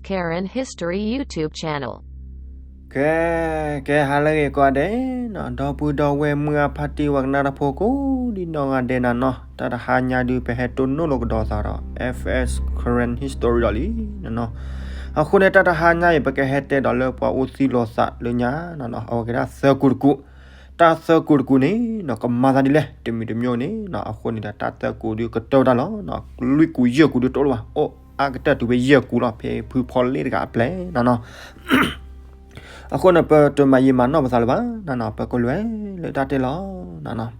Karen History YouTube channel. ကဲ ကဲ ဟါလၢအဂ့ၤကိးဂၤဒဲးနီၤ, ဒီပုၢ်ဒီဝဲၢ်မုၢ်အဖါတံၢ်ဝဲကနၣ်တၢ်ဖိကိးဒ်နီၢ်ဂၤဒဲးနၤနီၤ, တၢ်တဟါညါဒုး ပဟဲတိၢ်နီၣ်လိာ်ကဒီးသးဒီး F S Karen History ဒီးလံနီၤနီၤ. အဃိန့ၣ် တၢ်တဟါညါအံၤ ပကဟဲတဲဒီးလၢပှၤအိၣ်သံလိာ်သးလၢညါနီၤ, အဝဲကဲဒၣ်သၢကူတကူ, တၢ်သၢကူတကူန့ၣ်နီၤ ကမၤသးဒ်လဲၣ် တမံၤတမံၤန့ၣ်နီၤ, အဃိန့ၣ်ဒီး တၢ်သၢကူဒုးကတၢၢ်ဝဲဒၣ်လီၤနီၤ, လွံၢ်ကူယဲၢ်ကူဒုးတအိၣ်လၢၤဘၣ်, အိၣ်အါကတၢၢ်တုၤဖဲယဲၢ်ကူလီၤ, ဖဲဖုဖီလ့ၣ်တဂၤအပျဲၢ်နီၤနီၤ. အဃိန့ၣ် ပတမၤယံာ်မၤနီၢ်ပသးလၢၤဘၣ်နီၤနီၤ, ပကလဲၤလၢတၢ်တဲလီၤနီၤနီၤ.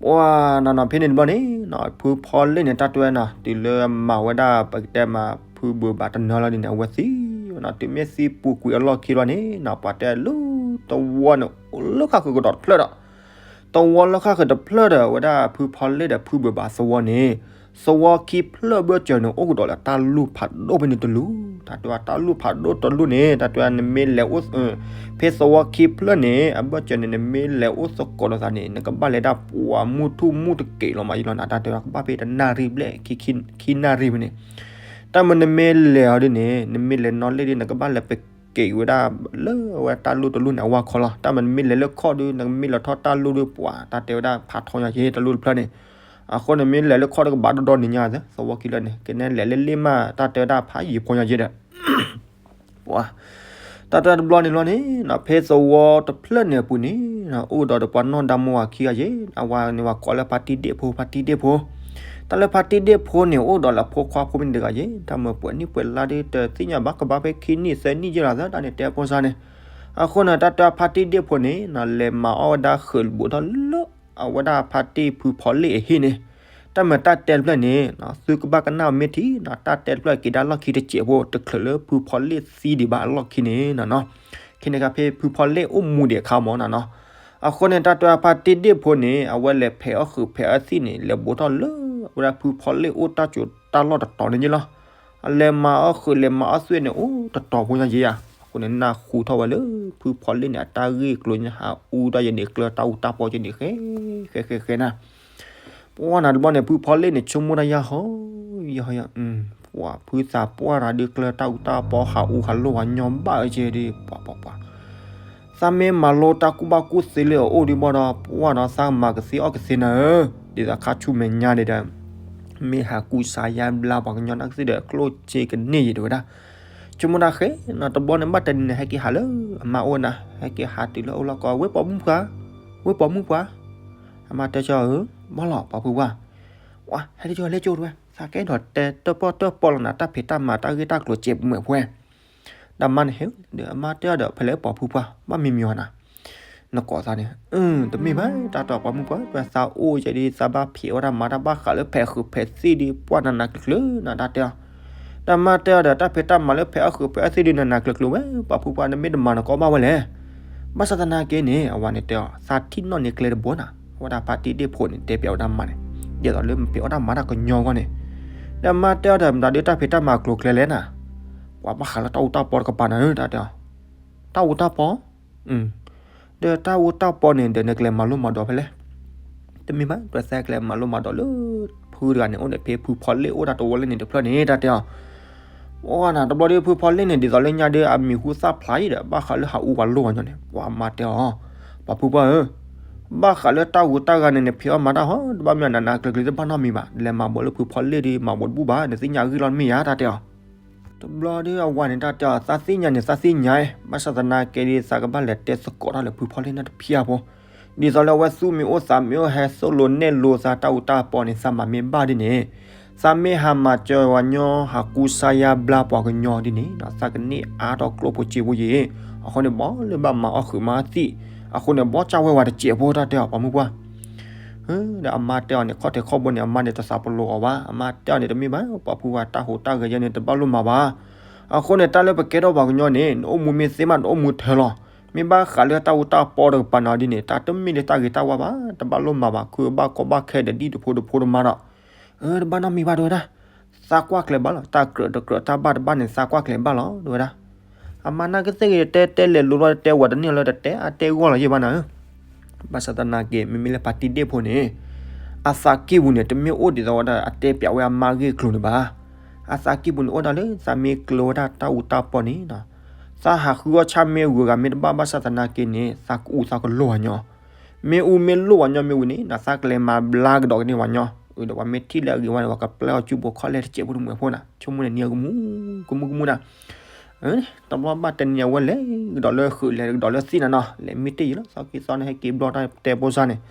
ပှၤနီၤနီၤ ဖဲန့ၣ်တဘျီန့ၣ်နီၤ ဖုဖီလ့ၣ်န့ၣ် တၢ်တဲဝဲနီၤ တုၤလၢမၤဝဲဒၣ် ပကတဲမး ဖုဘုးဘၣ်တနီၤလီၤဒ်န့ၣ် အဝဲသံနီၤ, တုၤမ့ၢ်သံပူၤကွံာ်အလီၢ်ခံဘျီန့ၣ်နီၤ ပှၤတဲလၢသဝီန့ၣ် အိၣ်လၢဃၣ်ဃုာ်ကဒီးတဖျၢၣ်ဒီး သဝီလၢဃၣ်ဃုာ်တဖျၢၣ်ဒီး ဝဲဒၣ်ဖုဖီလ့ၣ်ဒီးဖုဘုးဘၣ်သဝီန့ၣ် သဝီခံဖျၢၣ်ဘၢၣ်စၢၤန့ၣ် အိၣ်ကဒီးလၢတၢ်လူၢ်ဖးဒိၣ်ဖဲန့ၣ်တလူၢ်, တၢ်တဲဝဲတၢ်လူၢ်ဖးဒိၣ်တလူၢ်န့ၣ် တၢ်တဲဝဲနမ့ၢ်လဲၤအိၣ် ဖဲသဝီခံဖျၢၣ်န့ၣ် အဘၢၣ်စၢၤန့ၣ် နမ့ၢ်လဲၤအိၣ်သကိးလိာ်သးန့ၣ် နကဘၣ်လဲၤဒၣ်ပှၤမုၢ်ထူၣ်မုၢ်တကဲးလီၤမးယလီၤနၤ, တၢ်တဲဝဲကဘၣ်ဖဲတနၣ်ရံၣ်ဘျဲၣ် ခံနၣ်ရံၣ်ဖဲန့ၣ် တၢ်မ့ၢ်နမ့ၢ်လဲၤအီၤဒ်န့ၣ် နမ့ၢ်လဲၤနီၣ်လ့ၣ်ဒ် နကဘၣ်လဲၤပက့ၤဝဲဒၣ်လၢဝဲတၢ်လူၢ်တလူၢ်န့ၣ် အဝါခီလီၤ. တၢ်မ့ၢ်နမ့ၢ်လဲၤလၢခီၣ်ဒုး နကမ့ၢ်လဲၤထီၣ်တၢ်လူၢ်ဒုး ပှၤတၢ်တဲဝဲဒၣ်ဖးထီညါက့ၤတၢ်လူၢ်တဖျၢၣ်န့ၣ်, အဃိန့ၣ်မ့ၢ်လဲၤလၢခီၣ်ဒုးကဘၣ်ဒီဒီနံၤညါသၢ သဝီခံလၢာ်န့ၣ် ကနဲလဲၤလၢလ့ၣ်မး တၢ်တဲဝဲဒၣ်ဖးယံၤဖိညါက့ၤဒီး ပှၤ တၢ်တဲတဘျီန့ၣ်လီၤန့ၣ်နီၤ ဖဲသဝီတဖျၢၣ်န့ၣ်အပူၤန့ၣ်နီၤ အိၣ်ဒီးတပှၤနီၢ်ဒါမိၢ်ဝၤခံဂၤယဲၢ် အဝၤန့ၣ်ဝၤကိးလၢဖါတံၢ်ဒ့ၣ်ဖိ ဖါတံၢ်ဒ့ၣ်ဖိ, တၢ်လၢဖါတံၢ်ဒ့ၣ်ဖိန့ၣ် အိၣ်ဒီးလၢဖိခွါဖိမ့ၢ်တဂၤယဲၢ် တၢ်မ့ၢ်ပှဲၤနံၣ်ပှဲၤလါဒ်တသ့ၣ်ညါဘၣ် ကဘၣ်ဖဲခံနံၣ်သၢနံၣ်ယဲၢ်လီၤသၢ တၢ်န့ၣ်တဲဖိစၢ်န့ၣ်, အဃိန့ၣ် တၢ်တဲဖါတံၢ်ဒ့ၣ်ဖိန့ၣ်နီၤ လဲၤမၤအီၣ်ဝဲဒၣ်ဃုာ်ဘူးထီၣ်လၢ အဝဲဒၣ်ဖါတံၢ်ဖုဖီလ့ၣ်အဟံၣ်န့ၣ်, တၢ်မ့ၢ်တၢ်တဲတဖျၢၣ်န့ၣ်နီၤ သုကဘၣ်ကနၣ်မ့ၢ်ထံနီၤ တၢ်တဲတဖျၢၣ်က့ၤဒၣ်လီၢ်ခံတစဲးဖိ တချုးလၢဖုဖီလ့ၣ်သံဒံးဘၣ်အလီၢ်ခံန့ၣ်နီၤနီၤ, ခဲန့ၣ်ခါဖဲဖုဖီလ့ၣ်အိၣ်မူဒံးအခါမးနီၤနီၤ, အဃိန့ၣ် တၢ်တဲဖါတံၢ်ဒ့ၣ်ဖိန့ၣ် အဝဲလဲၤဖဲးအီၣ်ဃုာ်ဖဲးအီၣ်သံၣ်န့ၣ် လဲၤဘူးထီၣ်လၢ အဝဲဒၣ်ဖုဖီလ့ၣ်အိၣ်တၢ်စိၤတၢ်လီၢ်တတီၤန့ၣ်ယဲၢ်လီၤ. အလဲၤမၤအီၣ်ဃုာ်လဲၤမၤအီၣ်သံၣ်န့ၣ် အိၣ်တတီၤဖိညါယဲၢ်ဧါ, အဃိန့ၣ် နၢ်ဟူထီၣ်ဝဲလၢ ဖုဖီလ့ၣ်န့ၣ် အတၢ်ဂ့ၢ်ကျိၤန့ၣ် ဟးအူတၢ်ယဲၢ်န့ၣ် ကျၢတၢ်အူတၢ်ပီယဲၢ်န့ၣ် ဃဲ ဃဲ ဃဲ ဃဲနၤ ပှၤနၤတဘျီန့ၣ် ဖုဖီလ့ၣ်န့ၣ် ဆိကမိၣ်တၢ်ယၢ်ဟီ ယၢ်ဟီ ယၢ် ပှၤဖုသးပှၢ်တၢ်ဒုးကျၢတၢ်အူတၢ်ပီဟးအူဟးလိၢ်ဝဲညီဘၣ်အက့ဒ် ပှၤ ပှၤ ပှၤ သးမ့ၢ်မၤလိတၢ်ကူၣ်ဘၣ်ကူၣ်သ့လၢအအိၣ်ဒ်ဘၣ်ဒီး ပှၤဒီးသးမၤကသ့အီၣ်ကသ့နၤဧၢ, ဒ်သိးခါဆူမဲာ်ညါန့ၣ်ဒီး မ့ၢ်ဟးကူစါယါဘျါပှၤကညီနာ်က့သ့ၣ်ဒီး ကျိၣ်စ့ကန့ၢ်ယံၤတဲဝဲဒၣ်, ဆိကမိၣ်တၢ်ဃဲနီၤ တဘျီန့ၣ် ဘၣ်တနံၤန့ၣ် ဟဲက့ၤဟးလၢအမါအိၣ်နၤ, ဟဲက့ၤဟးတုၤလၢအအိၣ်လီၢ်ကီး ဝ့ၢ်ပိာ်မုၣ်ပှၢ်, ဝ့ၢ်ပိာ်မုၣ်ပှၢ်, အမါတဲဆၢအီၤဧၢ, ဘၣ်လီၤပှၤဖုပှၢ်, ဝဲ ဟဲတကၠီလဲကၠိတဝဲ, သးကအဲၣ်ဒိးတဲတၢၣ်ပီၣ်တၢၣ်ပီလီၤနၤ တၢ်ဖံးတၢ်မၤတၢ်ဂ့ၢ်တၢ်ကျိၤစဲးပူၤမဲာ်ဖဲ ဒီးမါန့ၣ်ဟဲဒီးအမါတဲအီၤဒီး ဖဲလဲၣ်ပိာ်ဖုပှၢ် ဘၣ်မံမံဝဲနၤ, နကိးသးန့ၣ်, တမ့ၢ်ဘၣ် တၢ်တဲပိာ်မုၣ်ပှၢ် ပသးအိၣ်ယဲဒ် သးဘၣ်ဖံးအီၣ်တၢ်မၤတၢ်ဘၣ်ဃးလၢဖဲးဃုာ်ဖဲးသံၣ်ဒ်ပှၢ်နးနးကျၢၤကျၢၤနၤ တၢ်တဲအီၤ, ဒီးမါတဲအီၤဒီး တၢ်ဖံးတၢ်မၤလၢဖဲးအီၣ်ဃုာ်ဖဲးအီၣ်သံၣ်ဒ်နးနးကျၢၤကျၢၤဝဲ ပိာ်ဖုပှၢ် နမ့ၢ်တမၤနကီဘၣ်ဝဲလဲၣ်, ဘၣ်ဆၣ်သနာ်က့န့ၣ် အဝၤန့ၣ်တဲအီၤ သးထံၣ်နီၣ်န့ၢ်ကျဲတဘိနၤ, အဝဲဒၣ်ဖါတံၢ်ဒ့ၣ်ဖိန့ၣ် တဲပျးဝဲဒၣ်မါန့ၣ်, ဒ်သိးလၢမ့ၢ်ဖံးအီၣ်တၢ်မၤတၢ်ကညီအဂီၢ်န့ၣ်, ဒီးမါတဲအီၤဒီး မတၤဒုးတၢ်ဖံးတၢ်မၤကျိၤကျဲလဲၣ်နၤ, ပှၤဘၣ်ဃးလၢတၢ်အူတၢ်ပီတကပၤနၤဧၢ တၢ်တဲအီၤ, တၢ်အူတၢ်ပီ, ဒီးတၢ်အူတၢ်ပီန့ၣ် ဒီးနကလဲၤမၤလိမၤဒိးဖဲလဲၣ်, တမ့ၢ်ဘၣ် ပသးကလဲၤမၤလိမၤဒိးလၢ ဖုတဂၤန့ၣ် အိၣ်န့ၣ်ဖဲဖုဖီလ့ၣ်အိၣ်တၢ်တဝီလၢန့ၣ်တဖျၢၣ်န့ၣ် တၢ်တဲအီၤ, ပှၤနၤတဘျီဒီး ဖုဖီလ့ၣ်န့ၣ် ဒ်သိးလၢညါဒီးအမံၤဟူသၣ်ဖျါအံၤဒီး ဘၣ်ဃးလၢဟးအူပှၤလိၢ်ပှၤညီန့ၣ် ပှၤမါတဲအီၤ, ပှၤဖုပှၢ်ဧၢ, ဘၣ်ဃးလၢတၢ်ဂူာ်တၢ်ဂၤန့ၣ် နဖံးအီၣ်မၤတၢ်ဟီ တဘၣ်မ့ၢ်နးနးကျၢၤကျၢၤတဘၣ်နီတမံၤဘၣ်, နလဲၤမၤဘိးလၢဖုဖီလ့ၣ်ဒီး မၤဘိးတဘူၣ်ဘၣ် နသ့ၣ်ညါအဂ့ၢ်လီၤတမ့ၢ်ဧါ တၢ်တဲအီၤ, တဘျီဒီးအဝၤန့ၣ် တၢ်တဲအီၤ သးသ့ၣ်ညါန့ၣ် သးသ့ၣ်ညါ, ဘၣ်ဆၣ်သနာ်က့ဒီး သးကဘၣ်လဲၤတဲသကိးတၢ်လၢဖုဖီလ့ၣ်န့ၣ်တဖျၢၣ်ဖိ, ဒ်သိးလၢအဝဲသူၣ်မံၤအိၣ်သးမံၤအိၣ် ဟဲသိၣ်လိနဲၣ်လိသးတၢ်အူတၢ်ပီန့ၣ် သးမၤမ့ၢ်ဘၣ်ဒ်န့ၣ်, သးမ့ၢ်ဟးမၤစၢၤပှၤကညီ ဟးကူစါယါဘျါပှၤကညီဒ်န့ၣ် သးကန့ၢ်အါထီၣ်ကျိၣ်ဖိစ့ဖိယံၤ, အဃိန့ၣ်ဘီလၢဘၣ်မၤအီၣ်ဃုာ်မၤသံၣ်, အဃိန့ၣ် ဘီကၢ်ဝဲဝဲတစဲးဖိ တၢ်တဲအီၤ ပှၤမုၣ်ပှၢ် ဒီးအမါတဲအီၤန့ၣ် ခီၣ်ထံးခီၣ်ဘိန့ၣ် အမါန့ၣ်တသးပလီၤအီၤဘၣ်, အမါတဲအီၤန့ၣ် တမ့ၢ်ဘၣ် ပှၤဖုပှၢ် တၢ်ဟူးတၢ်ဂဲၤယဲန့ၣ် တဘၣ်လိၣ်မၤဘၣ်, အဃိန့ၣ် တၢ်လၢပကဲထီၣ်ပှၤကညီန့ၣ် နအိၣ်မူမ့ၢ်သ့မး နအိၣ်မူထဲလီၤ, မ့ၢ်ဘၣ်ဃးလၢတၢ်အူတၢ်ပီတကပၤနၤဒ်န့ၣ် တၢ်တမ့ၢ်လၢတၢ်ဂ့ၤတၢ်ဝါဘၣ်, တဘၣ်လိၣ်မၤဘၣ်, ခုဘၣ်ကီဘၣ်ခဲဒီးဒ်တဖိတဖိတမါဒီး တဘၣ်နီတမံၤဘၣ် တဲဝဲဒၣ်, သးကွၢ်ကျဲၤဘၣ်လီၤ, တၢ်ကြၢးတကြၢးတၢ်ဘၣ်တဘၣ်န့ၣ် သးကွၢ်ကျဲၤဘၣ်လီၤ တဲဝဲဒၣ်, အမါနာ်က့သ့ၣ်ဂ့ၤ တဲတဲလဲၤလိၤလီၤ တဲဝဲတန့ၢ်လၢတတဲ အတဲဂီၢ်လီၤယဲၢ်ဘၣ်နၤဧၢ, ဘၣ်ဆၣ်သနာ်က့ မ့မ့ၢ်လၢဖါတံၢ်ဒ့ၣ်ဖိန့ၣ် အသးကံၢ်ပူၤန့ၣ် တမ့ၢ်အိၣ်ဒ်သိးဝဲဒၣ် အတဲပျးဝဲအမါဂ့ၢ်ကျိၤန့ၣ်ဘၣ်, အသးကံၢ်ပူၤန့ၣ်အိၣ်ဒၣ်လၢ သးမ့ၢ်ကျၢၤဝဲဒၣ်တၢ်အူတၢ်ပီန့ၣ်နီၤ, သးဟးဃုအီၣ်ဆၣ်မ့ၢ်ဂုၤဂၤမ့ၢ်တဘၣ်ဘၣ်ဆၣ်သနာ်က့န့ၣ် သးကအူသးကလိၢ်ဝဲညီ, မ့ၢ်အူမ့ၢ်လိၣ်ဝဲညီမ့ၢ်ဝံၤန့ၣ်နီၤ သးကလဲၤမၤဘျါကဒီးကန့ၢ်ဝဲညီ, ဒီးပှၤမ့ၢ်ထံၣ်လၢအဂ့ၤဝဲန့ၣ် ပှၤကပျဲအီၤစုပူၤခီၣ်လဲၢ်တစဲးဖိတမှဲၤဖိနီၤ, ဆိကမိၣ်န့ၣ်နံၤအကမူ ကမူကမူနီၤ တဘျီဘၣ်တနံၤအဝဲလဲၤ ကဒီးလၢဃုာ်လဲၤကဒီးလၢသ့ၣ်နၤနီၤ, လဲၤမ့ၢ်တ့ၢ်ယံၤလီၤ သီက့ၤသီန့ၣ် ဟဲက့ၤဘျီတၢ်တဲဖိစၢ်န့ၣ်,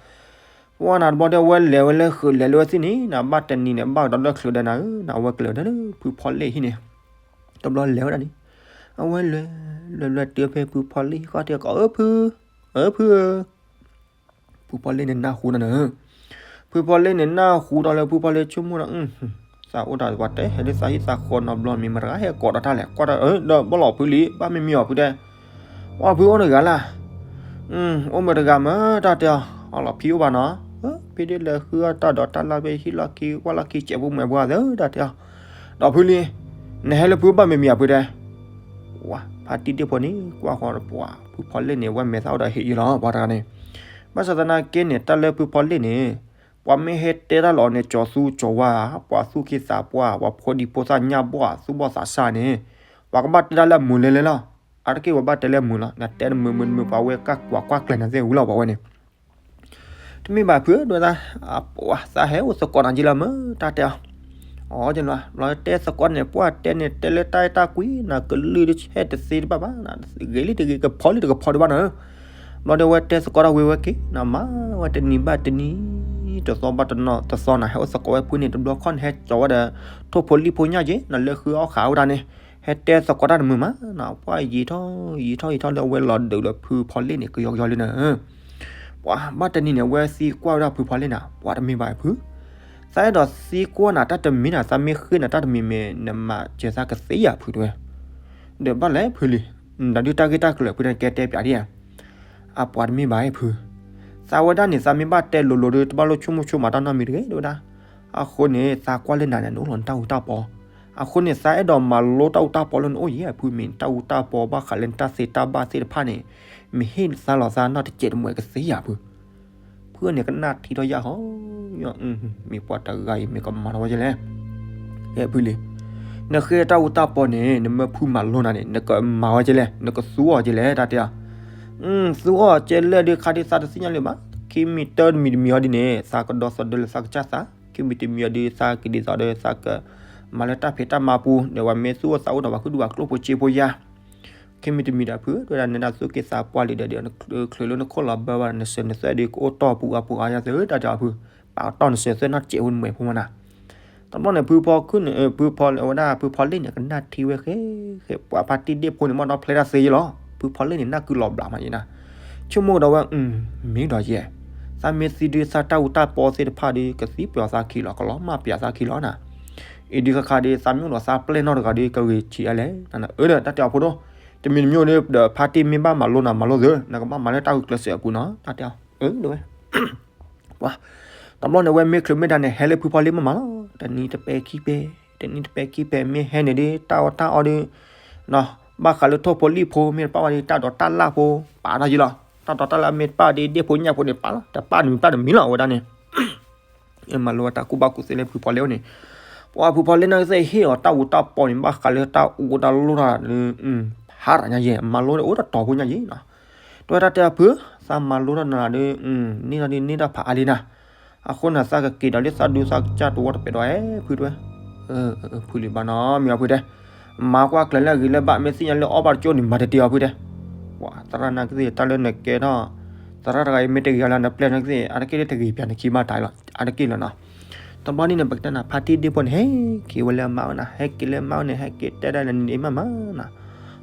ပှၤနၤတဘျီဒီးအဝဲလဲၤဝဲလၢဃုာ်လဲၤလၢသ့ၣ်န့ၣ်နီၤ ဘၣ်တနံၤန့ၣ် ဘၣ်ကဒီးလၢချုးဒီးနၤဧၢနီၤ အဝဲကလဲၤဝဲဒၣ်လၢဖုဖီလ့ၣ်ဟံၣ်န့ၣ်, တဘျီလဲၤဝဲဒၣ်န့ၣ်, အဝဲလဲၤ လဲၤလဲၤတုၤဖဲဖုဖီလ့ၣ်ဟံၣ်ဃီတဲကီး အၢ ဖု, အၢ ဖုဧၢ ဖုဖီလ့ၣ်န့ၣ်နၢ်ဟူနၤနၤဧၢ, ဖုဖီလ့ၣ်န့ၣ်နၢ်ဟူဒီးလၢဖုဖီလ့ၣ်ဆိကမိၣ်ဒီး, သးအိၣ်ဒီးပှၤတဲဟဲလၢသးဟံၣ်သးဃီနီတဘျီမ့ၢ်မတၤတဂၤဟဲကိးဒီးတၢ်လဲၣ် ကွၢ်ဒီး ဒီးဘၣ်လီၤဖုလံ ဘၣ်မ့ၢ်မံၤအီၤဖုတဲ, ပှၤဖုအိၣ်တဂၤလၢ်, အိၣ်မ့ၢ်တဂၤမ့ၢ်တၢ်တဲအီၤ, အလီၤဖံအိၣ်ဘၣ်နီၤ, ဖံဒ့လဲၤဃုအီၣ်တၢ်ဒီးတၢ်လၢဖဲဟံၣ်လီၢ်ခံ ကွၢ်လီၢ်ခံ စဲးဖိမှဲးဖိသၢတၢ်တဲအီၤ, ဒီးဖုလံ, နဟဲလၢဖုဘၣ်မ့ၢ်မံၤအဖုတဲ ဝၤ ဖါတံၢ်ဒ့ၣ်ဖိန့ၣ် ကွၢ်ဃီဒီးပှၤ ဖုဖီလ့ၣ်န့ၣ် ဝဲမဲာ်သၣ်အိၣ်ဒီးဟ့ၣ်ယံလီၤ ပှၤတဂၤန့ၣ်, ဘၣ်ဆၣ်သနာ်က့န့ၣ် တၢ်လၢဖုဖီလ့ၣ်န့ၣ်, ပှၤမ့ၢ်ဟဲတဲတၢ်လီၤန့ၣ် ကၠီၤသူကၠီၤဝါ, ပှၤသူၣ်က့သးပှၢ်, ပှၤဖိဒံဖိသၣ်ညၣ်ဘီၣ် သူၣ်ဘီၣ်သးစၢ်န့ၣ်, ပှၤကဘၣ်တဲတၢ်လၢအမုာ်လဲၤလဲၤလီၤ, အါတက့ၢ်ပှၤဘၣ်တဲလၢအမုာ်လီၤ, နတဲတမုာ်မုာ်တမုာ် ပှၤဝဲကၢ်ကွၢ်ကွၢ်ကျဲၤနၤသ့ၣ်ဝံၤလီၤ ပှၤဝဲန့ၣ် တမ့ၢ်ဘၣ်ဖု ဒ်ဝဲဒၣ်, သးဟဲအိၣ်သကိးနၤက့လီၤမ့ၢ်တၢ်တဲအီၤ, အီ ဘျီတဲသကိးန့ၣ် ပှၤတဲန့ၣ် တဲလၢတၢ်အဲၣ်တၢ်ကွံ နကလုၢ်တဟဲတသ့တဘၣ်ဘၣ်, ဂ့ၤလံတဂ့ၤ ကဖီလံတကဖီတဘၣ်နီၤ, ဘျီဒီးဝဲတဲသကိးတၢ်ဝံၤဝဲက့ၤ နမၤဝဲတနံၤဘၣ်တနံၤ တသီဘၣ်တသီနီၤ ဟဲအိၣ်သကိးဝဲဖုန့ၣ် တဘျီခီန့ၣ် ဟဲကၠီၤဝဲဒီး ထိၣ်ဖိလံၣ်ဖိညၣ်က့ၤ နလၢဃုအီၣ်ဃာ်ဝဲဒၣ်န့ၣ်, ဟဲတဲသကိးတၢ်တမုာ်မးနီၤ ပှၤယံာ်ထီၣ် ယံာ်ထီၣ်ယံာ်ထီၣ်လၢအဝဲလီၤဒုးဒီးဖုဖီလ့ၣ်န့ၣ် ကယီကယီလံနီၤ ပှၤဘၣ်တနံၤန့ၣ် အဝဲသံကွၢ်ဝဲဒၣ်ဖုဖီလ့ၣ်နၤ ပှၤတမ့ၢ်ဘၣ်ဖု, သးအဲၣ်ဒိးသံကွၢ်နၤတၢ်တမံၤနၤ သးမ့ၢ်ဃ့နၤတၢ်တမံၤမ့ၢ် နမၤစၢၤသးကသ့ဧါဖုတဲဝဲ, ဒီးဘၣ်လဲၣ်ဖုလံ, ဒီးဒုးတၢ်ဂ့ၢ်တၢ်ကျိၤဖုန့ၣ်ကဲတဲပျးဒ်ဧါ, အပှၤတမ့ၢ်ဘၣ်ဖု, သးဝဲဒၣ်န့ၣ် သးမ့ၢ်ဘၣ်တဲလိၤလိၤဒီး တဘၣ်လိၣ်ဆိကမိၣ်ဆိကမးတၢ်နီတမံၤတဂ့ၤ တဲဝဲဒၣ်, အဃိန့ၣ် သးကွၢ်လၢနၤန့ၣ် နအိၣ်လီၤနတၢ်အူတၢ်ပီ, အဃိန့ၣ် သးအဲၣ်ဒိးမၤလိတၢ်အူတၢ်ပီလၢနအိၣ်ယဲၢ်ဖု မ့ၢ်တၢ်အူတၢ်ပီဘၣ်ဃးလၢနတၢ်သ့တၢ်ဘၣ်သ့ၣ်တဖၣ်န့ၣ်, မ့ၢ်ဟ့ၣ်သးလီၤသးနီတစဲးတမှဲၤကသ့ဧါဖု, ဖုန့ၣ်ကနၣ်ထံထီၣ်ယၢ်ဟီ, မ့ၢ်ပှၤတဂၤအံၤ မ့ၢ်ကမၤထီၣ်ဝဲကလဲၣ်, ဖုလံ, နဃ့တၢ်အူတၢ်ပီန့ၣ် နမၢဖုမၤလိနၤန့ၣ် နကမၤဝဲကလဲၣ် နကသူအီၤကလဲၣ် တၢ်တဲအီၤ, သူအီၤကလဲၣ်ဒုးခါဒုးသးတသ့ၣ်ညါလၢၤဘၣ်, ခံမံၤတမံၤတမံၤအီၤဒ်န့ၣ် သးကဒီသဒၢလၢသးကစၢ်သး, ခံမံၤတမံၤအီၤဒုး သးကဒ်သိးဒီးသးက မၤလၢတၢ်ဖံးတၢ်မၤပူၤ ဒီးပှၤမ့ၢ်သူၣ်အိၣ်သးအိၣ်ဒီးပှၤဃုဒူပှၤကျိၣ်ဖိစ့ဖိယါ ခံမံၤတမံၤဒီးဖု တဲဝဲဒၣ် နဒၣ်သူၣ်က့သးပှၢ်လံဒီး ချုးလၢနခိၣ်လီၤဘၢဘၣ် နစၢၤနသွဲၣ်ဒီး ကအိၣ်တီၢ်ပူၤအါပူၤအါယါသၢ တၢ်တဲအီၤဖု, ပာ်အီၤတီၢ်နစၢၤသွဲၣ်နီတစဲးဖိနမှဲၤဖိမးနၤ, တဘျီန့ၣ် ဖုဖီခုၣ်န့ၣ် ဖုဖီလ့ၣ်ဝဲဒၣ် ဖုဖီလ့ၣ်န့ၣ် ကနၣ်ထံဝဲဃဲ ဃဲ ပှၤဖါတံၢ်ဒ့ၣ်ဖိန့ၣ် မ့ၢ်ဒီဖျဲၣ်တၢ်သ့ယဲလီၤ, ဖုဖီလ့ၣ်န့ၣ် နၢ်ကုလီၤဘျးမးယဲနၤ, ဆိကမိၣ်ကဒီးဝဲ မ့ၢ်ဒီးယဲ သးမ့ၢ်သံဒုးသးတၢ်အူတၢ်ပီသ့ၣ်တဖၣ်ဒီး ကသံပယီၤသးခံလီၤ ကလီၤမၢ်ပယီၤသးခံလီၤနၤ, အံၤဒုးဃၣ်ဃၣ်ဒီး သးမ့ၢ်အိၣ်ဒီးသးပျဲၢ်နီတဂၤဒီး ကဂ့ၤဆံးအါလဲၣ်, အၢ တၢ်တဲအီၤဖိဒိၣ်, တမံၤတမံၤအိၣ်ဒီး ဖါတံၢ်မ့ၢ်ဘၣ်မၤလိနၤမၤလိသ့, နကဘၣ်မၤလၢတၢ်ဂုာ်ကျဲးစၢးအပူၤနီၤ တၢ်တဲအီၤ, အၢ ဒဝဲ ပှၤ, တဘျီန့ၣ် ဝဲမ့ၢ်ချုးမ့ၢ်ဒါန့ၣ် ဟဲလၢဖုဖီလ့ၣ်မ့ၢ်မးလီၤ, တနံၤတပဲခံပဲ, တနံၤတပဲခံပဲ မ့ၢ်ဟဲန့ၣ်ဒီး တၢ်အီၣ်တၢ်အီဒီး ဘၣ်ဃးလၢထိၣ်ဖိလံၣ်ဖိ မ့ၢ်တပၣ်ဝဲဒီး တၢ်ဒိးတၢ်လၣ်ဖိ ပာ်ထီၣ်ယံလီၤ, တၢ်ဒိးတၢ်လၣ်မ့ၢ်တပၣ်ဒီး ဒ့ၣ်ဖိညၣ်ဖိန့ၣ် ပာ်လီၤ, တပၣ်တမံၤပၣ်တမံၤလီၤ အဝဲဒၣ်န့ၣ် မၤလိဝဲတၢ်ကူၣ်ဘၣ်ကူၣ်သ့လၢဖုဖီလ့ၣ်အိၣ်န့ၣ်, ပှၤဖုဖီလ့ၣ်န့ၣ်ကသ့ၣ်ဟ့ၣ်အီၤတၢ်အူတၢ်ပီန့ၣ် ဘၣ်ဃးလၢတၢ်အူတၢ်လိၣ်တၢ်ဒီး ဟါရၤညါယဲၢ် မၤလိအိၣ်ဒီးတီၤဖိညါယဲၢ်နီၤ, တဝဲတၢ်တဲအီၤဖု, သးမၤလိတၢ်နၤဒီး န့ၢ်ထီၣ်ဒုးန့ၢ်တၢ်ဖးအါလံနၤ, အဃိန့ၣ် သးကက့ၤဒီးလၢသးဒူသးကစၢ်တဝီတပဲးဒီး ဖုတဝဲ, ဖုလံၤဘၣ်နီၤ မ့ၢ်အီၤဖုတဲ, မၤကွၢ်ကျဲၤလၢအဂ့ၤလၢဘၣ် မ့ၢ်သ့ၣ်ညါလၢအီၣ်ဘၣ်တကၠိန့ၣ် မၤတတ့ၢ်အီၤဖုတဲ, ပှၤသရၣ်နာ်က့သ့ၣ် တၢ်လၢနကဲထီၣ်, သရၣ်တဂၤအံၤမ့ၢ်တဂ့ၤအီၤလၢနပျဲၢ်နာ်က့သ့ၣ် အါတက့ၢ်လၢတဂ့ၤပၠးနခံဘၣ်တၢ်အံၤလီၤ အါတက့ၢ်လီၤနီၤ, တဘျီန့ၣ်န့ၣ် ပကတဲနၤ ဖါတံၢ်ဒ့ၣ်ဖိန့ၣ် ဟဲက့ၤဝဲလၢအမါဝဲနၤ ဟဲက့ၤလၢအမါဝဲန့ၣ် ဟဲက့ၤတဲဒၣ်နန့ၣ်မးမးနၤ,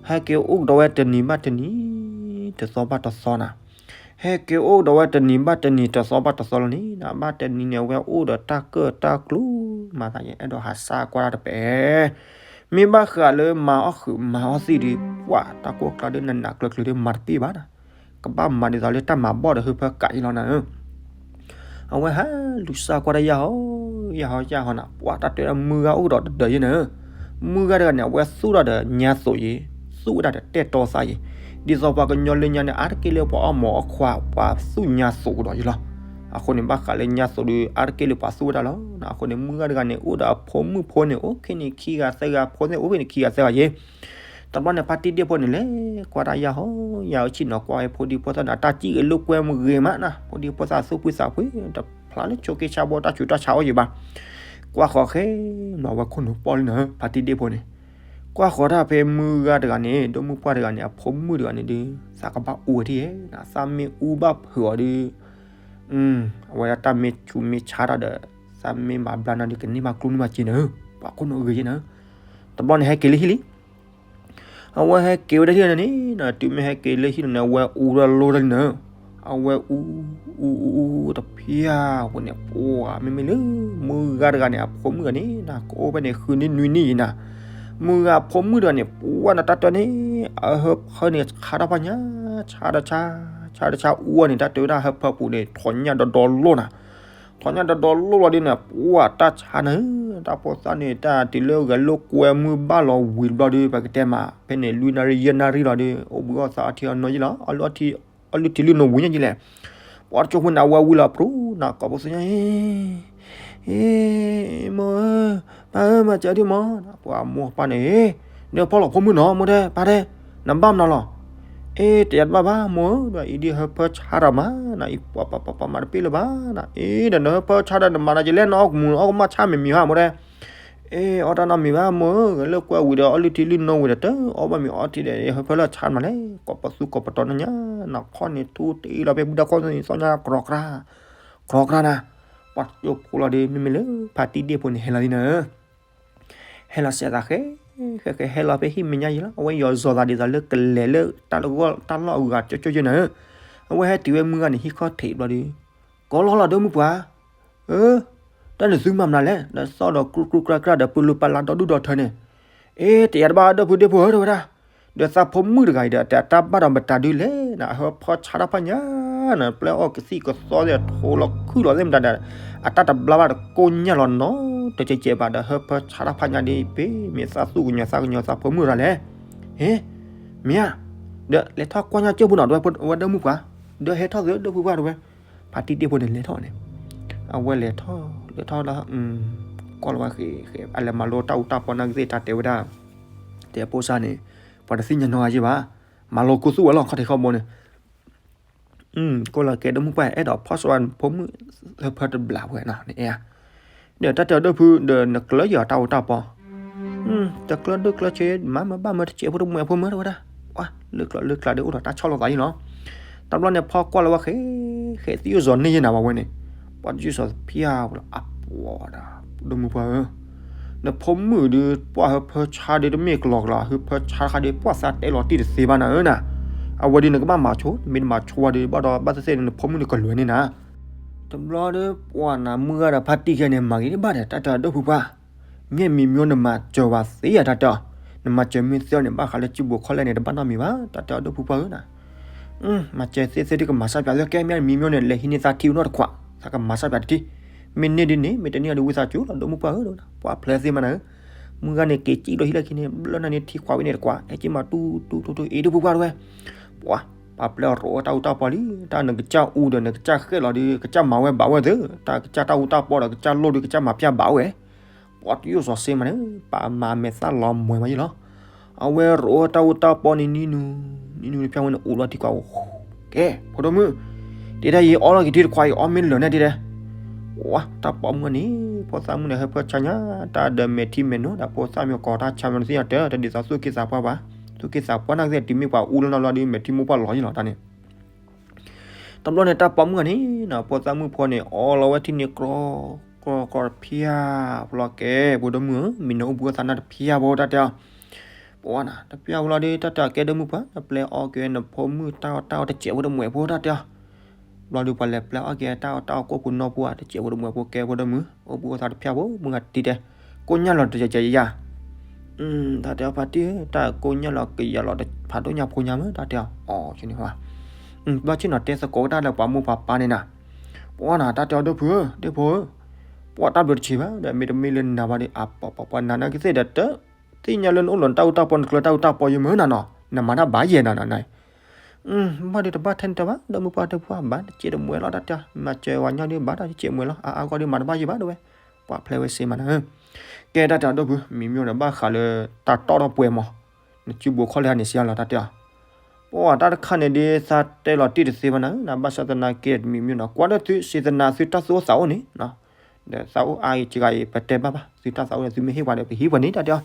ဟဲက့ၤအိၣ်ကဒီးဝဲတနံၤဘၣ်တနံၤ, တသီဘၣ်တသီနၤ, ဟဲက့ၤအိၣ်ကဒီးဝဲတနံၤဘၣ်တနံၤ တသီဘၣ်တသီလီၤန့ၣ်နၤ, ဘၣ်တနံၤန့ၣ် အဝဲအိၣ်ဒီးတၢ်ကၢၣ်တၢ်ကျူ မၤသးယဲ အဲၣ်ဒိးဟးစၢ်ကွၢ်တၢ်တပဲာ် မ့ၢ်ဘၣ်ဃးလၢမၤအီၣ်ဃုာ်မၤအီၣ်သံၣ်ဒီး ပှၤတၢ်ကိၢ်ကျါဒီးနးနးကျၢၤကျၢၤဒီးမၤတပ့ၢ်ဘၣ်နၤ, ကဘၣ်မၤဒ်သိးလၢတၢ်မၤဘီၣ်ဒီးဟၢဖၢကးအံၤလီၤနၤဧၢ, အဝဲဟးလူၤစၢ်ကွၢ်တၢ်ယၢ်ဟီ, ယၢ်ဟီယၢ်ဟီနၤ, ပှၤတၢ်တဲဒၣ်မုၢ်ဂၤအိၣ်ကဒီးတဒၢးယဲနၤဧၢ, မုၢ်ဂၤတဂၤန့ၣ် အဝဲသူၣ်ဒၣ်ဒီးညါသိးယဲ, သူၣ်ဝဲဒၣ်ဒီးတဲတီသးယဲ, ဒ်သိးပှၤကညီလၢညါန့ၣ် အါတက့ၢ်လၢပှၤအီၣ်မီၤအီၣ်ခွါ ပှၤသူၣ်ညါသိးကဒီးယဲလီၤ. အဃိန့ၣ် ဘၣ်ဃးလၢညါသိးဒီး အါတက့ၢ်လၢပှၤသူၣ်ဝဲဒၣ်လီၤ. အဃိန့ၣ် မုၢ်ဂၤတဂၤန့ၣ် အိၣ်ဒီးအဖိမုၣ်ဖိန့ၣ် အိၣ်ခဲန့ၣ်ခံဂၤသၢဂၤ ဖိသ့ၣ်အိၣ်ဖဲန့ၣ်ခံဂၤသၢဂၤယဲ. တဘျီန့ၣ် ဖါတံၢ်ဒ့ၣ်ဖိန့ၣ် လဲၤကွၢ်တၢ်ယၢ်ဟီ ယၢ်အဆံၣ်နီၤ ကွၢ်ဝဲဖိဒံဖိသၣ်န့ၣ် အတၢ်စံၣ်ဂ့ၤလိာ်ကွဲမုာ်ဂ့ၤမးနီၤ ဖိဒံဖိသၣ်သူၣ်ဖှံသးဖှံ တဖျါလၢဆိးက့ဆါဘီတၢ်ဆူးတၢ်ဆါအိၣ်ယံၤဘၣ်. ကွၢ်ဃီၤဃဲ မၤဝဲခိၣ်နူာ်ပီၣ်လံနီၤ ဖါတံၢ်ဒ့ၣ်ဖိန့ၣ် ကွၢ်ဃီၤတၢ်ဖဲမုၢ်ဂၤတဂၤန့ၣ် ဒိၣ်မုၢ်ပှၢ်တဂၤန့ၣ် အဖိမုၣ်တဂၤန့ၣ်ဒီး သးကဘၣ်အူဝဲထံၣ်ဧဲ, သးမ့ၢ်အူဘၣ်ဖုးအီၤဒီး အဝဲဒၣ်တၢ်မ့ၢ်ဆူးမ့ၢ်ဆါတၢ်ဒီး သးမ့ၢ်မၤဘျါနၤဒီး ကန့ၢ်ဘၣ်ကျိၣ်န့ၢ်ဘၣ်စ့န့ၣ်, ပှၤခိၣ်နူာ်ဂ့ၤယဲန့ၣ်. တဘျီန့ၣ်ဟဲက့ၤလၢဟံၣ်လံ အဝဲဟဲက့ၤဝဲဒၣ်ဟံၣ်န့ၣ်န့ၣ် တုၤမ့ၢ်ဟဲက့ၤလၢဟံၣ်န့ၣ် အဝဲအူဝဲလိတၢ်လံန့ၣ်, အဝဲအူ အူ အူ အူ တဖျၢၣ်ဝဲန့ၣ် ပှၤမ့မ့ၢ်လၢ မုၢ်ဂၤတဂၤန့ၣ် အဖိမုၣ်တဂၤန့ၣ် နကအိၣ်ဖဲန့ၣ် ဃုနံၣ်နွံနံၣ်အံၤနၤ, မုၢ်ဂၤအဖိမုၣ်တဂၤန့ၣ် ပှၤန့ၣ်တၢ်တဲန့ၣ် အဟၢဖၢန့ၣ် ဆါတၢ်ဖးညါ ဆါတဆါ ဆါတဆါအူအီၤန့ၣ် တၢ်တဲဝဲဒၣ်ဟၢဖၢပူၤန့ၣ် ထီၣ်ညၣ်ဒီဒီလိၣ်နၤ ထီၣ်ညၣ်ဒီဒီလိၣ်လီၤဒုးန့ၣ် ပှၤတၢ်ဆါန့ၣ်, တၢ်ဖိသၣ်န့ၣ် တၢ်တုၤလၢဂဲၤလိာ်ကွဲမုၢ်ဘၣ်လီၤဝံၤတဘျီဒီး ပကတဲမး ဖဲန့ၣ်လွံၢ်နၣ်ရံၣ်ယဲၢ်နၣ်ရံၣ်လီၤဒီး အိၣ်ဘှံးအိၣ်သါအီထံအီနိယဲၢ်လီၤ, အီလုၢ်ထံလုၢ်နိဝံၤညါယဲၢ်လဲၣ်, ပှၤတကၠိဖိန့ၣ် အဝဲဝံၤလီၤပြူၤနၤ ကိးပသူညါ အ့ မိၢ်ဧၢ, ပၢ်ဧၢ မၤစၢၤဒုးမး, ပှၤမိၢ်ပၢ်န့ၣ် နဖီၣ်လီၤဖိမုၣ်နီၤ မိၢ်တဲ ပၢ်တဲ နဘၣ်မနုၤလီၤ, အ့ တယၤတဘၣ်ဘၣ် မိၢ်ဧၢ, ဒီးအံၤဒ်ဟၢဖၢဆါတၢ်မးနၤ အံၤပှၤပှၤပှၤမၤတပ့ၢ်လၢၤဘၣ်နၤ, အ့ ဒီးနဟၢဖၢဆါတၢ်နမၤနၤ ယလဲၣ်နအီၣ်ကမူၤအီၣ်ကမၣ်ဆါမ့ၢ်မံၤဟါ မိၢ်တဲ အ့ အီၣ်တၢ်နီတမံၤဘၣ် မိၢ်ဧၢ, ဂဲၤလိာ်ကွဲဝံၤဒီး အီလုၢ်ထံလုၢ်နိဝံၤဒီး တအီၣ်ဘၣ်မ့ၤအီထံဒီး ဟၢဖၢလၢဆါမးလဲၣ်, ကိးပသူကိးပတီၤနညါ, နခီၣ်န့ၣ်ထူတ့လီၤဖဲဘူၣ်တၢ်ခီၣ်သီညါ ကြီကြၢ် ကြီကြၢ်နၤ, ပှၤကၠိဖိလီၤဒီး မ့မ့ၢ်လၢ ဖါတံၢ်ဒ့ၣ်ဖိန့ၣ် ဟဲလီၤလံနၤ ဟဲလီၤစဲးသးဃဲ ဃဲဃဲ ဟဲလီၤဖဲဟံၣ်မဲာ်ညါယံၤလီၤ, အဝဲယီၤစီၤသးဒ်သိးလၢကလဲၤလၢတၢ်လီၢ်အဂၤကၠိကၠိယဲၢ်နၤ, အဝဲဟဲတုၤဝဲမုၢ်ဂၤန့ၣ် ဟံၣ်ခီၣ်ထံးဘျီဒီး ကိးလီၤလီၤဒီးမုၢ်ပှၢ်, အၢ, တၢ်န့ၣ်သုမၤမနုၤလဲၣ်, ဒီးသီၣ်ဒီးကြူကြူကြၢကြၢဒီး ပလူၤပလၤဒီဒူၣ်ဒီထၢန့ၣ်, အ့ တယၤတဘၣ်ဒီပုၢ်ဒ့ၣ်ဖိဧၢ တဲဝဲဒၣ်, ဒီးသးဖိမုၣ်တဂၤအံၤဒီး တၢ်ဘၣ်ဒီးမတၤဒုလဲၣ်နၤ, အဟၢဖၢဆါတၢ်ဖးညါနၤ, ပျဲအီၣ်ကသံၣ်ကသီသ့ၣ် ထိလီၤခုၣ်လီၤသ့ၣ်မတၤဒီး အတၢ်တဘျါဘၣ်တကိၢ်ညၣ်လီၤနီတစဲးစဲးဘၣ်ဒီး ဟၢဖၢဆါတၢ်ဖးညါဒ်ပ့ၤ မ့ၢ်သးသူၣ်ကညီၤသးကညီၤသးဖိမုၣ်တဂၤလဲၣ်, ဟ့ မ့ၢ်ဧါ, ဒီးလဲၤထီၣ်ကွၢ်ညၣ်ကၠိပူၤနီၤ တဲဝဲဒီးမုၢ်ပှၢ်, ဒီးဟဲထီၣ်သ့ဒီပုၢ်ပှၢ်တဲဝဲ, ဖါတံၢ်ဒ့ၣ်ဖိန့ၣ်လဲၤထီၣ်န့ၣ်, အဝဲလဲၤထီၣ် လဲၤထီၣ်လၢ ကွၢ်လီၤဝဲဃဲ ဃဲ အလဲၤမၤလိတၢ်အူတၢ်ပီနၢ်ကသ့ၣ်တၢ်တဲဝဲဒၣ်, တဲဖိစါန့ၣ်, ပှၤတသ့ၣ်ညါနီတဂၤယဲၢ်ဘၣ်, မၤလိကိၢ်သူၣ်ဝဲလီၤ ခီၣ်ထံးခီၣ်ဘိန့ၣ် ကိးလီၤကဲဒီးမုၢ်ပှၢ် အဲၣ်ဒိးဖီၣ်စၢၤဝဲဖိမုၣ် ဟၢဖၢတဘျးဝဲနီၤ နအဲၣ်ဧါ, ဒီးတၢ်တဲအီၤဒီပုၢ် ဒီးနကျၢၤယီၤတၢ်အူတၢ်ပီ, တကျၢၤဒိၣ်ကျၢၤဆံး မၤမၢဘၣ်မၢတစဲးဖိတမှဲးဖိမၢတဲဝဲဒၣ်, ပှၤ လၢကျိၤလၢကျါဒီးအိၣ်ဒီးတၢ်ဆီၣ်လီၤသးယံၤလီၤ, တဘျီန့ၣ်ဖီကွၢ်လီၤဝဲဃဲ ဃဲသံအိၣ်စီၤန့ၢ်ယဲၢ်နၤဘၣ်ဝဲန့ၣ်, ပှၤတယုၢ်စီၤဖၠါဝဲလီၤ အပှၤဒီး ဒီပုၢ်မုၢ်ပှၢ်ဧၢ နဖိမုၣ်ဒီး ပှၤဟၢဖၢဆါဒီးတမ့ၢ်ကလီကလီ ဟၢဖၢဆါတခါဒီးပှၤသးတဲလီၤတံၢ်တသ့ဘၣ်နၤဧၢနၤ, အဝဲဒီးနကဘၣ်မၤဆိ, မ့ၢ်တမၤဆိဝဲဒီး ဘၣ်ဒီးဘၣ်သ့ၣ်သ့ၣ်န့ၣ် နဖိမုၣ်န့ၣ်ကလဲၤန့ၢ်နၤ, တဘျီဒီးပှၤနၤမုၢ်ဂၤဒီးဖါတံၢ်ခဲန့ၣ် မၤဂ့ၤတဘၣ်ဒီး တၢ်တဲအီၤဒီပုၢ်ပှၢ်, မ့ၢ်မံၤမျိၢ်နမၤစၢၤဝဲသ့ဧါ တၢ်တဲအီၤ, နမၤစၢၤမ့ၢ်သ့အီၤန့ၣ် ဘၣ်ဃးလၢစုပူၤခီၣ်လဲၢ်န့ၣ် တဘၣ်နီတမံၤဘၣ် တၢ်တဲအီၤဒီပုၢ်ပှၢ်ဧၢနၤ မၤစၢၤသ့သ့ဒ်ကမၤစၢ်ပၠးလၢကဲမ့ၢ်မံၤမျိၢ်န့ၣ် လဲၤဟံးန့ၢ်သးထံဝဲနီတခွး, သးကမၤစၢ်ပၠးတထံၣ်, မ့ၢ်န့ၢ်ဒ်န့ၣ် မ့ၢ်တန့ၢ်အီၤဒီးဝံသးစူၤလီၤ ဒီပုၢ်မုၢ်ပှၢ်ဧၢ, ပှၤဖျဲးသ့မးနၤဧၢ, မုၢ်ဂၤန့ၣ်က့ၤစံၣ်ဒီးဟံၣ်လၢခံန့ၣ် ဘျၢနၤန့ၣ်ထံခွးဝံန့ၣ်တခွး ဟဲက့ၤမၤတူတူတူတူ အ့ဒီပုၢ်ပှၢ်တဝဲ, ပှၤ ပှၤပျဲရိးအီၣ်တၢ်အူတၢ်ပီလံ, တၢ်နကစၢ်အူဒီးနကစၢ်ဃဲၣ်လီၤဒီး ကစၢ်မၤဝဲဘၣ်ဝဲသ့, တၢ်ကစၢ်တၢ်အူတၢ်ပီဒီးကစၢ်လိၣ်ဒီးကစၢ်မၤပၠးဘၣ်ဝဲ ပှၤတယုၢ်စီၤစ့မးန့ၣ် ပာ်မၤမဲာ်သၣ်လီၤမွဲမးယံၤလီၤ. အဝဲရိးအီၣ်တၢ်အူတၢ်ပီန့ၣ်နံၤနုၤ, နံၤနုၤတဖၣ်ဝဲန့ၣ် အိၣ်လီၤထံခွးအိၣ်, ကဲ ဖိဒိၣ်မုၣ်, တ့တၢ်ယံၤအီလီၤက့ၤထံတခွးအံၤ အီမ့ၢ်လၢာ်န့ၣ်တ့တဲ, ဝါ တၢ်ပိာ်မုၣ်န့ၣ် ဖိသၣ်မုၣ်န့ၣ် ဟၢဖၢဆါညါ တၢ်ဒီးမဲာ်ထံမဲာ်နိဒီး ဖိသၣ်မုၣ်ကီၤတၢ်ဆါမ့ၢ်တသ့အီၤတၢ် တဒ်သိးသူၣ်က့သးပှၢ်ဘၣ်, သူၣ်က့သးပှၢ်နာ်က့ တုၤမ့ၢ်ပှၤအူလၢနၤလီၤဒီး မဲာ်ထံမိၢ်ပှၢ်လီၤယံၤလီၤတၢ်န့ၣ် တဘျီန့ၣ် တၢ်ပိာ်မုၣ်ဂၤန့ၣ် ဖိသၣ်မုၣ်ဖိန့ၣ် အီလီၤဝဲထံန့ၣ် ကြီကြီကြီတဖၠၣ်, ဖိလီၤကဲ ဖိဒိၣ်မုၣ်ဧၢ, မ့ၢ်နအိၣ်ဘှံးအိၣ်သါနၤတဖၠၣ်ဖိတၢ်တဲအီၤ, ပှၤနၤ တဖၠၣ်ဖိလီၤဒီး တၢ်တဲအီၤကဲဒိၣ်မုၣ်ပှၢ် နပျဲအီၣ်က့ၤနဖိမုၣ်တၢ်အီၣ်တၢ်အီတစဲးဖိတမှဲးဖိတၢ်တဲအီၤ, ဘျီဒီးပှၤလဲၤပျဲအီၣ်က့ၤ တၢ်အီၣ်တၢ်အီကိၣ်ဖိနီၢ်ဖိဧါ တစဲးဖိတမှဲးဖိ ကဲဖိဒိၣ်မုၣ် အိၣ်ဘှံးအိၣ်သါတဖၠၣ်ဖိ မုၢ်ဂၤတံၤတဲ, ကိၣ်ညၣ်လီၤတစဲးစဲးယၤ တၢ်တဲအီၤဖါတံၢ်ဧၢ, တၢ်ကိၣ်ညၣ်လီၤကယၤလီၤ ဖးဒိၣ်ညၣ်ဖိညါမ့ၢ်တၢ်တဲအီၤ, အီၤန့ၣ်, ဘျီဆ့ၣ်နီၤတဲသကိးကဒါလၢပှၤမိၢ်ပှၤပၢ်န့ၣ်နၤ, ပှၤနၤ တၢ်တဲအီၤဒိၣ်ဖုဧၢ ဒိၣ်ဖိဧၢ, ပှၤတၢ်ဘျုးတဆံးဘၣ်ဒီး မ့တမ့ၢ်လၢနၤဘၣ်ဒီး အပှၤပှၤပှၤနၤနာ်က့သ့ၣ်ဒီး တသ့ၣ်ညါလၢနအိၣ်လီၤနတၢ်အူတၢ်ပီ နကျၢၤတၢ်အူတၢ်ပီယမ့ၢ်နၤနီၤ, နမၤတၢ်ဘၣ်ယဲၢ်နၤနီၤ, ဘၣ်ဒီးတဘၣ်ထဲန့ၣ်တဲဘၣ် ဒီးမုၢ်ပှၢ်တပှၢ်ဘၣ် တစဲးတမှဲၤလီၤ တၢ်တဲအီၤ မၤစၢၤဝဲညီဒီးဘၣ်ဒီး တစဲးတမှဲၤလီၤ အါအါဂီၢ်ဒီးမၤတဘၣ်ယံၤဘၣ် တဲဝဲ. ပှၤဖျဲဝဲစ့မးနၤဧၢ. ကဲတၢ်တဲအီၤဒီပုၢ် မံၤမ့ၢ်ဒီးဘၣ်ဃးလၢ တၢ်တီၢ်ထီၣ်ပှဲၤမး နစုဘိးခီၣ်လၢဟါန့ၣ်စံးလီၤ တၢ်တဲအီၤ. ပှၤတၢ်တခါန့ၣ်ဒ်သးတဲလီၤတံၢ်တသ့ဘၣ်နၤ နဘၣ်ဆၣ်သနာ်က့တမံၤမ့ၢ်နီၤ ကွၢ်ဒီးသုစံးသနာ်သုတၢ်သူၣ်အိၣ်သးအိၣ်န့ၣ် ဒီးသးအိၣ်အါအံၤစှၤအံၤ ပတဲဘၣ်ဘၣ် သုတၢ်သးအိၣ်ဒီးသုမ့ၢ်ဟ့ၣ်ပှၤဒီး ပဟံးပှၤန့ၣ် တၢ်တဲအီၤ.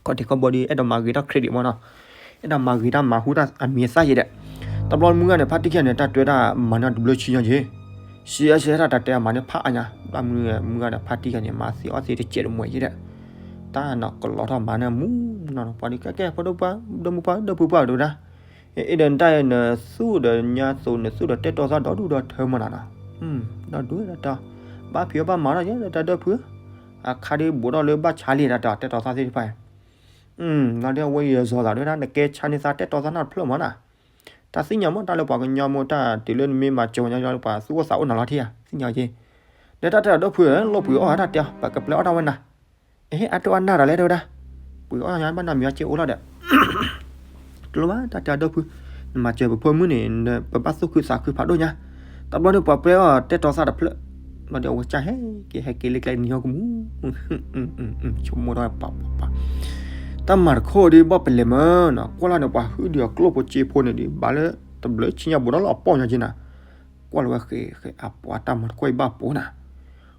ခီၣ်ထံးခီၣ်ဘိဒီး အဲၣ်ဒိးမၤဂ့ၤတၢ် credit မးနီၤ, အဲၣ်ဒိးမၤဂ့ၤတၢ်မၤဟူတၢ်အမံၤအသၣ်ယဲဒီး, တဘျီမုၢ်ဂၤန့ၣ် ဖါတံၢ်ခံဂၤန့ၣ် တၢ်တဲဝဲဒၣ်မၤန့ၢ်တဘျုးဆံညါယဲ, စံးအါစံးတၢ်တဲအမၤန့ၢ်ဖးအါညါ, ဘၣ်မုၢ်ဂၤဒီးဖါတံၢ်ခံဂၤန့ၣ် မၤသ့အီၣ်သ့တစဲးတမှဲၤယဲဒီး, တၢ်နီၢ်ကလီထီၣ်မၤန့ၢ်မူနီၤ, ပှၤဒ်ကဲကဲ ဖိဒိၣ်ပှၢ် ဒီမုၢ်ပှၢ် ဒီပုၢ်ပှၢ် တဲဝဲဒၣ် အ့ ဒီးနတၢ်အံၤ နသူၣ်ဒီးညါသိး နသူၣ်ဒီးတဲတီသၣ်ဒီဒူၣ်ဒီထၢမးနီၤနီၤ, ဒီဒူၣ်ဒီတၢ်, ဘၣ်ဖံးအီၣ်ဘၣ်မၤထီၣ်ယဲ ဒီးတၢ်ဒီပုၢ်, အခါဒ်ဘူးထီၣ်လၢဘၣ်ဆါလံ တၢ်တဲတီသၣ်သ့ၣ်တဖၣ်, လီၤဒ်အဝဲယဲၢ်စီၤသးဒိၣ်ဒၣ် နကဲဆါန့ၢ်သးတဲတီသၣ်နီတဖျၢၣ်မးနီၤ, တၢ်သ့ၣ်ညါမး တၢ်လၢပှၤကညီမး တၢ်တုၤလၢနမ့ၢ်မၤစၢၤဝဲညီလၢပှၤသူၣ်အိၣ်သးအိၣ်နၤလီၤထံဧါ သ့ၣ်ညါက့, ဒီးတၢ်တဲဒီပုၢ်ဧၢ လိၣ်ပှ့ၤအီၣ်တၢ်တဲအီၤ ပကပျဲအီၣ်တၢ်ဝဲနၤ, အ့ အတၢ်အီၣ်နၢ်ဒီးလဲၣ်တဲဝဲဒၣ်, ပှ့ၤအီၣ်ညါဘၣ်နီတမံၤအီၣ်က့အိၣ်လီၤဒီး တလိၣ်ဘၣ် တၢ်တဲအီၤဒီပုၢ်, နမၤစၢၤပဖိမုၣ်န့ၣ် ပဘၣ်သူၣ်ခုသးခုဖးဒိၣ်ညါ, တဘျီန့ၣ်ပှၤပျဲအီၣ်တဲတီသၣ်တဖျၢၣ်, ဘျီဒီးအဝဲကၢ်ဟဲက့ၤဟဲက့ၤလၢကျဲနံၤဟီကမူၣ်, ဆိကမိၣ်ထီၣ်ပှၤပှၤပှၤ, တၢ်မၤတခိၣ်ဒ်ဘၣ်ပလဲၤမးနီၤ, ကွၢ်လၢ်န့ၣ် ပှၤဟုၣ်ဒံးအကျိၣ်ဖိစ့ဖိန့ၣ်ဒ် ဘၣ်လၢတဘျုးဆံညါဘူးထီၣ်လၢအပီၢ်ညါက့နၤ, ကွၢ်လၢၤဝဲဃဲဃဲအပှၤတၢ်မၤတခိၣ်အံၤဘၣ်ပိာ်နၤ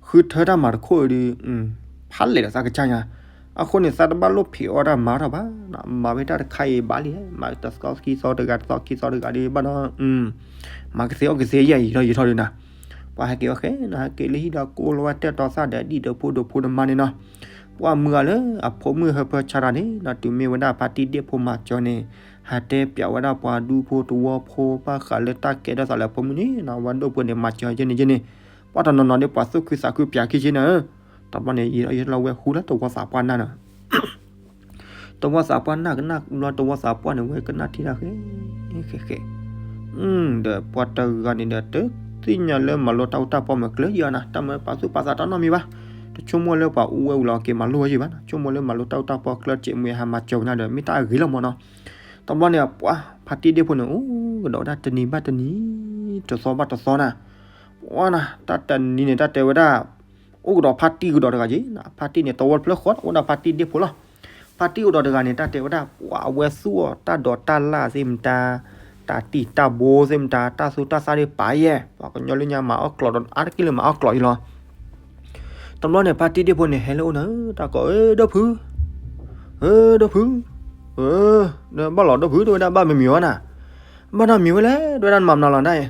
ဃုထၢတၢ်မၤတခိၣ်အံၤဒီး, ဖးလဲၣ်ဒီးသးကစၢ်ညါ, အဃိန့ၣ် သးတဘၣ်လိၣ်ဖံးအီၣ်တၢ်မၤထီၣ်ဘၣ်, မၤဝဲတၢ်တခါအံၤဘၣ်လံ, မၤတသီခံသီတဂၤ တသီခံသီတဂၤဒီးဘၣ်ဒီး, မၤကသ့အီၣ်ကသ့ယဲၢ်အံၤထီၣ်ယံၤထီၣ်ဒုးနၤ, ပှၤဟဲက့ၤအီၣ်ဃဲနီၤ ဟဲက့ၤလၢဟံၣ်ဒီးကိၢ်လီၤဝဲတဲတီသၣ်ဒီးဒံၣ်ဒီးဖိဒီးဖိဒီးမါန့ၣ်နီၤ, ပှၤမုၢ်ဂၤလၢအဖိမုၣ်ဟၢဖၢဆါတၢ်န့ၣ်နီၤ တုၤမ့ၢ်ဝဲဒၣ်ဖါတံၢ်ဒ့ၣ်ဖိမၤစၢၤန့ၣ်, ဟးတဲပျးဝဲဒၣ်ပှၤဒူဖိတဝီဖိဘၣ်ဃးလၢတၢ်ကဲထီၣ်သးလၢအဖိမုၣ်န့ၣ်နီၤ, ဝဲဒၣ်ဒီပုၢ်န့ၣ် မၤစၢၤယဲန့ၣ်ယဲန့ၣ်, ပှၤတနီၤနီၤဒ်ပှၤသူၣ်ခုသးခုပျးခံဆ့နၤဧၢ, တဘျီန့ၣ် ယံာ်ထီၣ်ယံာ်ထီၣ်လၢဝဲဟူလၢတဝီသးပှၢ်နၢ်နီၤ တဝီသးပှၢ်နၢ်ကနၣ်ဘျီ တဝီသးပှၢ်န့ၣ် ဝဲကနၣ်ထံတၢ်ဃဲ, ဃဲဃဲ, ဒီးပှၤတဂၤန့ၣ်ဒီး တသ့ၣ်ညါလၢမၤလိတၢ်အူတၢ်ပီမ့ၢ်ကျၢၤယံၤအီၤနၤ, တၢ်မၤပာ်သူၣ်ပာ်သးတၢ်နီတမံၤဘၣ်, တဆိကမိၣ်လၢပှၤအူဝဲဝံၤလီၤက့ၤမၤလိဝဲယံၤဘၣ်, ဆိကမိၣ်လၢမၤလိတၢ်အူတၢ်ပီကျၢၤစဲးမ့ၢ်ဟးမၤစၢၤဝဲနၤဒီး မ့ၢ်တၢ်အဂ့ၤလီၤမးနီၤ, တဘျီန့ၣ် ပှၤဖါတံၢ်ဒ့ၣ်ဖိန့ၣ် အိၣ်ကဒီးဝဲဒၣ်တနံၤဘၣ်တနံၤ, တသီဘၣ်တသီနၤ, ပှၤနၤ တၢ်တနံၤန့ၣ် တၢ်တဲဝဲဒၣ် အိၣ်ကဒီးဖါတံၢ်ကဒီးတဂၤက့ၤ, ဖါတံၢ်န့ၣ် တဝီတဖျၢၣ်ဃီ အိၣ်ဒီးဖါတံၢ်ဒ့ၣ်ဖိလီၤ. ဖါတံၢ်အိၣ်ဒီးတဂၤန့ၣ် တၢ်တဲဝဲဒၣ် ပှၤအဝဲသူၣ်အီၤတၢ်ဒိးတၢ်လၢ်သ့ၣ်မတၤ, တၢ်တံာ်တၢ်ဘိသ့ၣ်မတၤ, တၢ်သူတၢ်သၣ်သ့ၣ်ပာ်ယဲၢ်, ပှၤကညီလၢညါမၤအီၣ်ကျိးဒီးအါတက့ၢ်လၢမၤအီၣ်ကျိးအံၤလီၤ. တဘျီန့ၣ် ဖါတံၢ်ဒ့ၣ်ဖိန့ၣ် ဟဲလၢအအိၣ်နၤ တၢ်ကိး ဧၢ ဒီပုၢ်, ဧၢ ဒီပုၢ်, ဧၢ, ဘၣ်လီၤဒီပုၢ် တဲဝဲဒၣ် ဘၣ်မံၤမံၤဝဲနၤ, ဘၣ်နီတမံၤဝဲလဲၣ် တဲဝဲဒၣ် နမၤမနုၤလီၤနၤ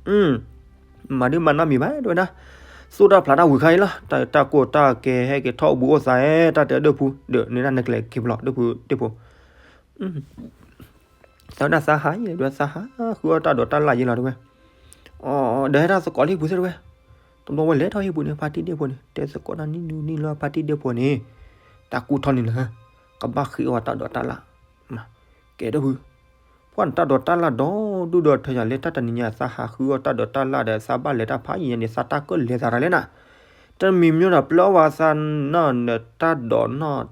အံၤ မၤဒုးမၤနီတမံၤဘၣ် တဲဝဲဒၣ်, သူၣ်တၢ်ဖျးတၢ်ဝံၤခါအံၤလီၤ, တၢ်ကိၢ်တၢ်ဂီၤဟဲက့ၤထီၣ်အိၣ်ဘူးအိၣ်သးဧၢ တၢ်တဲဒီပုၢ်, ဒီးန့ၣ်ဒၣ်နကလဲၤက့ၤဖဲလဲၣ် ဒီပုၢ်ဒ့ၣ်ဖိ, တဲဝဲဒၣ်သးဟးယဲၢ် တဲဝဲသးဟးဃုအီၣ်တၢ်ဒိးတၢ်လၢ်ယဲၢ်လီၤ တဲဝဲ, ဒီးဟဲဒၣ်သကိးလၢဟံၣ်ပူၤသ့ၣ်တဲဝဲ, တဘျီဝဲလဲၤထီၣ်ဟံၣ်ပူၤန့ၣ် ဖါတံၢ်ဒ့ၣ်ဖိန့ၣ် တဲသကိးတၢ်နံၣ်နံၣ်လၢဖါတံၢ်ဒ့ၣ်ဖိန့ၣ်, တၢ်ကူၣ်ထီၣ်န့ၣ်လၢ ကဘၣ်ဃုအီၣ်တၢ်ဒိးတၢ်လၢ်, ကဲဒီပုၢ် ပှၤန့ၣ်တၢ်ဒိးတၢ်လၢ်ဒီဒူၣ်ဒီထၢယၤလၢတၢ်တနံၤညါ သးဟးဃုအီၣ်တၢ်ဒိးတၢ်လၢ်ဒီး သးဘၣ်လဲၤတၢ်ဖးယံၤညါန့ၣ် သးတၢ်ကၢၣ်လဲၤသးတၢ်လဲၣ်နၤ, တမံၤမံၤဒီး ပျဲအီၣ်ဝဲသးနီၢ်နတၢ်ဒိးနီၢ်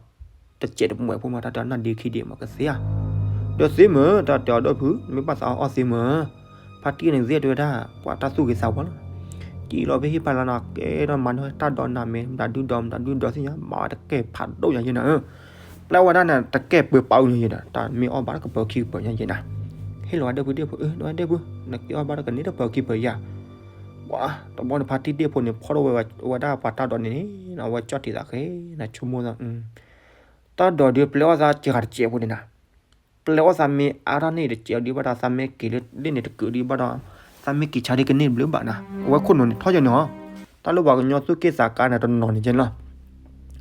တစဲးတမှဲၤဖိမး တၢ်တဲနီၢ်ဒ့ခံဒ့မးကသ့ဧါ, ဒီးသ့မ့ၢ် တၢ်တဲအီၤဒီပုၢ် မ့ၢ်ဘၣ်သးအီၣ်အီၣ်သ့မ့ၢ်, ဖါတံၢ်န့ၣ်သ့ၣ်တဲဝဲဒၣ် ပှၤတၢ်သူၣ်ဂ့ၤသးဝါလီၤ, ကံၣ်လီၤဖဲဟံၣ်ဖးလီၤနီၤ ကဲထီၣ်မၤန့ၢ်တၢ်ဒိးနၤမ့ၢ် မတၤဒုဒီး မတၤဒုဒီးသ့ၣ်ညါ မၤတကဲၢ်ဖးဒိၣ်ညါယဲၢ်နၤဧၢ ပျဲဝဲဒၣ်န့ၣ် တကဲၢ်ပၢပာ်အုၣ်ညါယဲၢ်ဒီး တၢ်မ့ၢ်အီၣ်ဘၣ်တၢ်ကပၢၤခံကပၢၤညါယဲၢ်နၤ, ဟ့ၣ်လီၤဝဲဒီပုၢ်ဒ့ၣ်ဖိ အၢ ဒီပုၢ်ဒ့ၣ်ဖိ နက့ၤအီၣ်ဘၣ်တၢ်ကန့ၢ်တၢ်ကပၢၤခံကပၢၤယၤ, ပှၤတဘျီန့ၣ် ဖါတံၢ်ဒ့ၣ်ဖိန့ၣ် ဖီၣ်ထီၣ်ဝဲဝဲဒၣ်ပှၤတၢ်ဒိးန့ၣ်န့ၣ် အဝဲကၠီၣ်တံာ်သးဃဲ နဆိကမိၣ်သး တၢ်ဒိးဒုးပျဲအီၣ်သးစှၤတစဲးဖိန့ၣ်နၤ, ပျဲအီၣ်သးမ့ၢ်အါထီၣ်န့ၢ်တစဲးဒုးဘၣ်ဒီး သးမ့ၢ်က့ၤလၢန့ၣ်တကုာ်ဒုးဘၣ်ဒီး သးမ့ၢ်က့ၤဆါဒုးကန့ၢ်တဘျုးဘၣ်နၤ, အဝဲခိၣ်နူာ်န့ၣ်ထီၣ်ယဲၢ်န့ၣ်ဟီ, တၢ်လၢပှၤကညီသူၣ်က့ၣ်သးကါန့ၣ်တနီၤန့ၣ်ကဲန့ၣ်လီၤ,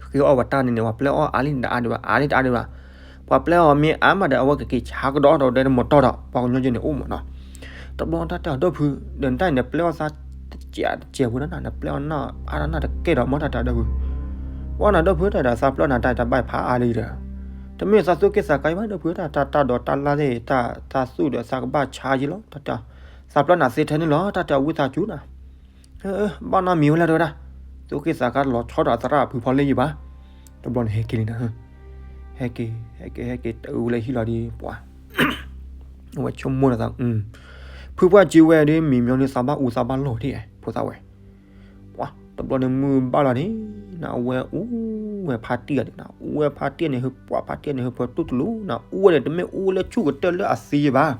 ဃ့အီၣ်ပှၤတၢ်န့ၣ်န့ၣ် ပှၤပျဲအီၣ်အါလံတအါဒံးဘၣ် အါလံတအါဒံးဘၣ်, ပှၤပျဲအီၣ်မ့ၢ်အါမးဒီး အဝဲကက့ၤဆါကဒီးဒီးဒဲနမီၤတီၢ်ဒီး ပှၤကညီကဲန့ၣ်အိၣ်မးနီၤ, တဘျီတၢ်တဲအီၤဒီပုၢ် ဒီးနတၢ်အံၤန့ၣ် ပျဲအီၣ်သးတစဲးတစဲးဖိဒီးနၤ နပျဲအီၣ်နီၢ်အါထီၣ်နီၢ်တကဲဒီးမ့ၢ်တၢ်တဲအီၤဒီပုၢ် ပှၤနၤဒီပုၢ်တၢ်ဒီး သးပျဲနၤတၢ်အံၤတၢ်ဘၣ်ဖးအါလံဒီး, တမ့ၢ်သးသူၣ်က့ၣ်သးကါအံၤဘၣ်ဒီပုၢ် တၢ်တၢ်ဒိးတၢ်လၢ်သ့ၣ် တၢ်သးသူၣ်ဒီးသးကဘၣ်ဆါယံၤလီၤ တၢ်တဲ, သးပျဲနၤသ့ထဲန့ၣ်လီၤ တၢ်တဲအဝံသးစူၤနၤ, ဘၣ်နီတမံၤဝဲလၢတဲဝဲဒၣ်, သူၣ်က့ၣ်သးကါတလီၤဆီဒီးအသရၣ်အဖုဖီလ့ၣ်ယံၤဘၣ်, တဘျီန့ၣ်ဟဲက့ၤလံနၤ, ဟဲက့ၤ ဟဲက့ၤ ဟဲက့ၤတအုးလၢဟံၣ်လီၤဒီးပှၤ အဝဲဆိကမိၣ်လီၤသး, ဖုပှၢ်ကၠ့ဝဲဒီး မံၤမညီန့ၣ် သးဘၣ်အူသးဘၣ်လီၢ်ဒံး ဖိသၣ်ဝဲ. ပှၤတဘျီန့ၣ်မုၢ်ဘၣ်လီၤန့ၣ်, အဝဲအူဝဲဖါတံၢ်ဂၤန့ၣ်, အူဝဲဖါတံၢ်န့ၣ် ဟၢပှၢ်ဖါတံၢ်န့ၣ် ဟၢဖၢတူၢ်တလိၤနၤ, အူဝဲန့ၣ် တမ့ၢ်အူဝဲလၢဆူၣ်ကတၢၢ်လၢအသံဘၣ်,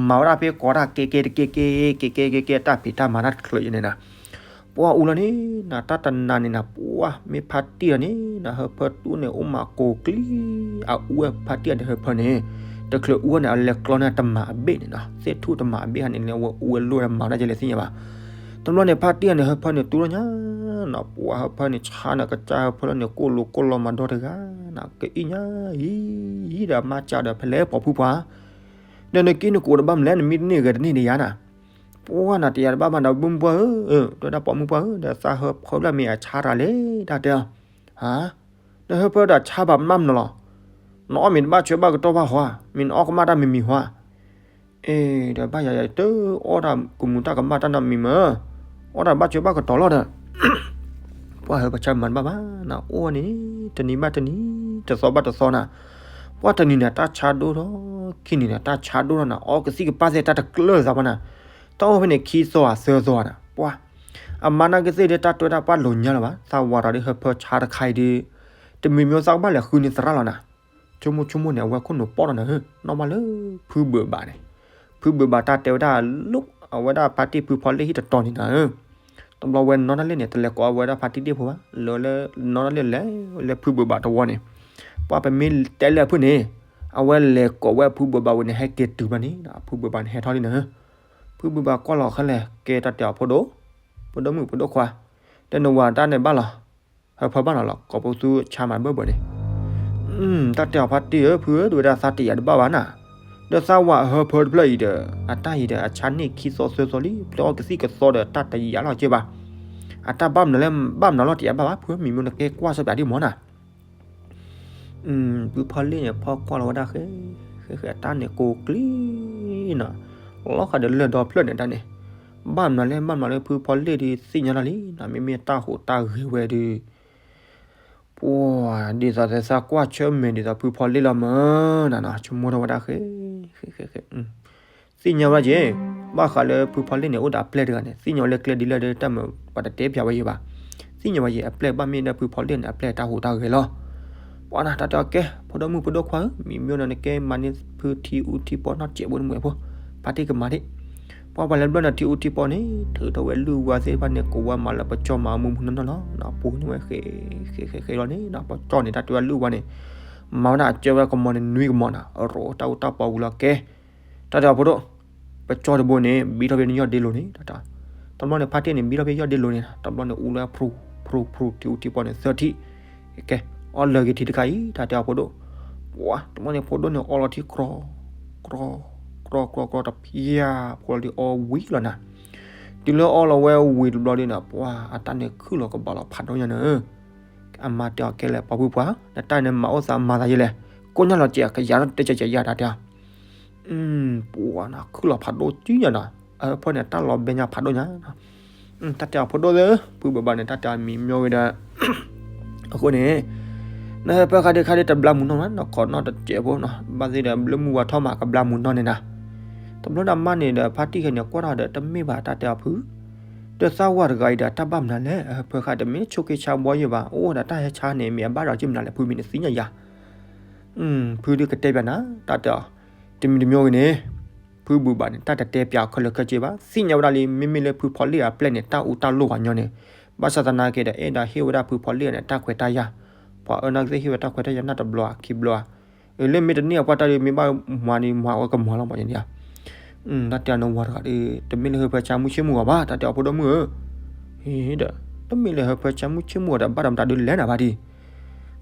မၤဝဲဒၣ်ဖဲကိးတၢ်ကဲကဲတကဲကဲ, ကဲကဲကဲကဲ တၢ်ဖံးတၢ်မၤတၢ်တချုးအံၤန့ၣ်နၤ. ပှၤအူလီၤန့ၣ်နၤ, တၢ်တနၤန့ၣ်နၤ, ပှၤမ့ၢ်ဖါတံၢ်လီၤန့ၣ်နၤ, ဟၢဖၢတူၢ်န့ၣ် အိၣ်မးကိးကျံ, အအူဝဲဖါတံၢ်အတဟၢဖၢန့ၣ်, တချုးအူဝဲန့ၣ် အလဲၤကျီန့ၢ်တမၤအဘ့ၣ်န့ၣ်နၤ, သ့ၣ်ထူၣ်တမၤအဘ့ၣ်ဟါန့ၣ် လၢအဝဲအူဝဲလိၣ်ဝဲမၤတၢ်ကဲလဲၣ်သ့ၣ်ညါဘၣ်. တဘျီန့ၣ် ဖါတံၢ်န့ၣ် ဟၢဖၢန့ၣ်တူၢ်ထီၣ်ညါနၤ, ပှၤဟၢဖၢန့ၣ်ဆါနၤ, ကစၢ်ဟၢဖၢလီၤန့ၣ် ကိၣ်လိၤကိၣ်လီမၤဒီတဂၤနၤ, ကအံၣ်ညါ, အံၤဒီးအမါစံးဒီး ဖဲလဲၣ်ပိာ်ဖုပှၢ်, ဒီးနက့နကိးတဘၣ်မလဲၣ်, နမံတန့ၢ်ဂဲၤတန့ၢ်ဒီးယၤနၤ. ပှၤနၤတယာ်တဘၣ်ဘၣ်နၤ, ဘုၣ်မုၣ်ပှၢ်ဧၢ, တဲဝဲဒၣ်ပိာ်မုၣ်ပှၢ်ဧၢ, ဒီးသးဟၢဖၢလၢမ့ၢ်အဆါတၢ်လဲၣ်, တၢ်တဲအီၤ, ဟါ, နဟၢဖၢဒီးဆါဘၣ်မးမနီၤလီၤ, နအီၣ်မ့ၤတဘၣ်ဆၢဘၣ်ကတီၢ်ဘၣ်ဟီဧါ, မ့ၢ်နအီၣ်ကမၣ်တၢ်မံၤမံၤဟီဧါ. အ့ ဒီးဘၣ်ယၤယၤတအီၣ်တၢ်ကမူၤတၢ်ကမၣ်တၢ်နီတမံၤမး, အီၣ်တၢ်ဘၣ်ဆၢဘၣ်ကတီၢ်လီၤဒီး ပှၤဟၢဖၢဆါမၤတဘၣ်ဘၣ်နၤ, အိၣ်ဝဲန့ၣ် တနံၤဘၣ်တနံၤ တသီဘၣ်တသီနၤ, ပှၤတနံၤန့ၣ် တၢ်ဆါဒိၣ်ထီၣ်, ခံနံၤန့ၣ် တၢ်ဆါဒိၣ်ထီၣ်နၤ, အီၣ်ကသံၣ်ကပၢ်သ့ၣ်တၢ်တကျၢၢ်သးပှၤနၤ, တၢ်အိၣ်ဖဲန့ၣ် ခံသီဧါသၢသီဧါနၤ, ပှၤ အမါနာ်က့သ့ၣ်ဒီး တၢ်တွဲတၢ်ပှၢ်လိာ်ညါလၢၤဘၣ်, သးဝးထီၣ်ဒီးဟၢဖၢဆါတခါအံၤဒီး တမံၤမံၤသးကဘၣ်လဲၤဃုန့ၢ်သရၣ်လီၤနၤ. ဆိကမိၣ်ဆိကမိၣ်န့ၣ် အဝဲခိၣ်နူာ်ပီၣ်ထီၣ်နၤဧၢ, နီၢ်မးလၢဖုဘုးဘးန့ၣ်, ဖုဘုးဘးတၢ်တဲဝဲဒၣ်လိၣ် အဝဲဒၣ်ဖါတံၢ်ဖုဖီလ့ၣ်ဟံၣ်တတီၤန့ၣ်နၤဧၢ. တဘျီဝဲနီၢ်တၢ်လ့ၣ်န့ၣ် တလဲၤကိးအဝဲဒၣ်ဖါတံၢ်ဒ့ၣ်ဖိဘၣ်, လၢလၢနီၢ်တၢ်လ့ၣ်လဲၤလၢဖုဘုးဘးတဝီန့ၣ်, ပှၤပမ့ၢ်တဲလၢအဖုၣ်န့ၣ်, အဝဲလဲၤကိးဝဲဖုဘုးဘးဝဲန့ၣ် ဟဲက့ၤတုၤဘၣ်န့ၣ် ဖုဘုးဘးန့ၣ်ဟဲထီၣ်လံနၤဧၢ. ဖုဘုးဘးကွၢ်လီၤခဲလၢာ် ကဲတၢ်တဲအီၤဖိဒိၣ်, ဖိဒိၣ်မုၣ်ဖိဒိၣ်ခွါ, ဒီးနဝၤတၢ်န့ၣ်ဘၣ်လီၤ, ဟၢဖၢဘၣ်နီၤလီၤ, ကိးပသူဆါမၤဘၢၣ်ဘၢၣ်န့ၣ် တၢ်တဲအီၤဖါတံၢ်ဧၢ, ဖုဧၢ, ဒ်ဝဲဒၣ်သးတယာ်တဘၣ်ဘၣ်နၤ, ဒီးသးဝၤအဟၢဖၢတဖျၢၣ်အံၤဒီး အတၢ်အံၤဒီး အဆါန့ၢ်ခံသီသၢသီလံ, ဖျဲအီၣ်ကသံၣ်ကသီဒီး တၢ်တယာ်လီၤက့ဘၣ်, အတၢ်ဘၣ်မနုၤလဲၣ် ဘၣ်မနုၤလီၤတယာ်ဘၣ်ဘၣ်, ဖုမံၤမ့ၢ်နကဲကွၢ်ဆၢပၠးဒံၣ်မီၤနၤ. ဖုဖီလ့ၣ်န့ၣ် ဖီကွၢ်လီၤဝဲဒၣ်ဃဲ, ဃဲဃဲအတၢ်န့ၣ်ကိးကျံနီၤ, လီၤဃာ်ဒီးလၢၢ်ဒီဖျၢၣ်န့ၣ်တၢ်န့ၣ်, ဘၣ်မနုၤလဲၣ် ဘၣ်မနုၤလၢဖုဖီလ့ၣ်ဒီးသ့ၣ်ညါလီၤလံနၤ, မ့မ့ၢ်တၢ်ဟူးတၢ်ဂဲၤဝဲဒီး ပှၤဒ်သိးသးကွၢ်ဆၢၣ်မဲာ်ဒ်သိးဖုဖီလ့ၣ်လီၤမးနၤနီၤ, ဆိကမိၣ်ထီၣ်ဝဲဒၣ်ဃဲ, ဃဲဃဲဃဲ သ့ၣ်ညါဝဲဒၣ်က့ၤ, ဘၣ်ဃးလၢဖုဖီလ့ၣ်န့ၣ် အိၣ်ဒီးအပျဲၢ်တဂၤန့ၣ် သ့ၣ်ညါဝဲလၢကျဲဒ်လဲၣ်ဒီး တၢ်မၤပှၤတတဲပၠးဝဲယဲဘၣ်, သ့ၣ်ညါဝဲယဲ အပျဲၢ်ဘၣ်မ့ၢ်ဒၣ်ဖုဖီလ့ၣ်န့ၣ် အပျဲၢ်တၢ်ဟူးတၢ်ဂဲၤလီၤ. ပှၤနၤတၢ်တဲအီၤကဲ ဖိဒိၣ်မုၣ်ဖိဒိၣ်ခွါဧၢ, မံၤမ့ၢ်နၤနကဲမၤန့ၢ်ဖုထံအူထံပီၢ်နီၢ်စဲးဘိန့ၣ်မ့ၢ်ဖိ, ဖါတံၢ်ကမၤဒံး, ပှၤပှၤလဲၤဘျၢၣ်နၤထံအူထံပီၢ်န့ၣ် ထုးထီၣ်ဝဲလုၢ်ဝါသ့ၣ်တဖၣ်န့ၣ် ကိးဝဲမၤလၢပကၠီၣ်မၤအမူမူနီၢ်နီၢ်လီၤ, ပူၤန့ၢ်ဝဲဃဲ, ဃဲဃဲဃဲလီၤန့ၣ် ပကၠီၣ်န့ၣ် တၢ်တဲဝဲလုၢ်ဝါန့ၣ် မၤဝဲဒၣ်အကၢဝဲကမီၤန့ၣ် နွံကမီၤနၤ, အရိတၢ်အူတၢ်ပီဝံၤလီၤကဲ, တၢ်တဲအီၤဖိဒိၣ်, ပကၠီၣ်တဘိန့ၣ် ဘံထီၣ်ဖဲနယီၢ်ဒ့လိၤန့ၣ်, တဘျီန့ၣ် ဖါတံၢ်န့ၣ် ဘံထီၣ်ဖဲယီၢ်ဒ့လိၤန့ၣ် တဘျီန့ၣ် အူလၢဖရူဖရူဖရူ ထံအူထံပီၢ်န့ၣ် သၢထံၣ်, ကဲ, အီၣ်လၢာ်က့ၤထံတခါအံၤ တၢ်တဲအီၤဖိဒိၣ်, ပှၤ တဘျီန့ၣ် ဖိဒိၣ်န့ၣ် အီလီၤထံကြီ, ကြီကြီကြီတဖၣ်, ဖိလီၤဒုးအီဝံၤလီၤနၤ, တုၤလၢအီလီၤဝဲဝံၤတဘျီဒုးန့ၣ် ပှၤအတၢ်န့ၣ်ခုၣ်လီၤကဘၣ်လီၤဖးဒိၣ်ညါနၤ, အမါတဲအီၤကဲလဲၣ် ပိာ်ဖုပှၢ်, နတၢ်န့ၣ်မၤအိၣ်သးမၤသးယဲလဲၣ်, ကိၣ်ညါလီၤကဲးကယၤထီၣ်တဲကဲးကယၤတၢ်တဲအီၤ ပှၤနၤ ခုၣ်လီၤဖးဒိၣ်ကံညါနီၤ, အဖၢန့ၣ် တၢ်လီၤဘဲညါဖးဒိၣ်ညါ, တၢ်တဲအီၤဖိဒိၣ်သ့ၣ်, ဖုဘၣ်ဘၣ်န့ၣ် တၢ်တဲအီၤမံၤမ့ၢ်ဝဲဒီး, အဃိန့ၣ်, နဟၢဖၢဃါဒုးခါဒုးတဘျါမုၢ်နီၢ်နီၤ, နခိးနီၣ်တစဲးဖိနီၤ, ဘၣ်သ့ၣ်ဒီးဘျၢမုၢ်ဝါထီၣ်မးကဘျါမုၢ်နီၢ်န့ၣ်နၤ, တဘျီဒီးမါန့ၣ်ဒီး ဖါတံၢ်ခဲန့ၣ် ကွၢ်ထီၣ်ဒီးတမ့ၢ်ဘၣ်တၢ်တဲအီၤဖု, ဒီးသးဝၤတဂၤအံၤဒီး တၢ်ဘၣ်မနုၤလဲၣ်, အဟၢဖၢဃါတမ့ၢ်ဆိးက့ဆါဘှီယဲဘၣ်, အိၣ်ဒီးတၢ်ဟဲဆါန့ၣ် မ့ၢ်အဘၣ်ဒီးက့မနုၤလဲၣ်, ဖုမ့ၢ်နသ့ၣ်ညါယၤ ဖုဒုးကတဲပျးနၤ, တၢ်တဲအီၤ, တမံၤတမံၤဂ့ၤန့ၣ်, ဖုဘုးဘၣ်န့ၣ် တၢ်တတဲပျးခဲလၢာ်ခဲဆ့ဘၣ်, သ့ၣ်ညါဝဲဒၣ်လံ မ့မ့ၢ်လၢဖုဖီလ့ၣ်အပျဲၢ်န့ၣ် တၢ်အူတၢ်လိၣ်ဂၤညီန့ၣ်, ဘၣ်ဆၣ်သနာ်က့ဒီး အဲၣ်ဒိးဟ့ၣ်ဝဲဒၣ်ဖုဖီလ့ၣ်န့ၣ် တၢ်ခွဲးတၢ်ယာ်, ပှၤအၢနာ်ကသ့ၣ်ဟ့ၣ်ဝဲတၢ်ခွဲးတၢ်ယာ်နၢ်တဘျီဧါ ခံဘျီဧါ, လၢမ့ၢ်တန့ၢ်အပှၢ်တၢ်ဒီး မ့ၢ်ဘၣ်မၤန့ၣ် မၤဝဲကမၤလီၤမးန့ၣ်ဧါ, တၢ်တဲအီၤနဝၤတဂၤဒီး တမ့ၢ်လၢဟၢဖၢဆါမုၢ်ဆ့ၣ်မုၢ်ဂီၤဘၣ်, တၢ်တဲအီၤဖိဒိၣ်မုၣ်ဧၢ, ဒီး တမ့ၢ်လၢဟၢဖၢဆါမုၢ်ဆ့ၣ်မုၢ်ဂီၤဒီး ဘၣ်ဒီးမတၤဒုးလဲၤနၤဘၣ်ဒံ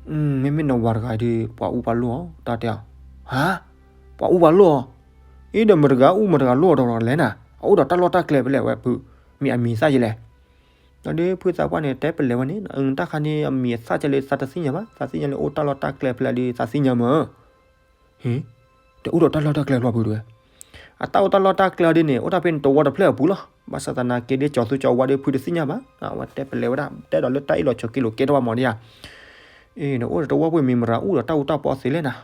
း, မ့မ့ၢ်နဝၤတဂၤဒီး ပှၤအူပှၤလိၣ်အီၤ, တၢ်တဲအီၤ, ဟါ, ပှၤအူပှၤလိၣ်အီၤ, အံၤဒီးမတဂၤအူမတဂၤလိၣ်အီၤဒီးလဲၤနၤ, အအိၣ်ဒီးတၢ်လီၢ်တၢ်ကျဲဖဲလဲၣ်ဝဲဖု, မ့ၢ်အမံၤသၣ်ယဲလဲၣ်, ဒီးဖုသးပှၢ်န့ၣ် တဲပလဲၤဝဲန့ၣ် တၢ်ခါန့ၣ် အမံၤအသၣ်ကဲလၢသးတသ့ၣ်ညါဘၣ်, သးသ့ၣ်ညါလၢအိၣ်တၢ်လီၢ်တၢ်ကျဲဖဲလဲၣ်ဒီး သးသ့ၣ်ညါမး ဟ့, ဒီးအိၣ်ဒီးတၢ်လီၢ်တၢ်ကျဲလီၤဖုဒုး, အတၢ်အိၣ်တၢ်လီၢ်တၢ်ကျဲအီၤဒ်န့ၣ် အိၣ်တၢ်ဖဲန့ၣ်တဝီတဖျၢၣ်အပူၤလီၤ, ဘၣ်ဆၣ်သနာ်က့ဒ်ကၠီၤသူကၠီၤဝါဒီးဖုတသ့ၣ်ညါဘၣ်, အဝဲတဲပလဲၤဝဲဒၣ် တဲဒီးလၢတၢ်အ့ၣ်လိာ်ဆိးက့လိာ်ကဲထီၣ်ဘၣ်မးဒံးဧါ, အ့ၣ် ဒီးအိၣ်ဒီးတဝီပှ့ၤမ့ၢ်မတၤအူဒီးတၢ်အူတၢ်ပီသ့လဲၣ်နၤ,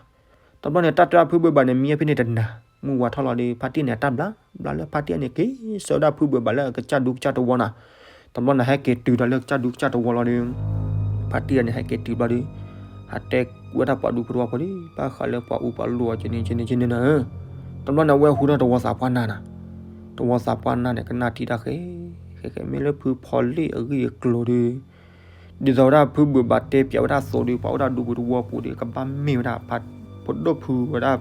တဘျီန့ၣ် တၢ်တဲဖုဘုးဘၣ်န့ၣ် မံဖဲန့ၣ်တနၤ, မုၢ်ဝါထီၣ်လီၤဒီး ဖါတံၢ်န့ၣ်အတၢ်ဘျါ, ဘျါလၢဖါတံၢ်န့ၣ်က့ၤဆှၢဝဲဒၣ်ဖုဘုးဘၣ်လၢအကစၢ်ဒူကစၢ်တဝီနၤ. တဘျီန့ၣ်ဟဲက့ၤတုၤဒီးလၢကစၢ်ဒူကစၢ်တဝီလီၤဒီး ဖါတံၢ်န့ၣ်ဟဲက့ၤတုၤဘျီဒီး ဟးတဲဝဲဒၣ်ပှၤဒူဖိတဝီဖိဒီး ဘၣ်ဃးလၢပှၤအူပှၤလိၣ်အီၤကန့ၣ်ကန့ၣ်ကန့ၣ်နၤဧၢ. တဘျီန့ၣ်အဝဲဟူထီၣ်တဝီသးပှၢ်နၢ်နၤ. တဝီသးပှၢ်နၢ်န့ၣ် ကနၣ်ထံတၢ်ဃဲ ဃဲဃဲ မ့ၢ်လၢဖုဖီလ့ၣ်အဂ့ၢ်အကျိၤဒီး ဒ်သိးဝဲဒၣ်ဖုဘုးဘၣ်တဲပၠးဝဲဒၣ်အသိးဒီး ပှၤအိၣ်ဒၣ်ဒူပူၤတဝီပူၤဒီး ကဘၣ်မ့ၢ်ဝဲဒၣ် ပဒိၣ်ဖုဝဲဒၣ်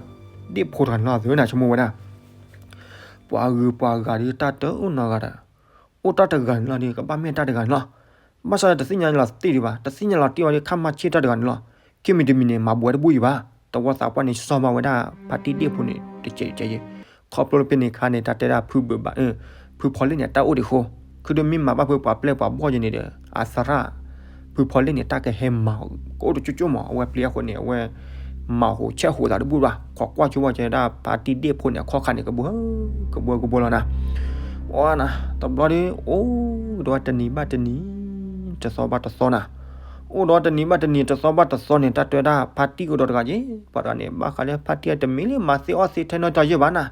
ဒ့ၣ်ဖိတဂၤန့ၣ်လီၤ သုဝဲနၤ ဆိကမိၣ်ဝဲဒၣ် ပှၤဂုၤပှၤဂၤဒီး တၢ်တအိၣ်နီတဂၤဒီး အိၣ်တၢ်တဂၤန့ၣ်လီၤဒီး ကဘၣ်မ့ၢ်တၢ်တဂၤန့ၣ်လီၤ. ဘၣ်ဆၣ်တသ့ၣ်ညါလီၤတံၢ်ဒံးဘၣ်, တသ့ၣ်ညါလီၤတံၢ်ဝဲဒီး ခါမၤဆ့ၣ်တၢ်တဂၤန့ၣ်လီၤ. ခံမံၤတမံၤန့ၣ် မၤဘှဲတဘူၣ်ယံၤဘၣ်, တဝီသးပှၢ်န့ၣ် စီၤမၤဝဲဒၣ် ဖါတံၢ်ဒ့ၣ်ဖိန့ၣ် တကဲးတကဲးယဲ. ခီဖျိလၢဖဲန့ၣ်အခါန့ၣ် တၢ်တဲဒၣ်ဖုဘုးဘၣ်, ဖုဖီလ့ၣ်န့ၣ် တၢ်အိၣ်ဒံးအဃိ, ခုဒိၣ်မ့ၢ်မၤဘၣ်ဖုပှၤပျဲၢ်ပှၤဘီၣ်ယဲန့ၣ်ဒီး အသရၣ် ဖုဖီလ့ၣ်န့ၣ် တၢ်ကဟဲမၤကအိၣ်တကၠိကၠိမး, အဝဲပျံၤအဃိန့ၣ် အဝဲ မၤဟူးဆဲးဟူးသးတဘူၣ်ဘၣ်, ခိးကွၢ်ဆိဝဲကဲဒၣ် ဖါတံၢ်ဒ့ၣ်ဖိန့ၣ် အခီၣ်ခါန့ၣ် ကဘှီ ကဘှီကဘှီလီၤနၤ. အီနၤ, တဘျီဒီး အိၣ်ဒီးတနံၤဘၣ်တနံၤ, တသီဘၣ်တသီနၤ, အိၣ်ဒီးတနံၤဘၣ်တနံၤ တသီဘၣ်တသီန့ၣ် တၢ်တဲဝဲဒၣ် ဖါတံၢ်ကဒီးတဂၤက့ၤ, ပှၤတဂၤန့ၣ် ဘၣ်ဃးလၢဖါတံၢ်တမ့ၢ်လၢမၤသ့အီၣ်သ့ထဲနီတယဲၢ်ဘၣ်နၤ.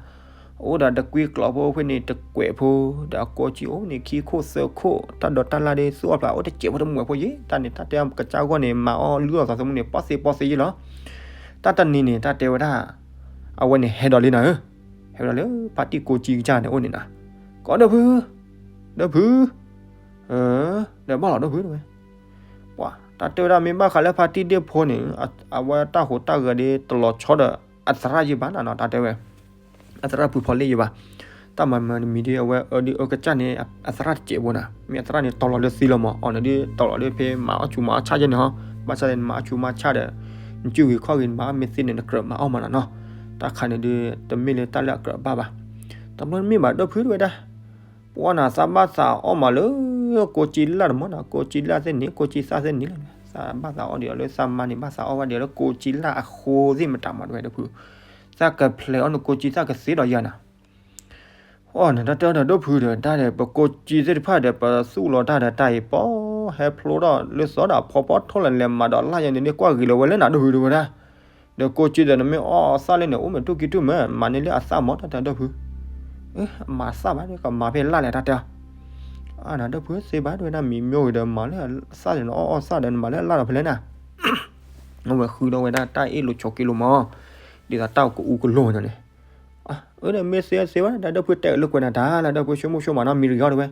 အိၣ်ဒီးတကွံကျိးဖိဖဲန့ၣ် တကွဲးဖိ, ဒီးအကိးကံအိၣ်န့ၣ် ခံခိၣ်သၢခိၣ်, တၢ်ဒိးတၢ်လၢ်ဒီး သူၣ်အီၣ်ဖျါအိၣ်တစဲးဖိတမှဲးဖိယဲ, တၢ်န့ၣ် တၢ်တဲအကစၢ်ဂီၢ်န့ၣ် မၤအီၣ်လုၢ်အီၣ်သးသမူန့ၣ် ပီၣ်သ့ပီၣ်သ့ယဲလီၤ. တၢ်တနံၤန့ၣ် တၢ်တဲဝဲဒၣ် အဝဲန့ၣ်ဟဲဒီးလံနၤဧၢ, ဟဲဝဲဒၣ်လၢဖါတံၢ်ကိးကံကစၢ်န့ၣ်အိၣ်န့ၣ်နၤ, ကိးဒိၣ်ဖု, ဒိၣ်ဖု, ဒီးဘၣ်လီၤဒိၣ်ဖုတဲဝဲ, ပှၤ တၢ်တဲဝဲဒၣ်မ့ၢ်ဘၣ်ဃးလၢဖါတံၢ်ဒ့ၣ်ဖိန့ၣ် အဝဲတၢ်ဟူးတၢ်ဂဲၤဒီး တလီၤဆီဒီး အသရၣ်ယဲဘၣ်နၤနီၤ, တၢ်တဲဝဲ အသရၣ်ဖုဖီလ့ၣ်ယဲဘၣ်, တၢ်မၤမၤတမံၤဒီး အဝဲအၢဒုးအၢကစၢ်န့ၣ် အသရၣ်တစဲးဖိနၤ, မ့ၢ်အသရၣ်န့ၣ် တီၤလီၤလၢသံလီၤမး, အီၤန့ၣ်ဒုး တီၤလီၤလၢဖဲမၤအီၣ်ဆူးမၤအီၣ်ဆၣ်ယဲန့ၣ်ဟီ, ဘၣ်ဆၣ်န့ၣ် နမၤအီၣ်ဆူးမၤအီၣ်ဆၣ်ဒီး နစုဂ့ၤခီၣ်ဂ့ၤ နမၤအီၣ်မ့ၢ်သ့န့ၣ် နကြၢးမၤအီၣ်မးနၤနီၤ, တၢ်ခါန့ၣ်ဒုး တမ့ၢ်လၢတၢ်လၢအကြၢးဘၣ်ဘၣ်, တဘျီမ့ၢ်ဘၣ်ဒိၣ်ဖုတဲဝဲဒၣ် ပှၤနၤ သးဘၣ်သးအီၣ်မးလၢ ကိးကံလၢ်တမးနၤ, ကိးကံလၢ်သ့ၣ်န့ၣ် ကိးကံသၣ်သ့ၣ်န့ၣ်လီၤ, သးဘၣ်သးအီၣ်ဒံးအီၤလၢသးမါန့ၣ် ဘၣ်သးအီၣ်ဝဲဒံးအီၤလၢကိးကံလၢ်အဃိသ့ၣ်မတၤမးတဲဝဲဒၣ်ဖု, သးကဖျဲးအီၣ်နကိးကံသၣ်ကသ့ဒီးယၤနၤ, အီၤနတၢ်တဲအီၤဒီးဒိၣ်ဖုဒီး တၢ်ဒီးပကိးကံသ့ၣ်တဖၣ်ဒီး ပသူၣ်လီၤတၢ်ဒီးတၢ်အံၤပီ ဟဲဖျိထီၣ်လၢသီဒီး ဖီပီထီၣ်လၢလဲၤမၤဒီးလၢ်ယဲန့ၣ် ကွၢ်ဂ့ၤလီၤဝဲလၢနၤဒိၣ်ဖုတဲဝဲဒၣ် ဒီးကိးကံဒီး နမ့ၢ်အီၣ်အီၣ်သၣ်လၢန့ၣ် အိၣ်မ့ၢ်တူၢ်ကံတူၢ်မး မၤန့ၢ်လၢအသၣ်မး တၢ်တဲဒိၣ်ဖု, မၤသၣ်ဘၣ်ဒီး ကမၤဖဲလၢ်လဲၣ် တၢ်တဲအီၤ, အါနၤဒိၣ်ဖုသ့ဘၣ်တဲဝဲဒၣ် မံၤမ့ၢ်ဂ့ၤဒီးမၤလၢအသၣ်ဒီး နအီၣ်အီၣ်သၣ်ဒီး နမၤလၢအလၢ်ဒီးဖဲလဲၣ်နၤ, အဝဲဃုဒီးဝဲဒၣ်တၢ်အ့ၣ်လိာ်ဆိးက့လိာ်မး, ဒ်သိးတၢ်ကအူကလိာ်ညါန့ၣ်, အၢ ဒီးမ့ၢ်သ့သ့ဘၣ် တၢ်ဒိၣ်ဖုတဲအၢလၢကွဲးနၤတၢ်လၢ ဒိၣ်ဖုဆိကမိၣ်ဆိကမးနီတမံၤတဂ့ၤတဲဝဲ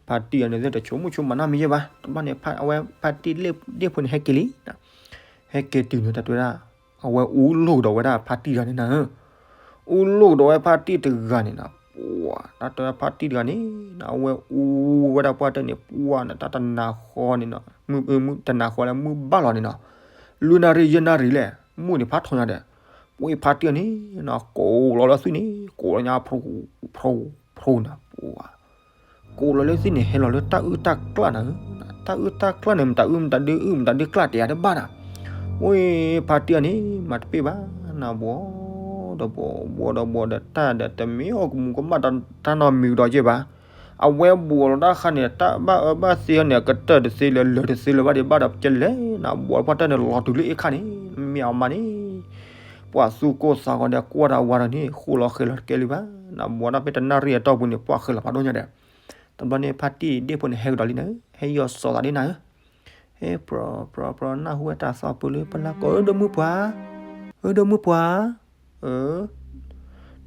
ဖါတံၢ်အန့ၣ်သ့ၣ်တဆိကမိၣ်ဆိကမးနီတမံၤယဲၢ်ဘၣ်, တဘျီန့ၣ် အဝဲဖါတံၢ်ဒ့ၣ်ဖိန့ၣ်ဟဲက့ၤလံ, ဟဲက့ၤတုၤန့ၣ် တၢ်တဲဝဲဒၣ် အဝဲအူလိာ်ကဒီးဝဲဒၣ်ဖါတံၢ်တဂၤန့ၣ်နၤဧၢ, အူလိာ်ကဒီးဝဲဖါတံၢ်တဂၤန့ၣ်နၤ, ပှၤ တၢ်တဲဝဲဖါတံၢ်တဂၤန့ၣ်နၤ အဝဲအူဝဲဒၣ်ပှၢ်တၢၢ်န့ၣ် ပှၤန့ၣ် တၢ်တနၤဃီန့ၣ်နီၤ, မုၢ်တနၤဃီလၢမုၢ်ဘၣ်လီၤန့ၣ်နီၤ, လွံၢ်နၣ်ရံၣ်ယဲၢ်နၣ်ရံၣ်လဲၣ် မုၢ်န့ၣ်ဖးထီညါဒီး, ပှၤဖါတံၢ်န့ၣ်နၤ ကိးလီၤလၢသွံၣ်န့ၣ် ကိးလီၤညါ ဖျိ ဖျိ ဖျိနၤ ပှၤ ကိးလီၤလၢသွံၣ်န့ၣ် ဟဲလီၤလၢတၢ်အုၣ်တၢ်ကျၣ်နၤဧၢ, တၢ်အုၣ်တၢ်ကျၣ်န့ၣ် မတၤအုၣ်မတၤဒုအုၣ်မတၤဒုကျၣ်တဲယၤတဘၣ်နၤ, ဝဲဖါတံၢ်န့ၣ် မၤတပ့ၢ်ဘၣ်နၤ ဘှီဒီးဘှီ ဘှီဒီးဘှီဒီးတၢ်ဒီးတမ့ၢ်အီၣ်ကမူးကမၣ်တၢ်နီတမံၤကဒီးက့ၢ်ဘၣ်, အဝဲဘှီလီၤတၢ်ခါန့ၣ် တၢ်ဘၣ်အၢဘၣ်သီန့ၣ် အကတၢၢ်တသ့လၢၤ လၢၤတသ့လၢၤဘၣ်ဒံးဘၣ်ဒီး ကလဲၤနၤ ဘှီပှၢ်တၢၢ်န့ၣ် လီၤတုၤလၢအ့ၣ်ခါန့ၣ် မ့ၢ်အမါန့ၣ် ပှၤသူၣ်ကိၢ်သးဂီၤဒီး ကွၢ်တၢ်ဝါဒီးန့ၣ် ဃိလီၤဃဲၤလီၤတကဲလံဘၣ်, နဘှီတၢ်ဖဲတနၣ်ရံၣ်အတီၢ်ပူၤန့ၣ် ပှၤဃဲၤလီၤဖးဒိၣ်ညါဒီး, တဘျီန့ၣ် ဖါတံၢ်ဒ့ၣ်ဖိန့ၣ် ဟဲကဒီးလံနၤဧၢ, ဟဲယီၤစီၤသးဒ်နၤဧၢ, ဟဲပြီပြီပြီ နၢ်ဟူဝဲတၢ်သီပူၤလၢပလၢ်ကိး ဒိၣ်မုၢ်ပှၢ်, အၢ ဒိၣ်မုၢ်ပှၢ်, အၢ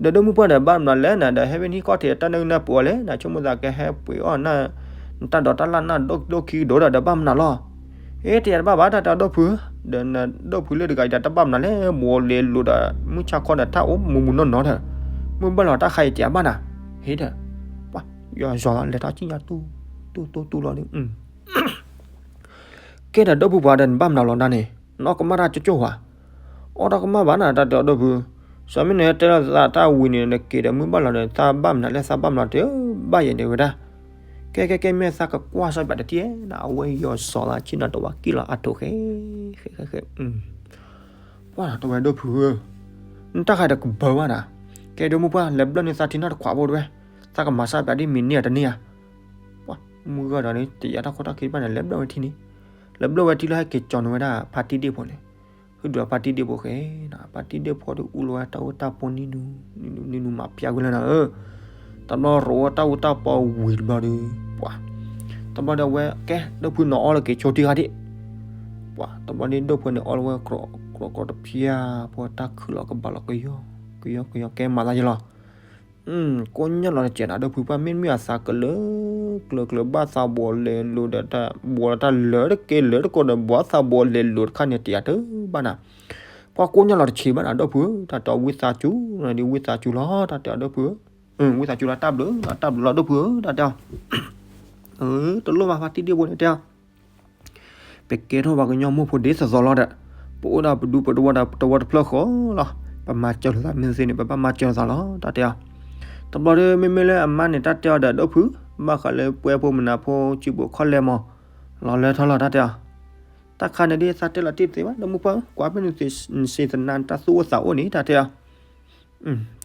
ဒီးဒိၣ်မုၢ်ပှၢ်ဒီး ဘၣ်မနုၤလဲၣ်နၤဒီး ဟဲဝဲနဟံၣ်ကီၢ်ထံးတၢ်နၢနၢပှၤလဲၣ် နဆိကမိၣ်သးကဟဲပှ့ၤအီၣ်နၤ, နတၢ်ဒိးတၢ်လၢ်နၢ်ဒိၣ်ခံကဒိၣ်ဒီး ဒီးဘၣ်မနုၤလီၤ, အ့ တယၤတဘၣ်ဘၣ် တၢ်တဲဒိၣ်ဖု, ဒီးနဒိၣ်ဖုလၢတဂၤအံၤဒီး တဘၣ်မနုၤလဲၣ် ဘှီလဲၤလိာ်ဒီး မုၢ်ဆါခီဒီး တၢ်အိၣ်မူမူနီၢ်နီၢ်ဒီး, မုၢ်ဘၣ်လီၤတၢ်ခါအံၤတယၤဘၣ်နၤ, ဟ့ဒီး, ပှၤ ယီၤစီၤလီၤလဲၤထီၣ်စံၣ်ညါတူၢ်, တူၢ်တူၢ်တူၢ်လီၤဒီး ကဲဒီးဒိၣ်ဖုပှၤဒီး နဘၣ်မနုၤလီၤဒၣ်န့ၣ် နအီၣ်ကမၣ်တၢ်ကၠိကၠိဧါ, အီၣ်တၢ်ကမၣ်ဘၣ်နၤ တၢ်တဲအီၤဒိၣ်ဖု, စီၤမ့ၢ်နဟဲတဲလီၤသးတၢ်ဝံၤန့ၣ် နက့ၤဒီးမုၢ်ဘၣ်လီၤဒီး သးဘၣ်မနုၤလဲၣ် သးဘၣ်မနုၤတဘၣ်ယဲၢ်န့ၣ်ဝဲဒၣ်, ကဲကဲကဲ မ့ၢ်သးကကွၢ်စီၤပျးတထံၣ်နၤ အဝဲယီၤစီၤလီၤဆ့ၣ်နီၤတဝါကံၣ်လီၤအါထိၣ်ဃဲ, ဃဲဃဲဃဲ ပှၤတဲဝဲဒိၣ်ဖုဧၢ, နတၢ်ဃးဒီးကဘၢဘၣ်နၤ, ကဲဒိၣ်မုၢ်ပှၢ် လဲၤဘျၢၣ်န့ၢ်သးထံနီၢ်တခွးဖိတဲဝဲ, သးကမၤစီၤပျးဒ်မံၤန့ၢ်အတန့ၢ်ဧါ, ပှၤ မုၢ်ဂီၢ်ဒီးန့ၣ် တယာ်တၢ်ခိၣ်တၢ်ခံဘၣ်န့ၣ် လဲၤဘျၢၣ်ဝဲထံန့ၣ်, လဲၤဘျၢၣ်ဝဲထံလၢဟဲက့ၤကၠီၤန့ၢ်ဝဲဒၣ်ဖါတံၢ်ဒ့ၣ်ဖိန့ၣ်, ဟုၣ်ဒုးဖါတံၢ်ဒ့ၣ်ဖိဃဲနီၤ, ဖါတံၢ်ဒ့ၣ်ဖိဒီး အူလီၤဝဲတၢ်အူတၢ်ပီနံၤနူၤ နံၤနူၤမၤဖျါကွံာ်လၢနီၤဧၢ. တဘျီရိးဝဲတၢ်အူတၢ်ပီဝံၤတဘျီဒီး ပှၤ တဘျီဒီးအဝဲ ကဲ ဒိၣ်ဖုနီၤအီလီၤက့ၤဆိတံၢ်ဂၤဒံး ပှၤ တဘျီဒီးဒိၣ်ဖုန့ၣ်အီလီၤဝဲ ကြီကြီတဖျၢၣ် ပှၤတၢ်ခုၣ်လီၤကဘၣ်လီၤကယီ ကယီကယီ ကဲမၤသးယဲလီၤ. ကိးညါလီၤတစဲးနၤ ဒိၣ်ဖုပှၢ် မ့တမ့ၢ်အသးကလၢာ် ကျၢၤကျၢၤဘၣ်သးဘှီးလဲၤလိၤဒီး ဘှီးလီၤတၢ်လၢာ်တက့ၢ်လၢာ်တကိးဒီး ဘှီးသးဘှီးလဲၤလိၤတခါန့ၣ်တယာ်တဘၣ်နၤ, ပှၤကိးညါလီၤတစဲးဘၣ်နၤ ဒိၣ်ဖုဧၢ တၢ်တဲအီၤ ဝံသးစူၤ နၤဒ်ဝံသးစူၤလီၤ တၢ်တဲအီၤ ဒိၣ်ဖုဧၢ ဝံသးစူၤလီၤ တၢ်ဘျုး တၢ်ဘျုးလီၤ ဒိၣ်ဖုဧၢ တၢ်တဲအီၤ တလိၣ်ဘၣ် ဖါတံၢ်ဒ့ၣ်ဖိန့ၣ်တဲအီၤ ပကဲထီၣ်ပှၤကညီမိၢ်ဖိဒ်သိးသိးလီၤဒီး ပအိၣ်ဒၣ်ပဒူပတဝီဒီးပတဝီတဖျၢၣ်ဃီလီၤ. ပမၤစၢၤလိာ်သးမ့ၢ်သ့န့ၣ် ပဘၣ်မၤစၢၤလိာ်သးလီၤ တၢ်တဲအီၤ. တဘျီဒီး မ့မ့ၢ်လၢအမါန့ၣ် တၢ်တဲအီၤဒီး ဒိၣ်ဖု ဘၣ်ဃးလၢပှဲၤဖိမုၣ်နၤဖိ စုဘိးခီၣ်လဲမီၤ လီၤလၢထီၣ်လီၤ တၢ်တဲအီၤ. တၢ်ခါန့ၣ်ဒ်သးတဲလီၤတံၢ်တသ့ဘၣ် ဒီးမိၢ်ပှၢ် ကွၢ်ဖဲနစံးသနၤ တၢ်သူၣ်အိၣ်သးအိၣ်န့ၣ် တၢ်တဲအီၤ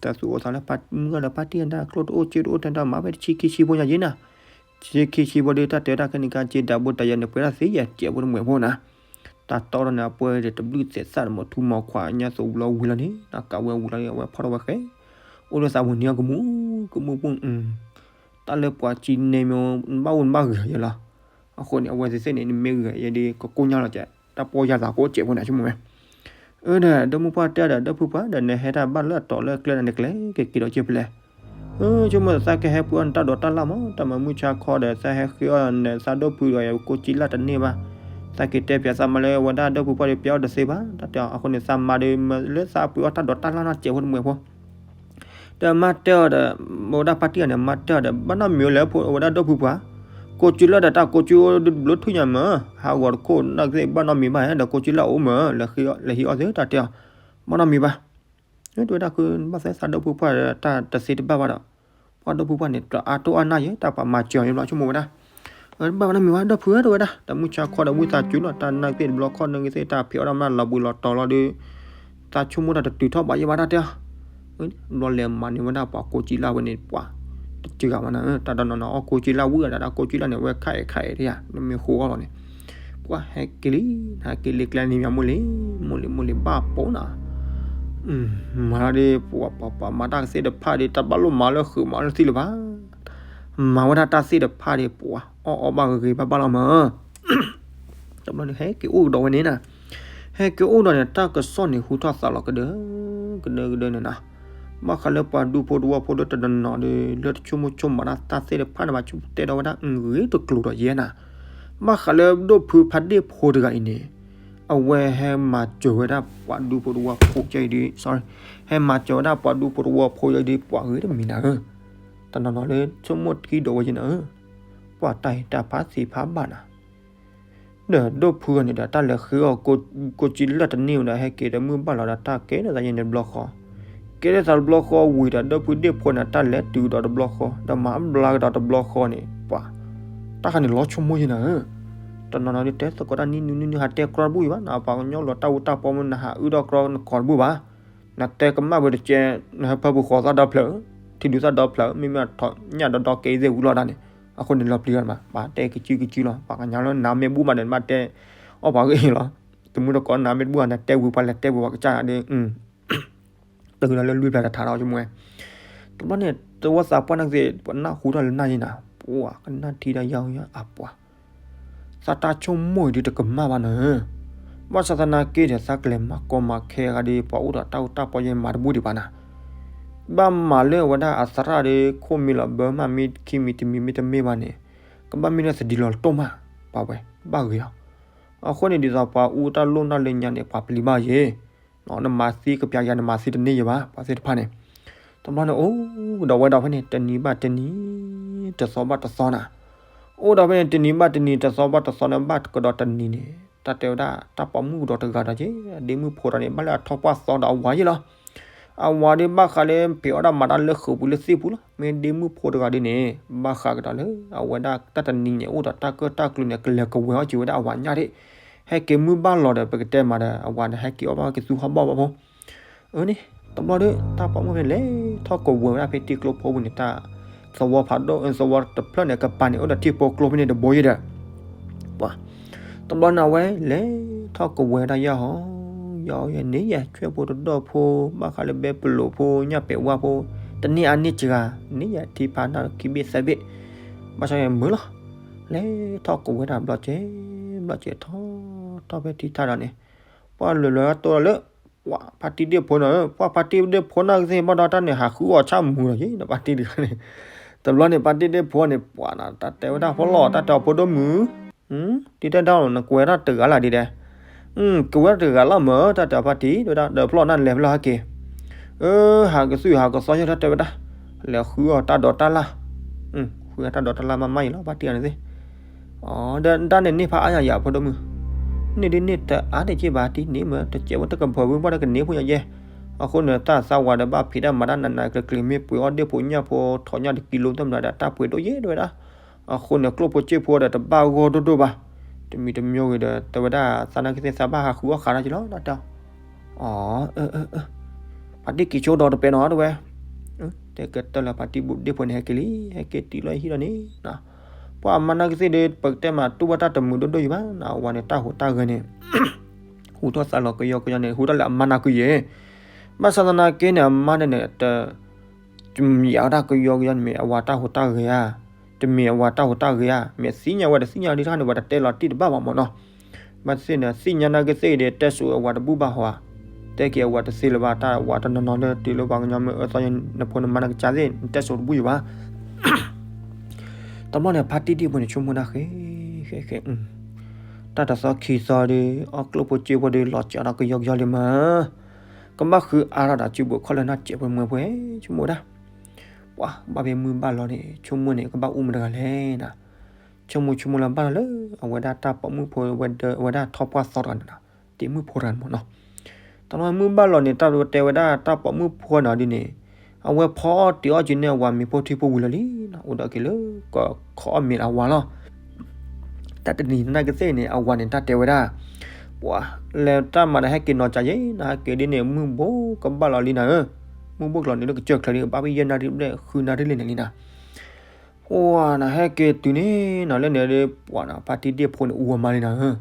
တၢ်သူၣ်အိၣ်သးလၢ မုၢ်ဂၤဒီးဖါတံၢ်ဒၣ် ကျိၣ်တအိၣ်စ့တအိၣ် တဲဒၣ်မၤဖဲတဆံခံဆံဖိညါယ့နၤ, ဆံခံဆံဖိဒီး တၢ်တဲဝဲဒၣ်ခဲန့ၣ် ကစ့ဒၣ်ဘိတယၤန့ၣ် ပှဲၤဒၣ်သ့ယဲၢ်စဲးဖိတမှဲၤဖိနၤ, တၢ်တီဒီးန့ၣ် အပှဲၤဒီးတဘျုးသဲးသၣ်တမီၤထူမီၤခွါ ညါသိးဝံၤလီၤဝံၤလီၤန့ၣ် တၢ်ကးဝဲဝံၤလီၤန့ၣ် အဝဲဖီၣ်ထီၣ်ဝဲဃဲ, အိၣ်ဒီးသးဝံၤန့ၣ် ကမူၣ်ကမူၣ်ပူၣ် တၢ်လၢပှၤစံးန့ၣ်မ့ၢ် နဘၣ်အိၣ်နဘၣ်ဂ့ၤယဲလီၤ. အဃိန့ၣ် အဝဲသ့ၣ်သ့ၣ်န့ၣ် နမ့ၢ်ဂ့ၤယဲဒီး ကကိၢ်ညါလီၤကဲး တၢ်ပီၢ်ယၢ်သးကအိၣ်စဲးဖိန့ၣ် ဆိကမိၣ်ဝဲ အၢ ဒီး ဒီမုၢ်ပှၢ်တဲဒီး ဒီဖုပှၢ်ဒီး နဟဲတၢ်ဘၣ်လၢအတီၤလၢအကျဲဒီး နကလဲၤကက့ၤဒီးက့ၤဖဲလဲၣ်. အၢ ဆိကမိၣ်သးကဟဲပှ့ၤအီၣ်နတၢ်ဒိးတၢ်လၣ်မး တၢ်မၤမုၢ်ဆါခီဒီး သးဟဲဃ့အီၣ်နသးဒီဖုဒီး ကိးကံလၢ်တန့ၢ်ဘၣ်. သးက့ၤတဲပၠးသးမါလၢဝဲဒၣ်ဒီဖုပှၢ်ဒီး ပၠးအီၣ်တသ့ဘၣ် တၢ်တဲအီၤ. အဃိန့ၣ် သးမါဒီး မ့ၢ်လၢသးပှ့ၤအီၣ်တၢ်ဒိးတၢ်လၣ်နီၢ်စဲးဖိတမှဲၤဖိ ဒီးမါတဲအီၤဒီး ဝဲဒၣ်ဖါတံၢ်ဂၤန့ၣ် မါတဲအီၤဒီး ဘၣ်နီတမံၤလၢဖိဝဲဒၣ်ဒီဖုပှၢ်, ကိးကံလၢ်ဒီးတၢ်ကိးကံအိၣ်ဘျုးထူၣ်ညါမး, ဟးဂီၤတခိၣ် နာ်ကသ့ၣ်ဘၣ်နီတမံၤဘၣ်ဒီး ကိးကံလၢ်အိၣ်မး, လဲၤဟံးအီၣ်သ့ တၢ်တဲအီၤ, ဘၣ်နီတမံၤဘၣ်. တဲဝဲဒၣ် ခုဘၣ်သးသးဒီဖုပှၢ်ဒီး တၢ်တသ့တဘၣ်ဘၣ်ဒီး ပှၤဒီဖုပှၢ်န့ၣ် တအါတိၢ်အါနၢ်ယဲ တၢ်ပှၤမၤစၢၤအီၤယဲဘျီ ဆိကမိၣ်ဝဲဒၣ် ဘၣ်နီတမံၤဘၣ် ဒီဖုဧၢ တဲဝဲဒၣ်. တၢ်မုၢ်ဆါခီဒီး ဝံသးစူၤလီၤ တၢ်နာ်ကသ့ၣ်တဘျီခီၣ် နာ်ကသ့ၣ်တၢ်ဖံးအီၣ်တၢ်မၤလီၤဘှံးလီၤတီၤလီၤဒီး သးဆိကမိၣ်တၢ်တတုၤထီၣ်ဘၣ်ယဲဘၣ် တၢ်တဲအီၤ. ဘျီလဲၤမၤန့ၢ်ဝဲဒၣ်ပှၤကိးကံလၢ်ဝဲန့ၣ် ပှၤတစှၤဘၣ်နၤ တၢ်ဒီးနီၢ်နီၢ်အီၣ်ကိးကံလၢ်ဝံၤဒီး တၢ်ကိးကံလၢ်န့ၣ် အဝဲခးအဲၣ်ခးအဲၣ်တယၤ နမ့ၢ်ဃိအီၣ်လီၤန့ၣ် ပှၤဟဲက့ၤလံ ဟဲက့ၤလံကျဲန့ၣ်မး မိၢ်လံ မိၢ်လံ မိၢ်လံ ဘၣ်ပိာ်နၤ မၤဒီး ပှၤပှၤပှၤမၤတၢ်ကသ့ၣ်တဖၣ်ဒီး တၢ်ဘၣ်လိၣ်မၤလၢဃုာ်မၤလၢသံလၢၤဘၣ်. မၤဝဲဒၣ်တၢ်သ့ၣ်တဖၣ်ဒီး ပှၤအီၣ်အီၣ်ဘၣ်ဂ့ၤဂ့ၤဘၣ်ဘၣ်လီၤမး. တဘျီန့ၣ် ဟဲက့ၤအိၣ်ကဒီးဝဲန့ၣ်နၤ, ဟဲက့ၤအိၣ်ဒီးန့ၣ် တၢ်ကစီၣ်န့ၣ် ဟူထီၣ်သးလီၤကဒၢ ကဒၢကဒၢန့ၣ်နၤ, ဘၣ်ဃးလၢပှၤဒူဖိတဝီဖိဒီးတနီၤနီၤဒီး လၢတဆိကမိၣ်ဆိကမးတၢ်သ့ၣ်တဖၣ်န့ၣ် ဘၣ်ဆိကတဲဒီးဝဲဒၣ် ဂ့ၤတကျိၤဒီးယဲနၤ, ဘၣ်ဃးလၢဒိၣ်ဖုဖါဒ့ၣ်ဖိတဂၤအံၤန့ၣ် အဝဲဟဲမၤစၢၤဝဲဒၣ်ပှၤဒူဖိတဝီဖိယဲအံၤဒီး sorry ဟဲမၤစၢၤဝဲဒၣ်ပှၤဒူဖိတဝီဖိယဲအံၤဒီး ပှၤဂ့ၤတမံၤနၤဧၢ, တနီၤနီၤလၢဆိကမိၣ်ထံဒီးဝဲယဲနၤဧၢ, ပှၤတၢ်ဟ့ၣ်တၢ်ဖးသ့ၣ်ဖးဘၣ်နၤ ဒီးဒိၣ်ဖုဂၤန့ၣ်ဒီး တၢ်လဲၤဃ့အီၣ်ကိးကံလၢ်တန့ၢ်ဝဲဒီး ဟဲက့ၤဒီးမုၢ်ဘၣ်လီၤဒီး တၢ်ကဲထီၣ်သးယဲန့ၣ်တဘျီဃီ, ကဲထီၣ်သးတဘျီဃီဝံၤဒီး ဒိၣ်ဖုဒ့ၣ်ဖိန့ၣ် တၢ်လဲၤတုၤကဒီးတဘျီဃီ ဒီးမၤဘျါကဒီးတဘျီဃီန့ၣ် ပှၤ တၢ်ခါန့ၣ်လီၤဆိကမိၣ်ယဲနၤဧၢ, တနီၤနီၤဒ်တဲသကိးတၢ်နံၣ်နုၤနံၣ်နုၤ ဟးတဲကြီတဘူၣ်အံၤဘၣ်နၤ, ပှၤကညီလီၤတၢ်အူတၢ်ပီမ့ၢ်နဟးအုၣ်ထီၣ်ကြီနကီးတဘူၣ်ဘၣ်, နတဲကမၣ်ဝဲတကဲ နဟဲဖၢပူၤဃီသၣ်ဒီဖျၢၣ်, ထံဒုးသၣ်ဒီဖျၢၣ် မ့မ့ၢ်ထီၣ်ညၣ်ဒီဒီကဲအံၤသ့ၣ်ဝံၤလီၤဒၣ်န့ၣ်, အဃိန့ၣ်လီၤပျံၤအီၤမး ပှၤတဲကစုကစုလီၤ, ပှၤကညီလၢနၤမ့ၢ်ဘူၣ်မးဒီး နဘၣ်တဲအီၣ်ပှၤဂ့ၢ်အံၤလီၤ, တမုၢ်တကိးနၤမ့ၢ်တဘူၣ်ဘၣ် နတဲဝံၤပှၤလဲၤတဲဝံၤပှၤကစၢ်ဒီး တဂ့ၤလီၤလၢလွံၢ်ဖျၢၣ်တထးဒီး ဆိကမိၣ်ဝဲ, တဘျီန့ၣ် တဝီသးပှၢ်နာ်က့ ပနၢ်ဟူထီၣ်လၢနၢ်ယဲနၤ, ပှၤကနၣ်ထံတၢ်ယါအပှၤ သးတၢ်ဆိကမိၣ်အံၤဒုးတကမၣ်ဘၣ်နၤဧၢ, ဘၣ်ဆၣ်သနာ်က့ဒီး သးကလဲၤမၤကီမၤခဲဂၤဒီး ပှၤအိၣ်ဒီးတၢ်အူတၢ်ပီယဲမၤတဘူၣ်ဒံးဘၣ်နၤ, ဘၣ်မၤလၢအဝဲဒၣ်အသရၣ်ဒီး ခိၣ်မံၤလီၤဘၢမးမ့ၢ်ခံမံၤတမံၤမ့ၢ်တမ့ၢ်ဘၣ်န့ၣ်, ကဘၣ်မ့ၢ်လၢသဒံးလီၤတိၢ်မး, ပှၤဝဲ ဘၣ်ဂ့ၤအီၤ, အဃိန့ၣ်ဒ်သိးပှၤအူတၢ်လိၣ်နၢ်လၢညါန့ၣ် ပှၤပျံၤဘၣ်ယဲ နမၤသံကပျးယၤ နမၤသံတန့ၢ်ယဲဘၣ် ပှၤသ့ၣ်တဖၣ်န့ၣ်, တဘျီန့ၣ် အိၣ်ကဒီးဝဲဒီးဖဲန့ၣ် တနံၤဘၣ်တနံၤ တသီဘၣ်တသီနၤ, အိၣ်ဒီးဖဲန့ၣ် တနံၤဘၣ်တနံၤ တသီဘၣ်တသီန့ၣ် ဘၣ်ကဒီးတနံၤန့ၣ် တၢ်တဲဝဲဒၣ် တၢ်ပိာ်မုၣ်ကဒီးတဂၤဒီးက့ ဒ့မုၣ်ဖိဒီးန့ၣ် ဘၣ်လၢအထီၣ်ပှၢ်သီဒီးအဝၤယဲလီၤ, အဝၤဒီးဘၣ်ဃးလၢဖံးအီၣ်ဒၣ်မၤတၢ်လၢဃုာ်ပူၤလၢသ့ၣ်ပူၤလီၤ, မ့ၢ်ဒ့မုၣ်ဖိတဂၤဒီးန့ၣ် ဘၣ်ဃးကဒီးလၢ အဝဲဒၣ်တၢ်တနံၤန့ၣ် အိၣ်ဒီးတၢ်ကၢၣ်တၢ်ကျူၤန့ၣ် ကလဲၤကဝဲၤအီၣ်က့ၤဝဲဒၣ်အဝၤညၣ်ဒၣ်, ဟဲက့ၤမုၢ်ဘၣ်လီၤဒီး ပကတဲမးဒီး အဝၤဒီးဟဲက့ၤအီၣ်ဘၣ်ကသူဟီၣ်ဘီၣ်ဘၣ်ဖိ, အန့ၣ် တဘျီဒီး တၢ်ပိာ်မုၣ်ဖဲန့ၣ် လဲၤထီၣ်ကဝဲၤဝဲဒၣ်ဖဲထံကျိဖိပူၤန့ၣ် တၢ်သဝီဖးဒိၣ် သဝီတဖျၢၣ်န့ၣ် ကပၤန့ၣ် အိၣ်ဒီးထံဖိကျိဖဲန့ၣ်တဘိယဲဒီး, ပှၤ တဘျီန့ၣ်အဝဲလဲၤထီၣ်ကဝဲၤဒၣ်ယဲဟီၣ် ယၤအီၤယဲန့ၣ်ယဲ ဆွဲၣ်ဖိတဒီၣ်ဖိ ဘၣ်ဃးလၢဘဲပလိာ်ဖိ ညၣ်ပဲာ်ဝါဖိ တန့ၢ်အါန့ၢ်စှၤ န့ၢ်ယဲထံဖးနၢ်ခံဘ့ၣ်သၢဘ့ၣ် ဘၣ်ဆၣ်ယဲမုာ်လီၤ. လဲၤထီၣ်ကဝဲဒၣ်ဘျီကဲ ဘျီကဲထီၣ်ထီၣ်ဖဲထံထၣ်ဒီးန့ၣ် ပှၢ်လဲၤလဲၤတိၢ်လီၤလၢ ပှၢ်ဖါတံၢ်ဒ့ၣ်ဖိန့ၣ် ပှၢ်ဖါတံၢ်ဒ့ၣ်ဖိနၢ်ကသ့ၣ် ဘၣ်ဒီးတၢ်န့ၣ် ဟးဃုအီၣ်ဆၣ်မုာ်လီၤက့ၤ ဒီးဖါတံၢ်ဒ့ၣ်န့ၣ် တဘျီန့ၣ် ဖါတံၢ်ဒ့ၣ်ဖိန့ၣ် ပှၢ်နၤ တၢ်တဲဝဲဒၣ်ဖီလီၤ တၢ်တဲအီၤဖိဒိၣ်မုၣ် တံၤတဲဒၣ်လီၤ နကဝဲဒၣ်တဂၤလၢ်ဒ်ဒဲး ကဝဲဒၣ်တဂၤလၢ်မၢ် တၢ်တဲအီၤဖါတံၢ် တဲဝဲဒၣ် ဒီးဖျီၣ်နၢ်လဲၤဖဲလဲၣ်ဟဲက့ၤ အၢ ဟးကသုၣ်ဟးကသီယဲၢ်တၢ်တဲဝဲဒၣ် လဲၤဃုအီၣ်တၢ်ဒိးတၢ်လၢ် ဃုအီၣ်တၢ်ဒိးတၢ်လၢ်မးမးအံၤလီၤ ဖါတံၢ်အန့ၣ်သ့ၣ် အဒီးတၢ်န့ၣ်န့ၢ်ဖးအါယၤယၤဖိဒိၣ်မုၣ် န့ၢ်ဒ်န့ၢ်တအါတက့ၢ်ဘၣ် တံၤန့ၣ်မၢ် တကဲးဝဲတကဘၢၤဝံၤဘၣ်ဒီးကန့ၢ်ဖိညါယဲၢ် အဃိန့ၣ် တၢ်သးဝးဒီးဘၣ်ဖံးတၢ်မၤတၢ်နးနးကျံၤကျံၤ မ့ၢ်ပှ့ၤအီၣ်ဒ့ၣ်ဖိညၣ်ဖိ ထီၣ်ညၣ်တကံလိတၢ်မနုၤဒီး တၢ်ပှ့ၤဒိၣ်ယဲၢ်တဲဝဲဒၣ် အဃိန့ၣ် ကျိၣ်ဖိစ့ၣ်ဖိဒီးတဘၣ်ဂီၢ်ဒိၣ်ဒိၣ်ဘၣ် တမံၤတမံၤဂ့ၤဒီး တဲဝဲဒၣ် သးနၢ်ကသ့ၣ်သးဘၣ်ဟးဃုအီၣ်ဃးတၢ်က့ၤလီၤ တၢ်တဲအီၤ အ ဖါတံၢ်က့ၤဆိဒီးတပဲနီၤ တဲဝဲ တဲကတၢၢ်လၢဖါတံၢ်ဒ့ၣ်ဖိန့ၣ် ဟဲက့ၤလံ ဟဲက့ၤတုၤလီၤဟံၣ်ဒီးန့ၣ် ပှၤအမါနၢ်ကသ့ၣ်ဒီး ပကတဲမးတူၢ်ဘၣ်တၢ်တမုာ်ဒိၣ်ဒိၣ်ယံၤဘၣ် အဝၤန့ၣ် တၢ်ဟူးတၢ်ဂဲၤန့ၣ် ဟူးထီၣ်သါလီၤကယီကယီန့ၣ် ဟူးထီၣ်လၢအမါနၢ်ကုယဲၢ် ဘၣ်ဆၣ်သနာ်က့န့ၣ် အမါန့ၣ်န့ၣ် တ တမ့ၢ်အဝဲဒၣ်ကယီကယီန့ၣ် မ့ၢ်အဝၤတၢ်ဟူးတၢ်ဂဲၤဧါ, တမ့ၢ်အဝၤတၢ်ဟူးတၢ်ဂဲၤဧါ, မ့ၢ်သ့ၣ်ညါဝဲတသ့ၣ်ညါဒ်တခါန့ၣ် ပှၤတတဲလီၤတံၢ်တဘၣ်ဘၣ်မၢ်နီၤ. ဘၣ်သ့ၣ်န့ၣ် သ့ၣ်ညါနၢ်ကသ့ၣ်ဒီး တဲစိာ်အဝၤတဘူၣ်ဘၣ်ဟီဧါ, တဲက့ၤအဝၤတသ့လၢၤဘၣ် တၢ်ဝၤတနီၤနီၤလၢတုၤလၢပှၤကညီမ့ၢ်အၢသီ နဖိနမါနကစၢ်သ့ၣ် နတဲစိာ်တဘူၣ်ယံၤဘၣ်. တဘျီန့ၣ် ဖါတံၢ်ဒ့ၣ်ဖိန့ၣ် ဆိကမိၣ်ဒၣ်ဃဲ ဃဲ ဃဲ တၢ်တသီခံသီဒီး အီၣ်ကျိၣ်ဖိစ့ဖိဒီး လီၤစၢၤဒီးကယီကယီလံမး ကဘၣ်ဃုအါထီၣ်ဒီး စုဘိးခီၣ်လၢနၢ်စဲးဖိမွဲဖိ ဆိကမိၣ်ဝဲဒၣ်. ပှၤဘၣ်ဖဲမုၢ်ဘၣ်လီၤန့ၣ် ဆိကမိၣ်န့ၣ် ကဘၣ်အိၣ်မတဂၤလဲၣ်နၤ. ဆိကမိၣ်ဆိကမိၣ်လၢဘၣ်လီၤလၢ အဝဲဒၣ်တၢ်ပိာ်မုၣ်ဖိ အဝဲဒၣ်ထီၣ်ပှၢ်သီတဂၤန့ၣ်နီၤ, တ့ၢ်မုၣ်ဖိတဂၤန့ၣ်မၢ်နီၤ. တၢ်လီၤမုၢ်ဘၣ်လီၤန့ၣ် တၢ်တဲဝဲဒၣ်တၢ်ပိာ်မုၣ်ဖိနီၤဒ်န့ၣ် အဝဲဖီအီၣ်တ့ၤအီၣ်က့ၤန့ၢ်အဝၤမ့ၤဖိထံဖိဝံၤလီၤလံနီၤ, အိၣ်ဒီးက့ၤလၢ ကခီအီၣ်မ့ၤလၢအဝၤလီၤ. တၢ်တနံၤနၢ်ကသ့ၣ်န့ၣ် အဝၤန့ၣ် တၢ်တဲဝဲဒၣ် ပှၤလဲၤတၢ်မၤဒီးဟဲက့ၤနီၤကၢ်ယဲၢ်နၤ, ဟဲက့ၤဒ်န့ၣ် မုၢ်ဘိကဘၣ်လီၤလံနၤဧၢ, မုၢ်ဘိကလီၤန့ၣ်လၢကစၢၢ်ချၢလံ ကဘၣ်ဖဲယဲၢ်နၣ်ရံၣ်ဘျဲၣ် ဃုနၣ်ရံၣ်လံန့ၣ်လံနၤ. ပှၤနဟဲက့ၤတုၤန့ၣ်နီၤ လၢန့ၣ်ဒီး ပှၤနဖါတံၢ်ဒ့ၣ်ဖိန့ၣ် အူဝဲမါလံနၤဧၢ.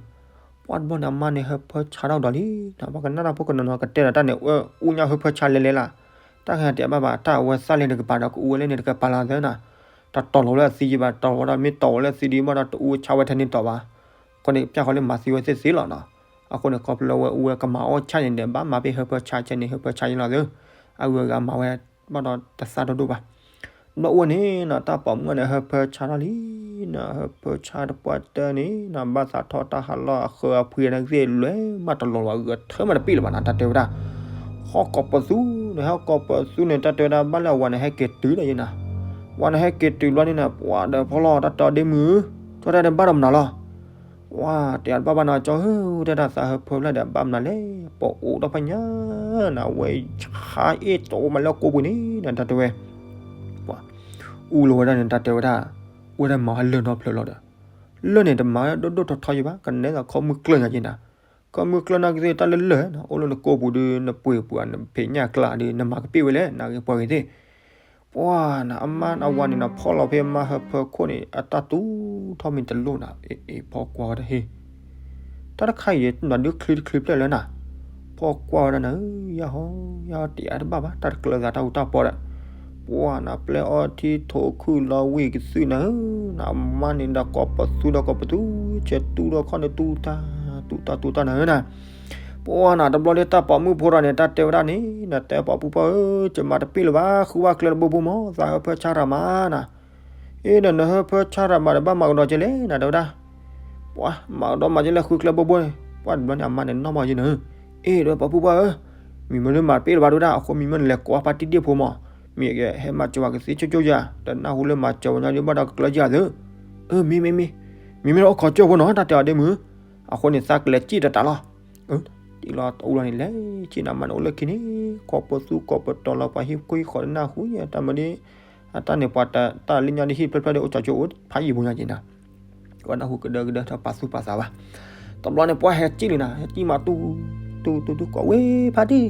ပှၤတဘျီန့ၣ် အမါန့ၣ် ဟၢဖၢဆါထီၣ်ဒီးလံနၤ, ပှၤကနၣ်တၢ်ဖိကနီၤနီၤ ကတဲဒီးတၢ်န့ၣ် အူညါဟၢဖၢဆါလဲၤလဲၤလၢ်, တၢ်ဟဲတဲဘၣ်ဘၣ် တၢ်အဝဲသၣ်လဲၢ်တကပၤဒီး ကအူဝဲလၢန့ၣ်တကပၤလီၤသၢနၤ, တတီၤလီၤဝဲလၢအသံယံၤဘၣ်, တီၤလီၤဝဲဒီး မ့ၢ်တီၤဝဲလၢအသံဒံးဘၣ်ဒီး တအူဝဲဆါဝဲထဲန့ၣ်တီၤဘၣ်. အဃိန့ၣ် ပျၢ်ဃီလၢမၤသံဝဲသ့ၣ်သ့လီၤနီၤ. အဃိန့ၣ် ခီဖျိလၢဝဲအူဝဲကမၤအီၣ်ဆၣ်န့ၣ်ဒီး ဘၣ်မၤဖဲဟၢဖၢဆါဆဲန့ၣ် ဟၢဖၢဆါယံၤလီၤသၢ, အဂုၤအဂၤမၤဝဲဘၣ်ဒီးတသၣ်ဒိၣ်ဒိၣ်ဘၣ်. ဘျီအိၣ်န့ၣ်နီၤ တၢ်ပိာ်မုၣ်န့ၣ် ဟၢဖၢဆါထီၣ်လံနီၤ, ဟၢဖၢဆါတပှၢ်တၢၢ်န့ၣ်နီၤ ဘၣ်သးထီၣ်တၢ်ဟးလီၢ်အဃၢၤအဖှံနၢ်ကသ့ၣ် လဲၤမးတလီၤလီၤအဂုၤအထၢမးတပ့ၣ်လၢၤဘၣ်နၤ တၢ်တဲဝဲဒၣ်. ဟီၣ်ကိးပသူန့ၣ် ဟီၣ်ကိးပသူန့ၣ် တၢ်တဲဝဲဒၣ် ဘၣ်လၢအဝၤန့ၣ် ဟဲက့ၤတုၤဒီးယဲၢ်နၤ, ဝၤန့ၣ်ဟဲက့ၤတုၤဘျီန့ၣ်နီၤ ပှၤဒီးဖီလီၤ တၢ်တဲအီၤဒ့မုၣ်, ကၠီတၢ်တဲဘၣ်ဒီးမနုၤလီၤ ပှၤတဲအီၤတဘၣ်ဘၣ်နီၤ ကၠီဧၢ တၢ်သးဟၢဖၢဖျၢၣ်ဒီးဘၣ်မနုၤလဲၣ်, ပအိၣ်ဒီးဖဲညါနီၤ အဝဲဆါအ့ၣ်တအိၣ်မးလၢကိးပူၤန့ၣ်နီၤ တၢ်တဲဝဲ ပှၤအူလီၤဝဲဒၣ်န့ၣ် တၢ်တဲဝဲဒၣ်, အိၣ်ဝဲဒၣ်မၤဝဲလၢၢ်နီတဖျၢၣ်လီၤဒီး, လၢၢ်န့ၣ် တမၤဝဲဒၣ်ဒိၣ်ဒိၣ်ထီထီယံၤဘၣ် ကနဲသိးခီမုၢ်ကျၢၢ်ညါက့ၤနၤ, ခီမုၢ်ကျၢၢ်နၢ်ကသ့ၣ်တၢ်လၢလၢၢ်နီၤ အိၣ်လၢနကိးပူၤဒီး နပှ့ၤပှၤ နဖံးညၣ်ကျါဒီး နမၤကပ့ၣ်ဝဲလဲၣ် နဂ့ၤပှၤဂ့ၤသ့ၣ် ပှၤနၤ အမါအဝၤန့ၣ်နီၤ ဖီလီၤဖဲမါဟၢဖၢခိၣ်န့ၣ် အတၢ်တူၢ်ထီၣ်မ့ၢ်တလိၣ်နၤ, အ့ၣ် ဖီကွၢ်ဝဲဒၣ်ဟ့ၣ်, တၢ်တခါအံၤ နဒုးချ့တချ့ဖျၢၣ်လၢနၤ, ဖီကွၢ်ဝဲဒၣ်နၤဧၢ, ယၤဟီ, ယၤဟီ တ့ၢ်အါတဘၣ်ဘၣ် တၢ်တကျၢၤသးတၢ်ဟူးတၢ်ပီဒီး, ပှၤနၤ ပျဲအီထံထိးခုၣ်လီၤဝံၢ်ကသုၣ်နၤဧၢ, နမါန့ၣ်ဒီးကိးပသူဒီးကိးပသူ, ဆဲးတူၢ်ဒီးခီၣ်န့ၣ်တူၢ်တၢ်, တူၢ်တၢ်တူၢ်တၢ်နၤဧၢနၤ ပှၤနၤ တဘျီလၢတၢ်ပိာ်မုၣ်ဖိဒီးန့ၣ် တၢ်တဲဝဲဒၣ်န့ၣ် နတဲပိာ်မုၣ်ဖိဧၢ, ကမၤတပ့ၣ်လၢၤဘၣ် ဃုဘၣ်ကျဲတဘိဘိမး သးဟၢဖၢဆါရၤမးနၤ, အ့ၣ်ဒီးနဟၢဖၢဆါရၤမးဒီး ဘၣ်မၤကဒီးကဲလဲၣ်နၤ တဲဝဲဒၣ်, ပှၤမၤကဒီးမးကဲလဲၣ် ဃုကျဲဘိဘိန့ၣ်, ပှၤတဘျီန့ၣ် အမါန့ၣ်နီၢ်မးယဲၢ်နၤဧၢ, အ့ၣ်ဒီးပိာ်မုၣ်ဖိဧၢ, မ့ၢ်မ့ၢ်လၢမၤတပ့ၣ်လၢၤဘၣ်တဲဝဲဒၣ် အဃိမ့ၢ်မ့ၢ်နလဲၤကိးဖါတံၢ်ဒ့ၣ်ဖိမး, မ့ၢ်ကဟဲမၤစၢၤဝဲကသ့ဆိကၠိယၤ တနၢ်ဟူလၢမၤစၢၤဝဲညီဒ်ဘၣ်ဒီးကကျၢၤယၤသၢ, အၢ မ့ၢ်မ့ၢ်မ့ၢ်, မ့ၢ်မ့ၢ်လၢအိၣ်ခိးကၠိဖိနီၤ တၢ်တဲအီၤဒ့မုၣ်, အဃိန့ၣ် သးကလဲၤစံၣ်တတးလီၤ တံၢ်လီၤတအူလီၤန့ၣ် လဲၤစံၣ်နၤမးန့ၣ် အိၣ်လၢခံန့ၣ် ကိးပသူကိးပတီၤလီၤ ပှၤဟံၣ်ခိၣ်ဟံၣ်ဃီတနၢ်ဟူယဲၢ် တၢ်မၤဒ်, အတၢ်န့ၣ် ပှၤတၢ်လၢညါဒ်ဟံၣ်ဖျၢၣ်ဖျၢၣ်ဒ်အိၣ်ကၠီကၠိအိၣ်ဖးယံာ်ဖိညါက့ၤနၤ, ပှၤနၢ်ဟူကဒၢကဒၢထီၣ်ပာ်သူၣ်ပာ်သးဘၣ်, တဘျီန့ၣ် ပှၤဟဲစံၣ်လံနၤ ဟဲစံၣ်မးတူၢ်, တူၢ်တူၢ်တူၢ်ကိးဝဲဖါတံၢ်,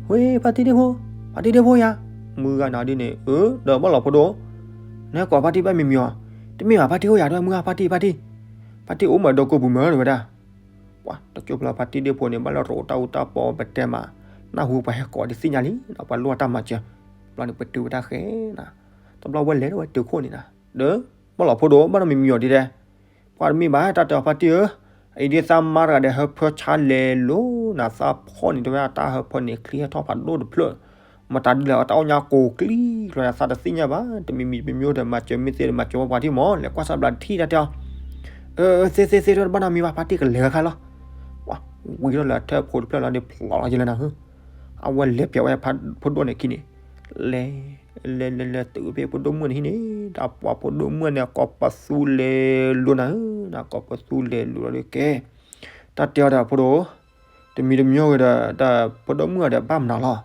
ဝဲဖါတံၢ်ဒ့ၣ်ဖိ, ဖါတံၢ်ဒ့ၣ်ဖိယၤ, မုၢ်ဂၤနၤဒ်န့ၣ် အၢ ဒီးဘၣ်လီၤဖိဒိၣ်, နဟဲကိးဖါတံၢ်ဘၣ်မံၤမံၤအီၤ, တမ့ၢ်ဘၣ်ဖါတံၢ်အိၣ်ယၤ တမုၢ်ဂၤဖါတံၢ် ဖါတံၢ်, ဖါတံၢ်အိၣ်မးဒီးကိးပူၤမးတဲဝဲဒၣ် ပှၤတကၠိဖျၢၣ်ဖါတံၢ်ဒ့ၣ်ဖိန့ၣ် ဘၣ်လၢရိးတၢ်အူတၢ်ပီပတဲမး, နၢ်ဟူပှၤဟဲကိးဒ်သ့ၣ်ညါလံ, ပှၤလိၣ်အတၢ်မၤစၢၤ, ဘျီန့ၣ်ပတုာ်ဝဲတၢ်ဃဲနၤ, တဘျီဝဲလဲၤဝဲတုၤခိၣ်န့ၣ်နၤ, ဒီး ဘၣ်လီၤဖိဒိၣ် ဘၣ်နီတမံၤမံၤအီၤဒ်လဲၣ်, ပှၤတမ့ၢ်ဘၣ် တၢ်တဲအီၤဖါတံၢ်ဧၢ, အအံၤဒ်သးမါတဂၤဒီးဟၢဖၢဆါလဲၤလိၤနၤ, သးဖီၣ်န့ၣ် တဲဝဲဒၣ်တၢ်ဟၢဖၢန့ၣ် ချံဟဲထီၣ်ဖးဒိၣ်တဖျၢၣ်, မတၤဒ်လဲၣ် အတၢ်အိၣ်ညါကိးကျံကျီဒီး သးတသ့ၣ်ညါဘၣ်, တမံၤမံၤတမံၤမံၤဒီး မၤစၢၤမ့ၢ်သ့ဒီး မၤစၢၤဝဲပှၤထံၣ်မး, လဲၤကွၢ်စၢ်ဘျးထံၣ်တၢ်တဲအီၤ, အၢ သ့သ့သ့ တဘၣ်နီတမံၤဘၣ်, ဖါတံၢ်ကလဲၤခါလီၤ, ဝံၤထီၣ်လၢအထၢၣ်ဖိတဖျၢၣ်လီၤဒီး ဖျိးလီၤယဲလၢနၤဧၢ, အဝဲလဲၤပၠးဝဲဖိဒိၣ်န့ၣ်ခံန့ၣ်, လဲၤ လဲၤလဲၤလဲၤတုၤဖဲဖိဒိၣ်မုၣ်န့ၣ်ဟံၣ်န့ၣ်, တၢ်ပှၤဖိဒိၣ်မုၣ်န့ၣ် ကိးပသူလဲၤလိၤနၤဧၢ, နကိးပသူလဲၤလိၤလီၤဒီးကဲ, တၢ်တဲအီၤဒီးဖိဒိၣ်, တမံၤတမံၤဂ့ၤဒီး တၢ်ဖိဒိၣ်မုၣ်အီၤဒီးဘၣ်မနုၤလီၤ,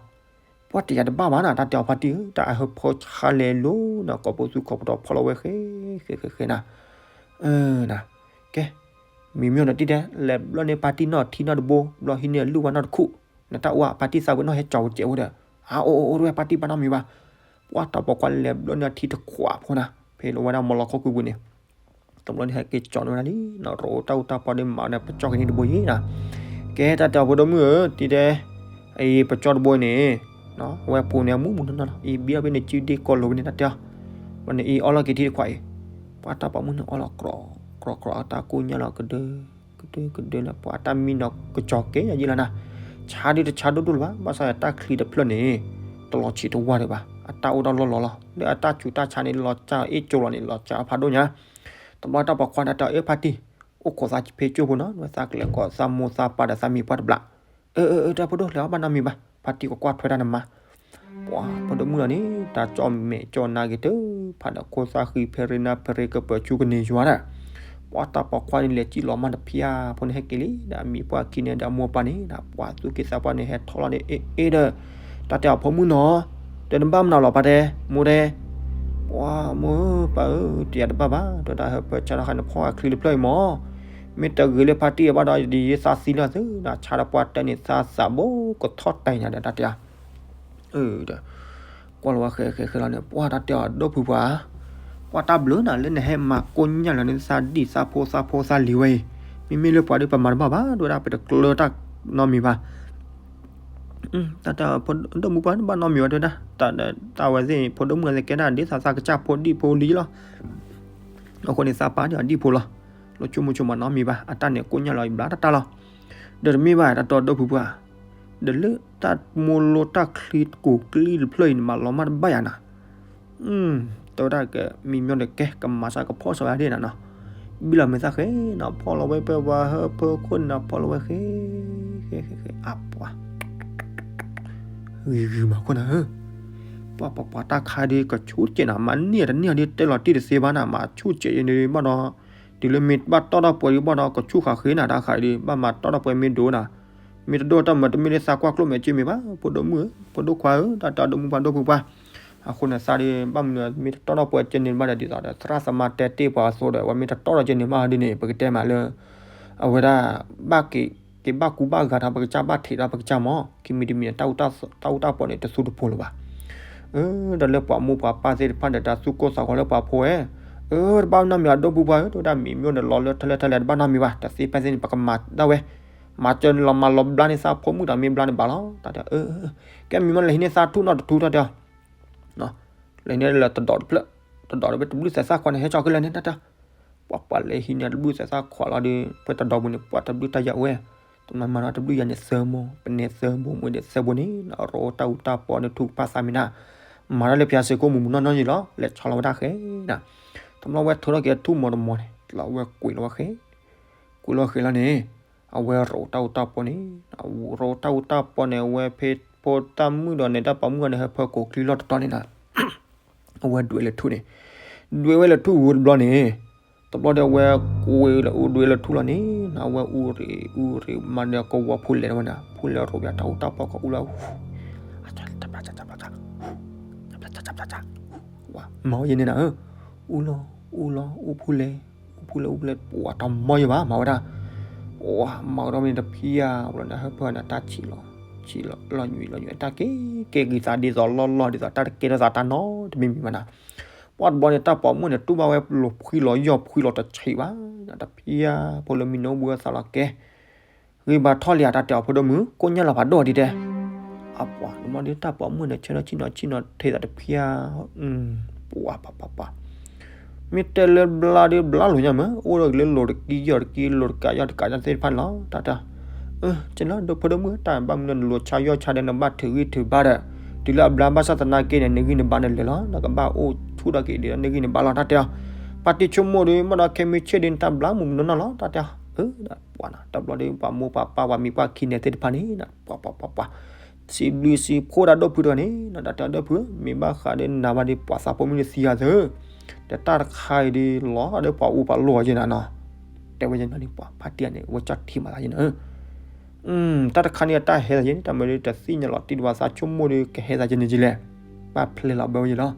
ပှၤတယၤတဘၣ်ဘၣ်နၤ, တၢ်တဲအီၤဖါတံၢ်ဧၢ, တၢ်အဟၢဖၢဆါလဲၤလိၤနၤ, ကိးပသူကိးပတီၤဖီၣ်လီၤဝဲဃဲ ဃဲ ဃဲ ဃဲနၤ, အၢ နၤ, ကဲ, မံၤမ့ၢ်နတံၢ်တဲ လဲၤဘျီန့ၢ်ဖါတံၢ်နီၣ်ထံနီၣ်တဘိ, ဘျီဟံးန့ၢ်အလုၢ်ဝဲနီၣ်တခူၣ်, နတၢ်အိၣ်ဧါ, ဖါတံၢ်သးဝဲနီၣ်ဟဲကၠီၤဝဲကဲးဝဲဒီး, အအိၣ်အိၣ်အိၣ်ဝဲဖါတံၢ်ဘၣ်နီတမံၤဘၣ်, ပှၤတၢ်ပိာ်ခွါလဲၤဘျီန့ၢ်အထံတခွးဖိနၤ, ဖဲလီၤဝဲဒၣ်မီၤလီၤခီကွံာ်ပူၤန့ၣ်, တဘျီန့ၣ်ဟဲက့ၤကၠီၤန့ၢ်ဝဲဒၣ်လံ, နရိးတၢ်အူတၢ်ပီဒီးမၤန့ၣ် ပကၠီၣ်က့ၤန့ၢ်တဘိယဲနၤ, ကဲ တၢ်တဲအီၤဖိဒိၣ်မုၣ်ဧၢ, တံၢ်တဲ, အံၤပကၠီၣ်တဘိန့ၣ်, အဝဲပူၤန့ၣ်အမူးမူးနီၢ်နီၢ်လီၤ, အံၤဘံအီၣ်ဖဲန့ၣ်စုဒ့ၣ်ကီၢ်လိၤဖဲန့ၣ် တၢ်တဲအီၤ, ဘျီန့ၣ်အံၤအီလီၤက့ၤထံတခွးအံၤ, ပှၤတၢ်ပိာ်မုၣ်န့ၣ်အီလီၤကြီကြီကြီ အတၢ်ကိၢ်ညါလီၤကဒၢ ကဒၢကဒၢလၢပှၤအတၢ်မံနီၤကကၠီၤကဲယဲလီၤနၤ, ဆါဒုးတဆါဒိၣ်ဒိၣ်လၢၤဘၣ်, ဘၣ်ဆၣ်တၢ်ချံတဖျၢၣ်န့ၣ်, တလီၤဆံးတဝါဒံးဘၣ်, အတၢ်အိၣ်ဒီးလီၢ်လီၤလီၤ, လၢအတၢ်ဆူးတၢ်ဆါန့ၣ် လီၤစၢ်အ့ၣ်ကၠိလီၤန့ၣ် လီၤစၢ်အဖးဒိၣ်ညါ, တဘျီတၢ်ပိာ်ခွါန့ၣ်တဲအီၤ အၢ ဖါတံၢ်, အိၣ်ခိးသးဖဲကၠိဖိနီၤ, သးကလဲၤကိးသးမိၢ်သးပၢ်ဒီးသးမံၤပှၢ်တဘျီ, အၢ အၢ အၢ တၢ်ဖိဒိၣ် လဲၤအီၣ်ဘၣ်နီတမံၤဘၣ်, ဖါတံၢ်ကကွၢ်ထွဲတၢ်န့ၣ်မး ပှၤဖိဒိၣ်မုၣ်လီၤန့ၣ် တၢ်ကၠီၣ်မဲာ်ကၠီၣ်နါက့ၤတၢ်, ဖးဒီးခိၣ်သၣ်ဃံဖဲရ့နါဖဲရ့ကပၢၤဆူကန့ၢ်ယွၤဒၣ်, ပှၤတၢ်ပိာ်ခွါန့ၣ်လဲၤစံၣ်လီၤမးတဖၠၣ်, ဖိန့ၣ်ဟဲက့ၤလံ ဒီးအမံၤပှၢ်ခံန့ၣ်ဒီးအမိၢ်ပၢ်န့ၣ် ပှၤသူၣ်က့သးပှၢ်န့ၣ်ဟဲထီၣ်လီၤန့ၣ် အ့ၣ်အ့ၣ်ဒီး, တၢ်တဲအီၤဖိမုၣ်နီၤ, ဒီးနဘၣ်မနုၤလီၤပၢ်တဲ, မိၢ်တဲ, ပှၤမိၢ်ပၢ်ဧၢ, တယၤတဘၣ်ဘၣ်, ဒီးတၢ်ဟၢဖၢဆါတခါန့ၣ် ဖီၣ်အချံတဖျၢၣ်အံၤမး, မ့ၢ်တဂ့ၤလၢဖါတံၢ်အဘၣ်ဒီး ဒ်ယသးသံလၢသု, နဆါဒီးပှၤတဲန့ၣ် သးသးဘိကထီၣ်တဲာ်ညါဒီးတၢ်တဲအီၤ ဒီး, ကွၢ်လီၤဝဲဃဲဃဲဃဲလီၤန့ၣ် ပှၤတၢ်တဲအီၤဒိၣ်ဖုပှၤ, ပှၤတၢ်ဘျုးနၤလၢနဟဲမၤကိၢ်ညါလီၤန့ၣ် သးဒံၣ်သးဖိသးဖိသးလံၤဝဲအံၤ, မ့မ့ၢ်လၢပှၤဒီးပမၤတဘၣ်ဘၣ်, တဲဝဲဒၣ်ပတကျၢၤတၢ်နီတမံၤဘၣ်, တၢ်တဲအီၤဖိဒိၣ်မုၣ်ပှၤဘၣ်နီတမံၤဘၣ်တဲဝဲဒၣ်, တၢ်ဝဲသ့ၣ်ဖိဒိၣ်မုၣ်အံၤကဲဒၣ်ဒ်သိးသးကစၢ်ဖိဒံၣ်ဖိလံၤလီၤ, အဃိန့ၣ်သးပာ်န့ၢ်အီၤဒံၣ်ဖိလီၤ, လီၤဆိကမိၣ်ဆိကမးနီတမံၤဘၣ်, အတၢ်န့ၣ်ကိၢ်ညါလီၤအံၤဘျါတၢ်တၢ်လီၤ, ဒီးတမ့ၢ်ဘၣ်တၢ်တဲအီၤဒိၣ်ဖုပှၤ ဒီးလၢတၢ်မိၢ်လိတၢ်ချံကိးကျံတဖျၢၣ်အံၤန့ၣ် မၤလီၤမၢ်တဘၣ်ယၤနၤ, တဲဝဲဒၣ်ကမံၤညီဒီးကဲ ကမၤစၢ်ကဖီၣ်စၢၤဝဲဒၣ်နၤနီၤ, ဘံၣ်လီၤမဲာ်သၣ်ဃဲနီၤ ဖီၣ်လီၤဝဲဖဲပှၤဟၢဖၢခိၣ်နၤ ဖီၣ်လီၤဝဲဃဲ, ဃဲဃဲဃဲ အပှၤ ဂံၤဂံၤမၤခိၣ်နၤဧၢ, ပှၤပှၤပှၤတၢ်ခါဒ်ကဆူၣ်တကဲးနၤ မၤန့ၢ်တန့ၢ်ဒ်တဲလီၤတံၢ်တသ့ဘၣ်နၤ မၤဆူၣ်တကဲးအံၤန့ၣ်ဘၣ်ဒီး, တုၤလၢမ့ၢ်ဘၣ်တီၣ်ထီၣ်ပှဲၤဒံးဘၣ်ဒီး ကဆူၣ်ဃာ်ဃ့နၤတၢ်ခါဒ် ဘၣ်မၤတီၣ်ထီၣ်ပှဲၤမ့ၢ်ဒိၣ်နၤ, မ့ၢ်တဒိၣ်တၢ်မၤတမ့ၢ်လၢသးကွၢ်ကျိၣ်မဲာ်က့မ့ၢ်ဘၣ် ဖိဒိၣ်မုၣ်ဧၢ ဖိဒိၣ်ခွါဧၢ တၢ်တဲဒိၣ်မုၣ်ပှၢ်ဒိၣ်ဖုပှၢ်, အဃိန့ၣ်သးဒ် ဘၣ်မနုၤမ့ၢ်တတီၣ်ထီၣ်ပှဲၤကဲန့ၣ်ဘၣ်ဒီး ဒ်သိးဒီးသရၣ်သမါတဲတ့ၢ်ပှၤအသိးဒီး အဝဲမ့ၢ်တတီၣ်ထီၣ်ကဲန့ၣ်ဘၣ်ဒ်န့ၣ် ပကတဲမးလၢ အဝဲဒၣ် ဘၣ်က့ၤ က့ၤဘၣ်ကူဘၣ်ဂာ်ထီၣ်ပကစၢ် ဘၣ်ထံးထီၣ်ပကစၢ်မး ခံမံၤတမံၤ တၢ်အူတၢ်ပီၢ်န့ၣ် တသူတဖိးလၢၤဘၣ်, အၢ ဒီးလၢပှၤမိၢ်ပှၤပၢ်သ့ၣ်တဖၣ်ဒီး တၢ်သူၣ်ကိၢ်သးဂီၤလၢပှၤဖိဝဲ, အၢ တဘၣ်နီတမံၤအဒိၣ်ဖုပှၢ်ဧၢ တဲဝဲဒၣ်မံၤမ့ၢ်အိၣ်ဒီးလီၤလၢထၢလဲၢ်ထၢလဲၢ်တဘၣ်နီတမံၤဘၣ် တသ့ဖဲသ့န့ၣ် ပကမၤဒၣ်ဝဲ, မၤစၢၤန့ၣ်လီၤမၤလီၤဘျါန့ၢ်သးဖိမုၣ်တၢ်မ့ၢ်ဘျါန့ၣ်ဘၣ်လီၤ တၢ်တဲ အၢ ကဲမံၤမ့ၢ်လဲၤဟံးန့ၢ်သးထူၣ်နီၢ်တထူၣ် တၢ်တဲ လဲၤန့ၢ်လၢတဒီးတဖျၢၣ်, တဒီးဒီးဝဲတဘျုးသဲးသၣ်ခွါန့ၣ် ဟဲကၠီၤခဲလၢာ်န့ၣ် တၢ်တဲ, ပှၤပှၤလဲၤဟံးန့ၢ်တဘျုးသဲးသၣ်ခွါလီၤဒီး ဖဲတဒီးပူၤန့ၣ် ပှၤတဘျုးတၢ်ယၤအိၣ်ဝဲ, တမၤမၤဒီးတဘျုးယၤန့ၣ်သၢဘိ, ပနဲသၢဘိ မ့ၢ်ဒီးသၢဘိန့ၣ် ရိးတၢ်အူတၢ်ပီၢ်န့ၣ်ထူၣ်ကဖၣ်သးမံၤနၤ, မၤတၢ်လၢဖၠါစ့ၢ်ကီးမူးမူးနီၢ်နီၢ်ယံၤလီၤ လဲၤဆီလီၤဝဲဒၣ်ဃဲနၤ, တဘျီဝဲထုးထီၣ်က့ၤထူၣ်မီၤတမီၤန့ၣ် လီၤဝဲကွံာ်လီၤဝဲဃဲ, ကွံာ်လီၤဃဲလီၤန့ၣ် အဝဲရိးတၢ်အူတၢ်ပီၢ်န့ၣ်, ရိးတၢ်အူတၢ်ပီၢ်န့ၣ် အဝဲဖဲဖိသၣ်မုၣ်ဒီးန့ၣ် တၢ်ပိာ်မုၣ်န့ၣ် ဟၢဖၢကိးချံလီၢ်တတီၤန့ၣ်နၤ အဝဲဒွဲးလၢထူၣ်န့ၣ်, ဒွဲးဝဲလၢထူၣ်ဝံၤတဘျီန့ၣ်, တဘျီဒီးအဝဲကွံာ်လၢအူဒွဲးလၢထူၣ်လီၤန့ၣ်, အဝဲအူရ့းအူရ့းမးဒီးကဝီၤဖူလဲၣ်တဝဲနၤ, ဖူလဲၣ်ရိးဘၣ်တၢ်အူတၢ်ပီၢ်ကအူလီၤ, ဝၤ မၤဝဲယဲန့ၣ်နၤဧၢ, အူလီၤ အူလီၤ အူဖူလဲၣ်, အူဖူလဲၣ် အူဖူလဲၣ် ပှၤတမီယဲဘၣ် မၤဝဲဒၣ်, ဝၤ မၤဝဲဒီးမ့ၢ်တဖံးဧါ, ဝဲလီၤန့ၣ် ဟၢဖၢန့ၣ် တၢ်ဆံးလီၤ, ဆံးလီၤ လီၤညွံးလီၤညွံး တၢ်ကဲ ကဲက့ၤသးဒ်သိးလီၢ်လီၢ် ဒ်သိးတၢ်တကဲထီၣ်သးတၢ်နီတမံၤမံၤဘၣ်နၤ, ပှၤတဘျီန့ၣ် တၢ်ပိာ်မုၣ်န့ၣ် တူၢ်ဘၣ်ဝဲလီၤဖှံလီၤယီၢ်ဖှံလီၤတဆံးဘၣ်, တဖံးဧါ ဖိလၢမံနီၣ်ဘှံးသးလီၤကဲ, ဂံၢ်ဘါထီၣ်လံဧါ တၢ်တဲအီၤ ဖိဒိၣ်မုၣ် ကိၣ်ညၣ်လီၤဖးဒိၣ်ဒံးတဲ. အပှၤတဘျီဒီး တၢ်ပိာ်မုၣ်န့ၣ် ဆၢထီၣ်ဆ့ၣ်နီၤဆ့ၣ်နီၤ ထဲသးတဖျၢၣ်, ပှၤပှၤပှၤပှၤ မ့ၢ်တဲလၢဘျါဒီး ဘျါလိာ်ညါမ့ၢ် အိၣ်ဒီးက့ၤလၢလိၤတကံယီၢ်တကံ လိၤတကးယီၢ်တကးယီၢ်သ့ၣ်တဖၣ်န့ၣ်လီၤ တၢ်တဲ. ကလီၤ ဒီးဖိဒိၣ်မုၣ် တၢ်ဘၣ်မနုၤနလိၤဆါယီၢ်ဆါဒီး နဘၣ်ထုးဂံၢ်ထုးဘါဒီး တုၤလၢအဘျါဘၣ်ဆၣ်သနာ်က့န့ၣ် နဂံၢ်နဘါနလဲၤလီၤ နကဘၣ်အိၣ်ဆူၣ်ထီၣ်က့ၤဒ်နဂံၢ်နဘါလီၤ တၢ်တဲအီၤ. ဖါတံၢ်ဆိကမိၣ်ဒီး ဘၣ်ဒီးခဲမုၢ်ဆ့ၣ်ဒီး နတၢ်ဘျါမုၢ်မနီၢ်နီၢ်လီၤ တၢ်တဲအီၤ. တဘျီဒီး ပှၤမိၢ်ပှၤပၢ် ပှၤမံၤပှၢ်ခံန့ၣ်သ့ၣ်တဖၣ်န့ၣ် ပှၤပှၤပှၤပှၤ စံးဘျုးစံးဖှိၣ်တၢ်ဒီပုၢ်တဂၤန့ၣ် တၢ်တဲအီၤ ဒီပုၢ် မ့ၢ်ဘၣ်ဃးဒီးနၤဘၣ်ဒီး ပှၤသးဖိမုၣ်န့ၣ်သံဧါသၢ ဒီးတၢ်တခါအံၤဒီး လီၤဒီးပှၤအူပှၤလိၣ်အီၤယဲနၤနီၤ တဲဝဲယဲနီၤန့ၣ် ပှၤဖါတံၢ်န့ၣ် ဝဲကၠီၣ်ထံမးသးယဲနီၤ တၢ်တခါန့ၣ် တၢ်ဟဲသးယဲန့ၣ် တၢ်မ့ၢ်ဒီးတသ့ၣ်ညါလီၤတံၢ်ဒီး ပှၤသးဆိကမိၣ်ဒီး ကဟဲသးယဲန့ၣ်ယဲလဲၣ် ဘၣ်ဖျဲလီၤဘၢဝဲယဲလီၤ.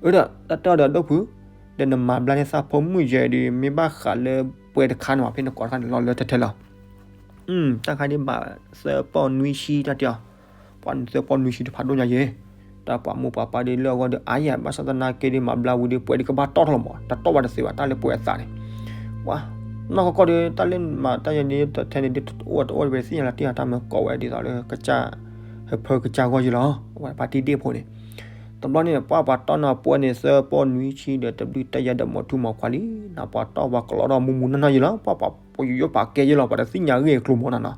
အၢ ဒီးတၢ်တဲအီၤဒီး ဒီပုၢ် ဒီးနမၤဘျါန့ၢ်သးဖိမုၣ်ယဲဒီး မ့ၢ်ဘၣ်ဃးလၢပှဲၤတခါန့ၣ်မး ဖဲနကိးတခါန့ၣ် လီၤလၢထဲထဲလီၤ တၢ်ခါဒ်ဘၣ်သၢပီၢ်နွံဆံ တၢ်တဲအီၤ, ပှၤသၢပီၢ်နွံဆံတဖးဒိၣ်ညါယဲ, တၢ်ပှၤမိၢ်ပှၤပၢ်ဒ်လၢအဂီၢ်ဒီး အါယၤ ဘၣ်ဆၣ်သနာ်က့ဒီး မၤဘျါဝံၤဒီး ပှဲၤဒ်ကဘၣ်တီၢ်ထီၣ်လီၤမး, တတီၢ်ဘၣ်တသ့ဘၣ် တၢ်လၢပှဲၤအသးန့ၣ်, ပှၤနီၢ်ကီၢ်ကီၢ်ဒီး တၢ်လၢမၤတၢ်ယဲန့ၣ် ထဲန့ၣ်ဒ်အိၣ်တအိၣ်ဝဲသ့ၣ်ညါလီၤတံၢ်အတၢ်မၤကိးဝဲဒ်သိးလၢကစၢ် ဟၢဖၢကစၢ်ဂီၢ်ယဲလီၤ, ပှၤဖါတံၢ်ဒ့ၣ်ဖိန့ၣ် တဘျီန့ၣ် ပှၤပှၤတီၢ်နီၤပှဲၤန့ၣ် သၢပီၢ်နွံဆံဒီး တဘျုးတၢ်ယါဒီး မိၢ်ထူမိၢ်ခွါလံ, နပှၤတီၢ်ပှၤကလီဒီးမူမူနီၢ်နီၢ်ယဲလီၤ, ပှၤပှၤပယီၤပာ်ကဲယဲလီၤ, ပှၤတသ့ၣ်ညါဂ့ၢ်အကျိၤမးနီၤ,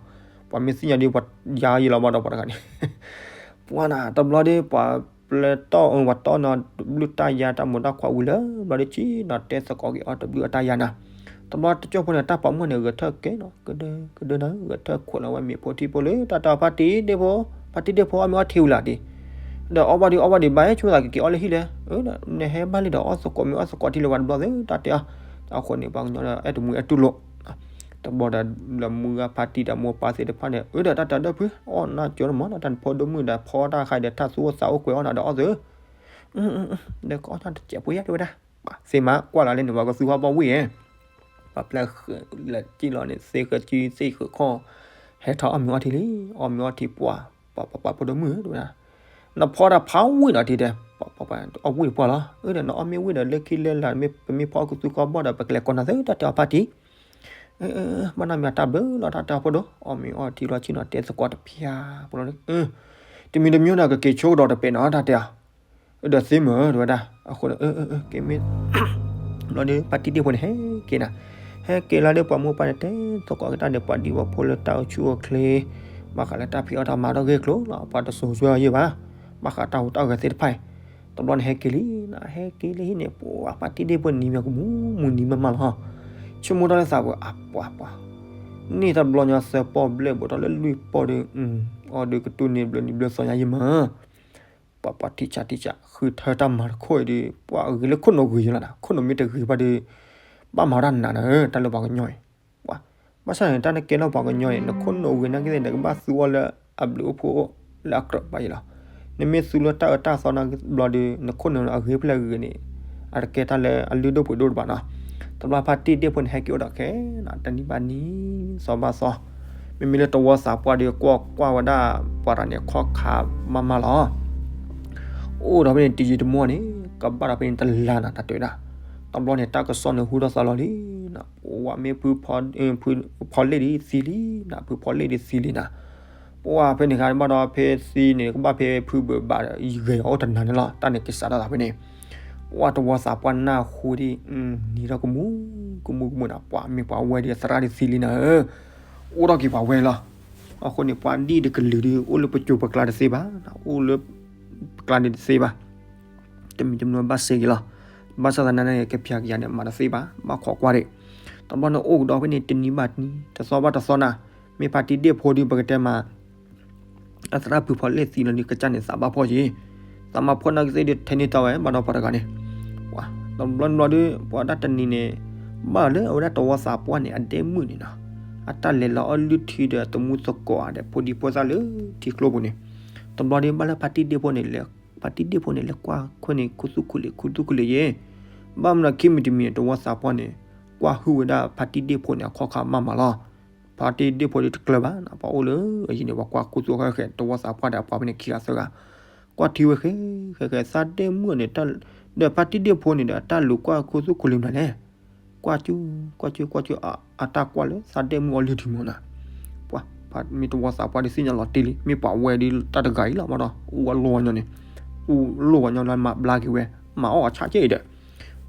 ပှၤမ့ၢ်သ့ၣ်ညါဒီး ပှၤယါယဲလီၤဘၣ်ဒီးပှၤတဂၤန့ၣ်, ပှၤနၤ တဘျီဒီး ပှၤပျဲတီၢ် ပှၤတီၢ်နီၤ တဘျုးတၢ်ယါတၢ်မိၢ်တၢ်ခွါဝံၤလၢ ဘျီဒီးဆ့ၣ်နီၤတဲသကိးက့ၤအီၤတဘျုးအတၢ်ယါနၤ, တဘျီတကၠိၢ်ဖိန့ၣ် တၢ်ပိာ်မုၣ်န့ၣ် ဂဲၤထၢၣ်ကဲနီၤ ကဒၢကဒၢနၤ ဂဲၤထၢၣ်ခိးလီၤဝဲမ့ၣ်ဖိထံဖိလၢ တၢ်တဲအီၤ ဖါတံၢ်ဒ့ၣ်ဖိ, ဖါတံၢ်ဒ့ၣ်ဖိ အီၣ်မ့ၤအီထံဝံၤလၢ်ဒံး, ဒီးအီၣ်ဘၣ်ဒံးအီၣ်ဘၣ်ဒံးဘၣ် ဆိမိၣ်သးကက့ၤအီၣ်လၢဟံၣ်လဲၣ်, နဟဲဘၣ်လံဒီးအီၣ်သကိးမ့ၤအီၣ်သကိးထံလၢၤဝဲတဘျီသ့ တၢ်တဲအီၤ, အဃိန့ၣ် ပှၤကညီဒီး အဲၣ်တမူအဲၣ်တူၢ်လိာ် တဘျီဒီးလၢမူဂၤဖါတံၢ်ဒီးမိၢ်ပၢ်သ့ၣ်တဖၣ်န့ၣ် အၢဒီးတၢ်တဲဒီပုၢ် အီၣ်နၢ်ကၠိတမီၤ တၢ်နဖိဒိၣ်မုၣ်ဒီးဖီတၢ်ခါဒီး ထၣ်သူၣ်အိၣ်သးအိၣ်ကွဲးအီၣ်နၤဒီးအီၣ်သု, ဒီးကအီၣ်တၢ်တစဲးဖိယါတဲဝဲဒၣ်, သ့မးကွၢ်လီၤလၢန့ၣ် ပှၤကသူဟီၣ်ဘီဝ့ၣ်ဧဲ ပှၤပျဲဃုာ်လၢကံၣ်လီၤန့ၣ် သ့ဃုာ်ကံၣ်သ့ဃုာ်ခီၣ်, ဟဲထီၣ်အီၣ်မ့ၤအီထံလံ, အီၣ်မ့ၤအီထံပှၤ, ပှၤပှၤပှၤဖိဒိၣ်မုၣ်ဧၢ တဲဝဲဒၣ်, နဖီတၢ်ဖးဝ့ၣ်နီၤထံတဲ, ပှၤပှၤပှၤအီၣ်ဝ့ၣ်တပှၢ်လီၤ, အၢဒီးနအီၣ်မ့ၢ်ဝ့ၣ်ဒီးလၢခံလၢလာ် ပမ့ၢ်ဖီအကသူကီၢ်ဘီၣ်ဒီး ပကလဲၤကိးနၤသ့ တၢ်တဲအီၤဖါတံၢ် ဘၣ်နီတမံၤအတၢ်ဘျုးလီၤ တၢ်တဲအီၤဖိဒိၣ် အီၣ်မ့ၤအီထံလီၤဆ့ၣ်နီၤတဲသကိးတဖၠါဖိလီၤ, တမံၤတမံၤဒီးကက့ၤဆိကဒီးတပဲာ်နီၤ တၢ်တဲအီၤ, ဒီးသ့မး တဲဝဲဒၣ်, အဃိန့ၣ် က့ၤမ့ၢ် ဘျီဒီး ဖါတံၢ်ဒ့ၣ်ဖိန့ၣ် ဟဲက့ၤနၤ, ဟဲက့ၤလီၤဒီး ပှၤမိၢ်ပၢ်န့ၣ် တဲသကိးက့ၤတၢ်ဒီး ပှၤဒံၣ်ပှၤဖိလၢတၢ်အိၣ်ဆူၣ်အိၣ်ချ့, ဘၣ်ဃးလၢတၢ်ဖံးအီၣ်တၢ်မၤထီၣ်ဂ့ၢ်ကျိၤလီၤ, ပှၤတစိၤစွဲအီၤယဲၢ်ဘၣ်, ဘၣ်ဃးတၢ်ဟူးတၢ်ဂဲၤသ့ၣ်တဖၣ်အံၤ, တဘျီန့ၣ်ဟဲက့ၤလံနၤ, ဟဲက့ၤလၢဟံၣ်န့ၣ် ပှၤဖါတံၢ်ဒ့ၣ်ဖိနံၤမ့ၢ်ကမူမူနံၤမးမးလီၤ, ဆိကမိၣ်ထီၣ်လၢသးပူၤ အပှၤပှၤ, န့ၢ်တဘျီညီသၢပီၢ်ဘျဲၣ် ဘူးထီၣ်လၢလွံၢ်ပီၢ်ဒီး, အီၤဒီးကတိၢ်န့ၢ်ဘျုးနံၤဘျုးသီညါယဲၢ်မး ပှၤပှၤထံၣ်ဆးထံၣ်ဆး ဃုထၢတၢ်မၤတခိၣ်အံၤဒီး ပှၤအဂ့ၤလၢခိၣ်နူာ်ဂ့ၤယဲလီၤနၤ, ခိၣ်နူာ်မ့ၢ်တဂ့ၤဘၣ်ဒီး ဘၣ်မၤဝဲဒၣ်နးနၤဧၢ တၢ်လၢပှၤကညီအံၤ, ပှၤ, ဘၣ်ဆၣ်န့ၣ် တၢ်နကဲထီၣ်ပှၤကညီန့ၣ် နခိၣ်နူာ်ဂ့ၤနာ်က့သ့ၣ် နကဘၣ်သူအီၤလၢအဘျုးအိၣ်ဖှိၣ်အိၣ်လၢအကြၢးဘၣ်ယဲလီၤ, နမ့ၢ်သူလၢတၢ်အၢတၢ်သီနာ်က့ဘျီဒီး နခိၣ်နူာ်အဂ့ၤဖျၢၣ်ဂ့ၤန့ၣ် အတကဲတၢ်လၢအလုၢ်ဒိၣ်ပှ့ၤဒိၣ်တဘၣ်နီၤ, တဘျီဖါတံၢ်ဒ့ၣ်ဖိန့ၣ် ဟဲက့ၤအိၣ်ဒီးခဲ တနံၤဘၣ်နံၤ သီဘၣ်သီ မ့မ့ၢ်လၢတဝီသးပှၢ်ဒီး ကွၢ်ကွၢ်ဝဲဒၣ်ပှၤတဂၤန့ၣ် ခီၣ်ခါမးမးလီၤ. အိၣ်ဒီးဖဲန့ၣ် တယံာ်တမီၢ်န့ၣ် ကဘၣ်ဒီးဖဲန့ၣ်တလါနၤ တၢ်တဲဝဲဒၣ်, တဘျီန့ၣ် တၢ်ကစီၣ်န့ၣ်ဟူထီၣ်သးလီၤလံနၤ, ပဝဲမ့ၢ်ဖုဖီလ့ၣ်ဒ်သံလံနၤ, ဖုဖီလ့ၣ်ဒ်သံလံနၤ, ပဝဲဖဲန့ၣ်ခါဘၣ်ဒီးဖဲသံန့ၣ် ကဘၣ်ဖဲဖုဘၢၣ်ဘၣ်ဒီး ယဂဲၤအီၤအိၣ်တနၤန့ၣ်လီၤ, တၢ်န့ၣ်ကစးထီၣ်သးဖဲန့ၣ်, ပဝဲတဝီသးပှၢ်နၢ်ဟူဒ် နံၤထီၣ်ကမူ ကမူကမူနၤ, ပှၤမ့ၢ်ပှၤဝဲဒီးသရၣ်ဒ်သံလံနၤဧၢ အိၣ်ထီၣ်က့ၤပှၤဝဲလီၤ. အဃိန့ၣ် ပှၤဒ်တကလုာ်ဒီး အိၣ်လၢပစိၤပကျါတသ့ဘၣ်, အိၣ်လၢပကျါန့ၣ်တသ့ဘၣ်, တမံၤတမံၤဘၣ်စ့ၢ်ကီးလီၤ. ဘၣ်ဆၣ်သနာ်က့ ကဖျါကယၤန့ၣ် မၤတသ့ဘၣ်, ဘၣ်ခိးကွၢ်ဒံး, တဘျီန့ၣ်အိၣ်ကဒီးဖဲန့ၣ် တနံၤဘၣ်တနံၤ တသီဘၣ်တသီနၤ, မ့ၢ်ဖါတံၢ်ဒ့ၣ်ဖိဒီး ပကတဲမး အသရၣ်ဖုဖီလ့ၣ်သံလီၤဒီး ကစၢ်န့ၣ်သးဘၣ်ဖှီၣ်က့ၤ, သးမၤဖှီၣ်နာ်က့သ့ၣ်ဒီး ထဲန့ၢ်တီဝဲ ဘၣ်ဒီးပှၤတဂၤန့ၣ်, ပှၤ, တဘျီတဘျီဒီး ပှၤတၢ်တနံၤန့ၣ် ဘၣ်လၢအဝဲဒၣ်တဝီသးပှၢ်န့ၣ် အဒဲမုၣ်န့ၣ်နီၤ, အတၢ်လဲၤလီၤအီၣ်လုၢ်ထံဒီး သမူသကိးဧါဒီး ဖိဒံဖိသၣ်လၢထံကျိပူၤန့ၣ်, တဘျီဒီး ဘၣ်လၢဖါတံၢ်ဒ့ၣ်ဖိန့ၣ် ဖါတံၢ်ဒ့ၣ်ဖိန့ၣ် လဲၤကွၢ်ခိၣ်န့ၣ် ခူသူၣ်ခူလံာ် ခူသူၣ်ခူလံာ်ယဲ, ဘၣ်မနုၤခံမံၤတမံၤန့ၣ် တဝီသးပှၢ်န့ၣ် ကွၢ်ဟုၣ်ဝဲဒၣ်ဖါတံၢ်ဒ့ၣ်ဖိန့ၣ် အခီၣ်ခါမးမးလီၤ. ဖါတံၢ်ဒ့ၣ်ဖိဒီးတကျၢၤဘၣ်, ပှၤအိၣ်လၢအယံၤန့ၣ် ပှၤကွၢ်ခူသူၣ်ဃဲဃဲ တဝီသးပှၢ်ဒီးအပှၤဖဲန့ၣ်ခံဂၤသၢဂၤ, ကွၢ်ထံဝဲဃဲဃဲဃဲ သးဒဲမုၣ်န့ၣ်, ဒီးဖါတံၢ်ဒ့ၣ်ဖိန့ၣ်ဒီး အတၢ်လူၤကွၢ်ခူသူၣ်ခူလံာ်မနုၤလဲၣ်, ကွၢ်ကၠူ, ကွၢ်ကၠူ ကွၢ်ကၠူ အတၢ်ကွၢ်လၢသးဒဲမုၣ်အီၤလုၢ်ထံမးနၤ, ပှၤ, မ့ၢ်တဝီသးပှၢ်ဒုးသ့ၣ်ညါလီၤတံၢ်လံ, မ့ၢ်ပှၤဝဲဒုးတၢ်တဂၤအံၤလီၤဘၣ်ဒီး အူအလိၣ်ဝဲညီန့ၣ်, အူလိၣ်ဝဲညီလၢမၤဘျါက့ၤဝဲ, မၤအီၣ်အဆၣ်ကဲအံၤဒီး,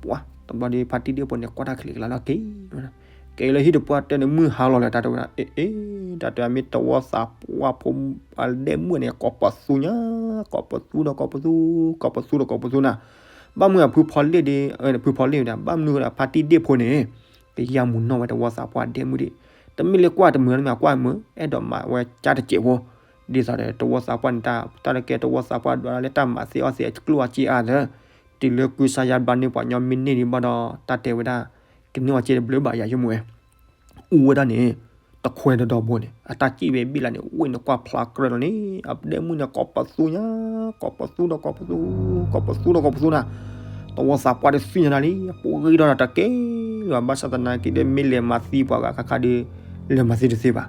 ပှၤ တဘျီဒီးဖါတံၢ်ဒ့ၣ်ဖိန့ၣ် ကွၢ်တၢ်ချံကလါလီၤက့ၤ, က့ၤလၢဟံၣ်တပှၢ်တဲန့ၣ် မုၢ်ဟါလီၤလၢတၢ်တဲဝဲဒၣ်, အ့ အ့ တၢ်တဲမ့ၢ်တဝီသးပှၢ်ဖိ အဒဲမုၣ်န့ၣ် ကိးပသူညါ, ကိးပသူဒီးကိးပသူ, ကိးပသူဒီးကိးပသူနၤ, ဘၣ်မနုၤအဖုဖီလ့ၣ်ဒ်, ဖုဖီလ့ၣ်ဝဲဒၣ် ဘၣ်မနုၤဝဲဒၣ်ဖါတံၢ်ဒ့ၣ်ဖိန့ၣ် ကယၤမူၤနီၢ်ဝဲတဝီသးပှၢ်ဒဲမုၣ်ဒံး, တမ့ၢ်လၢကွၢ်တမုာ်န့ၣ်မ့ၢ်ကွၢ်မုာ် အဲၣ်ဒိးမၤဝဲကၢ်တစဲးဖိ, ဒ်သိးဒီးတဝီသးပှၢ်န့ၣ် တၢ်တကဲတဝီသးပှၢ်ဒွးလၢတၢ်မၤသ့အီၣ်သ့အကျိၣ်အစ့အါသၢ, တုၤလၢကုစါယါဘျါန့ၢ်ပှၤညီမ့ၢ်န့ၢ်ဒံးဘၣ်ဒီး တၢ်တဲဝဲဒၣ်, ကန့ၢ်အီၣ်စ့တဘျုးဘၣ်ယၤယမူၤဝဲ အူဝဲဒၣ်န့ၣ်, တခွဲတဒီဘိန့ၣ် အတၢ်စံၣ်ဝဲဘ့ၣ်လၢန့ၣ် ဝ့ၢ်န့ၣ်ကွၢ်ဖျါကြၢးလီၤန့ၣ် အဒဲမုၣ်န့ၣ် ကိးပသူညါ, ကိးပသူဒီးကိးပသူ, ကိးပသူဒီးကိးပသူနၤ, တဝီသးပှၢ်ဒုးသ့ၣ်ညါနၤလံ အပူၤဂ့ၤဒီးတကဲလၢၤဘၣ် ဘၣ်ဆၣ်သနာ်က့ဒီး မ့ၢ်လဲၤမၤသံပှၤဂၤခါခါဒီး လဲၤမၤသံတသ့ဘၣ်,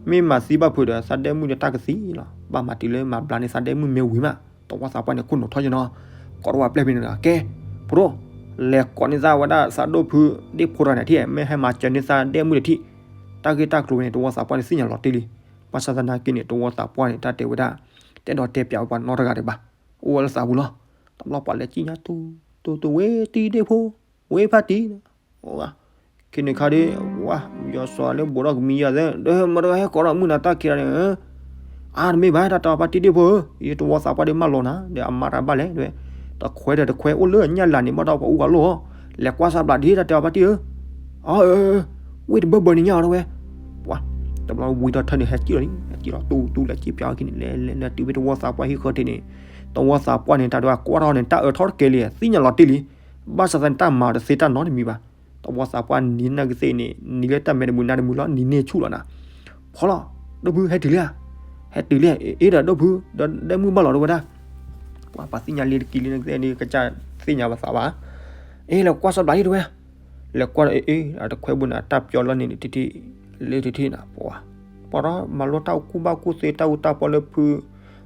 မ့ၢ်မၤသံဘၣ်ဖုးဒီး သးဒဲမုၣ်ဒီးတၢ်ကသံလီၤ ဘၣ်မၤတုၤလၢမၤဘျါန့ၢ်သးဒဲမုၣ်မ့ၢ်ဝံၤမး တဝီသးပှၢ်န့ၣ် ခိၣ်နူာ်ထီၣ်ယနီၤ, ကိးတဝီပျဲၢ်ဖဲန့ၣ်ဒီး ကဲ, ပရိ, လဲၤကိးန့ၢ်သးဝဲဒၣ်သးဒိၣ်ဖုဒ့ၣ်ဖိတဂၤန့ၣ်ထံၣ် မ့ၢ်ဟဲမၤစၢၤန့ၢ်သးဒဲမုၣ်တထံၣ်, တၢ်ဂ့ၢ်တၢ်ကျိၤန့ၣ် တဝီသးပှၢ်န့ၣ်သ့ၣ်ညါလီၤတံၢ်လံ, ဘၣ်ဆၣ်သနာ်က့န့ၣ် တဝီသးပှၢ်န့ၣ် တၢ်တဲဝဲဒၣ်, တဲဒီးတဲပျးဝဲပှၤနီတဂၤဒံးဘၣ်, အိၣ်ဝဲလၢသးပူၤလီၤ, တဘျီပှၤလဲၤစံၣ်ညါတူတူတူဝဲတံၢ်ဒ့ၣ်ဖိ, ဝဲဖါတံၢ် ခံန့ၣ်ခါဒီး ဝါ ယီၤစီၤလၢဘူးထီၣ်ကမံယၤသၢ ဒီးမတၤဟဲကိးထီၣ်မုၢ်နၤတၢ်ခံဂၤန့ၣ်, အါတမ့ၢ်ဘၣ် တၢ်တဲအီၤဖါတံၢ်ဒ့ၣ်ဖိဧၢ, ယတဝီသးပှၢ်ဒီးမၢလီၤနၤ ဒီးအမါတၢ်ဘၣ်လဲၣ် တဲဝဲ, တခွဲဒီးတခွဲအိၣ်လၢညၣ်လၤန့ၣ် ဘၣ်ဒီးပှၤအူပှၤလိၣ်, လဲၤကွၢ်စၢ်ဘျးဒ်တၢ်တဲအီၤဖါတံၢ်ဧၢ, အၢ ဝ့ၢ်တဘၢဘၢန့ၣ်ညါအီၤတဲဝဲ, ပှၤ တဘျီဝံၤဒီးထၢန့ၣ် ဟဲစံၣ်လီၤလံ ဟဲစံၣ်လီၤတူတူလဲၤစံၣ်ပၠးအီၤခံန့ၣ် လဲၤလဲၤလဲၤတုၤဖဲတဝီသးပှၢ်ဟံၣ်ဃၢၤထံးန့ၣ်, တဝီသးပှၢ်န့ၣ် တၢ်ဒွးကွၢ်ထီၣ်န့ၣ် တၢ်အၢထီၣ်တကဲလံ သ့ၣ်ညါလီၤတံၢ်လံ, ဘၣ်ဆၣ်သနာ်က့တၢ်မၤတသ့တၢ်နီတမံၤဘၣ်, တဝီသးပှၢ်နံၤနာ်က့သ့ၣ်န့ၣ် နံၤလၢတၢ်မဲာ်တမုာ်နါတမုာ်လီၤ နံၤန့ၢ်ဆူၣ်လီၤနၤ, ဖီလီၤ, ဒိၣ်ဖုဟဲတုၤလံဧါ, ဟဲတုၤလံ, အ့ဒီးဒိၣ်ဖု ဒီးဒဲမုၣ်ဘၣ်လီၤတဲဝဲဒၣ်, ပှၤပှၤသ့ၣ်ညါလံတက့ၢ်လံနကသ့ၣ်န့ၣ် ကစၢ်သ့ၣ်ညါပသးဘၣ်, အ့ လဲၤကွၢ်စၢ်ဘျးလံတဲဝဲ, လဲၤကွၢ်ဒီးအ့ အတခွဲဘိန့ၣ် အတၢ်ပျီလီၤန့ၣ်တထံၣ်, လၢတထံၣ်နၤ ပှၤ, ပှၤဒီးမၤလိတၢ်ကူၣ်ဘၣ်ကူၣ်သ့တၢ်အူတၢ်ပီလၢဖု,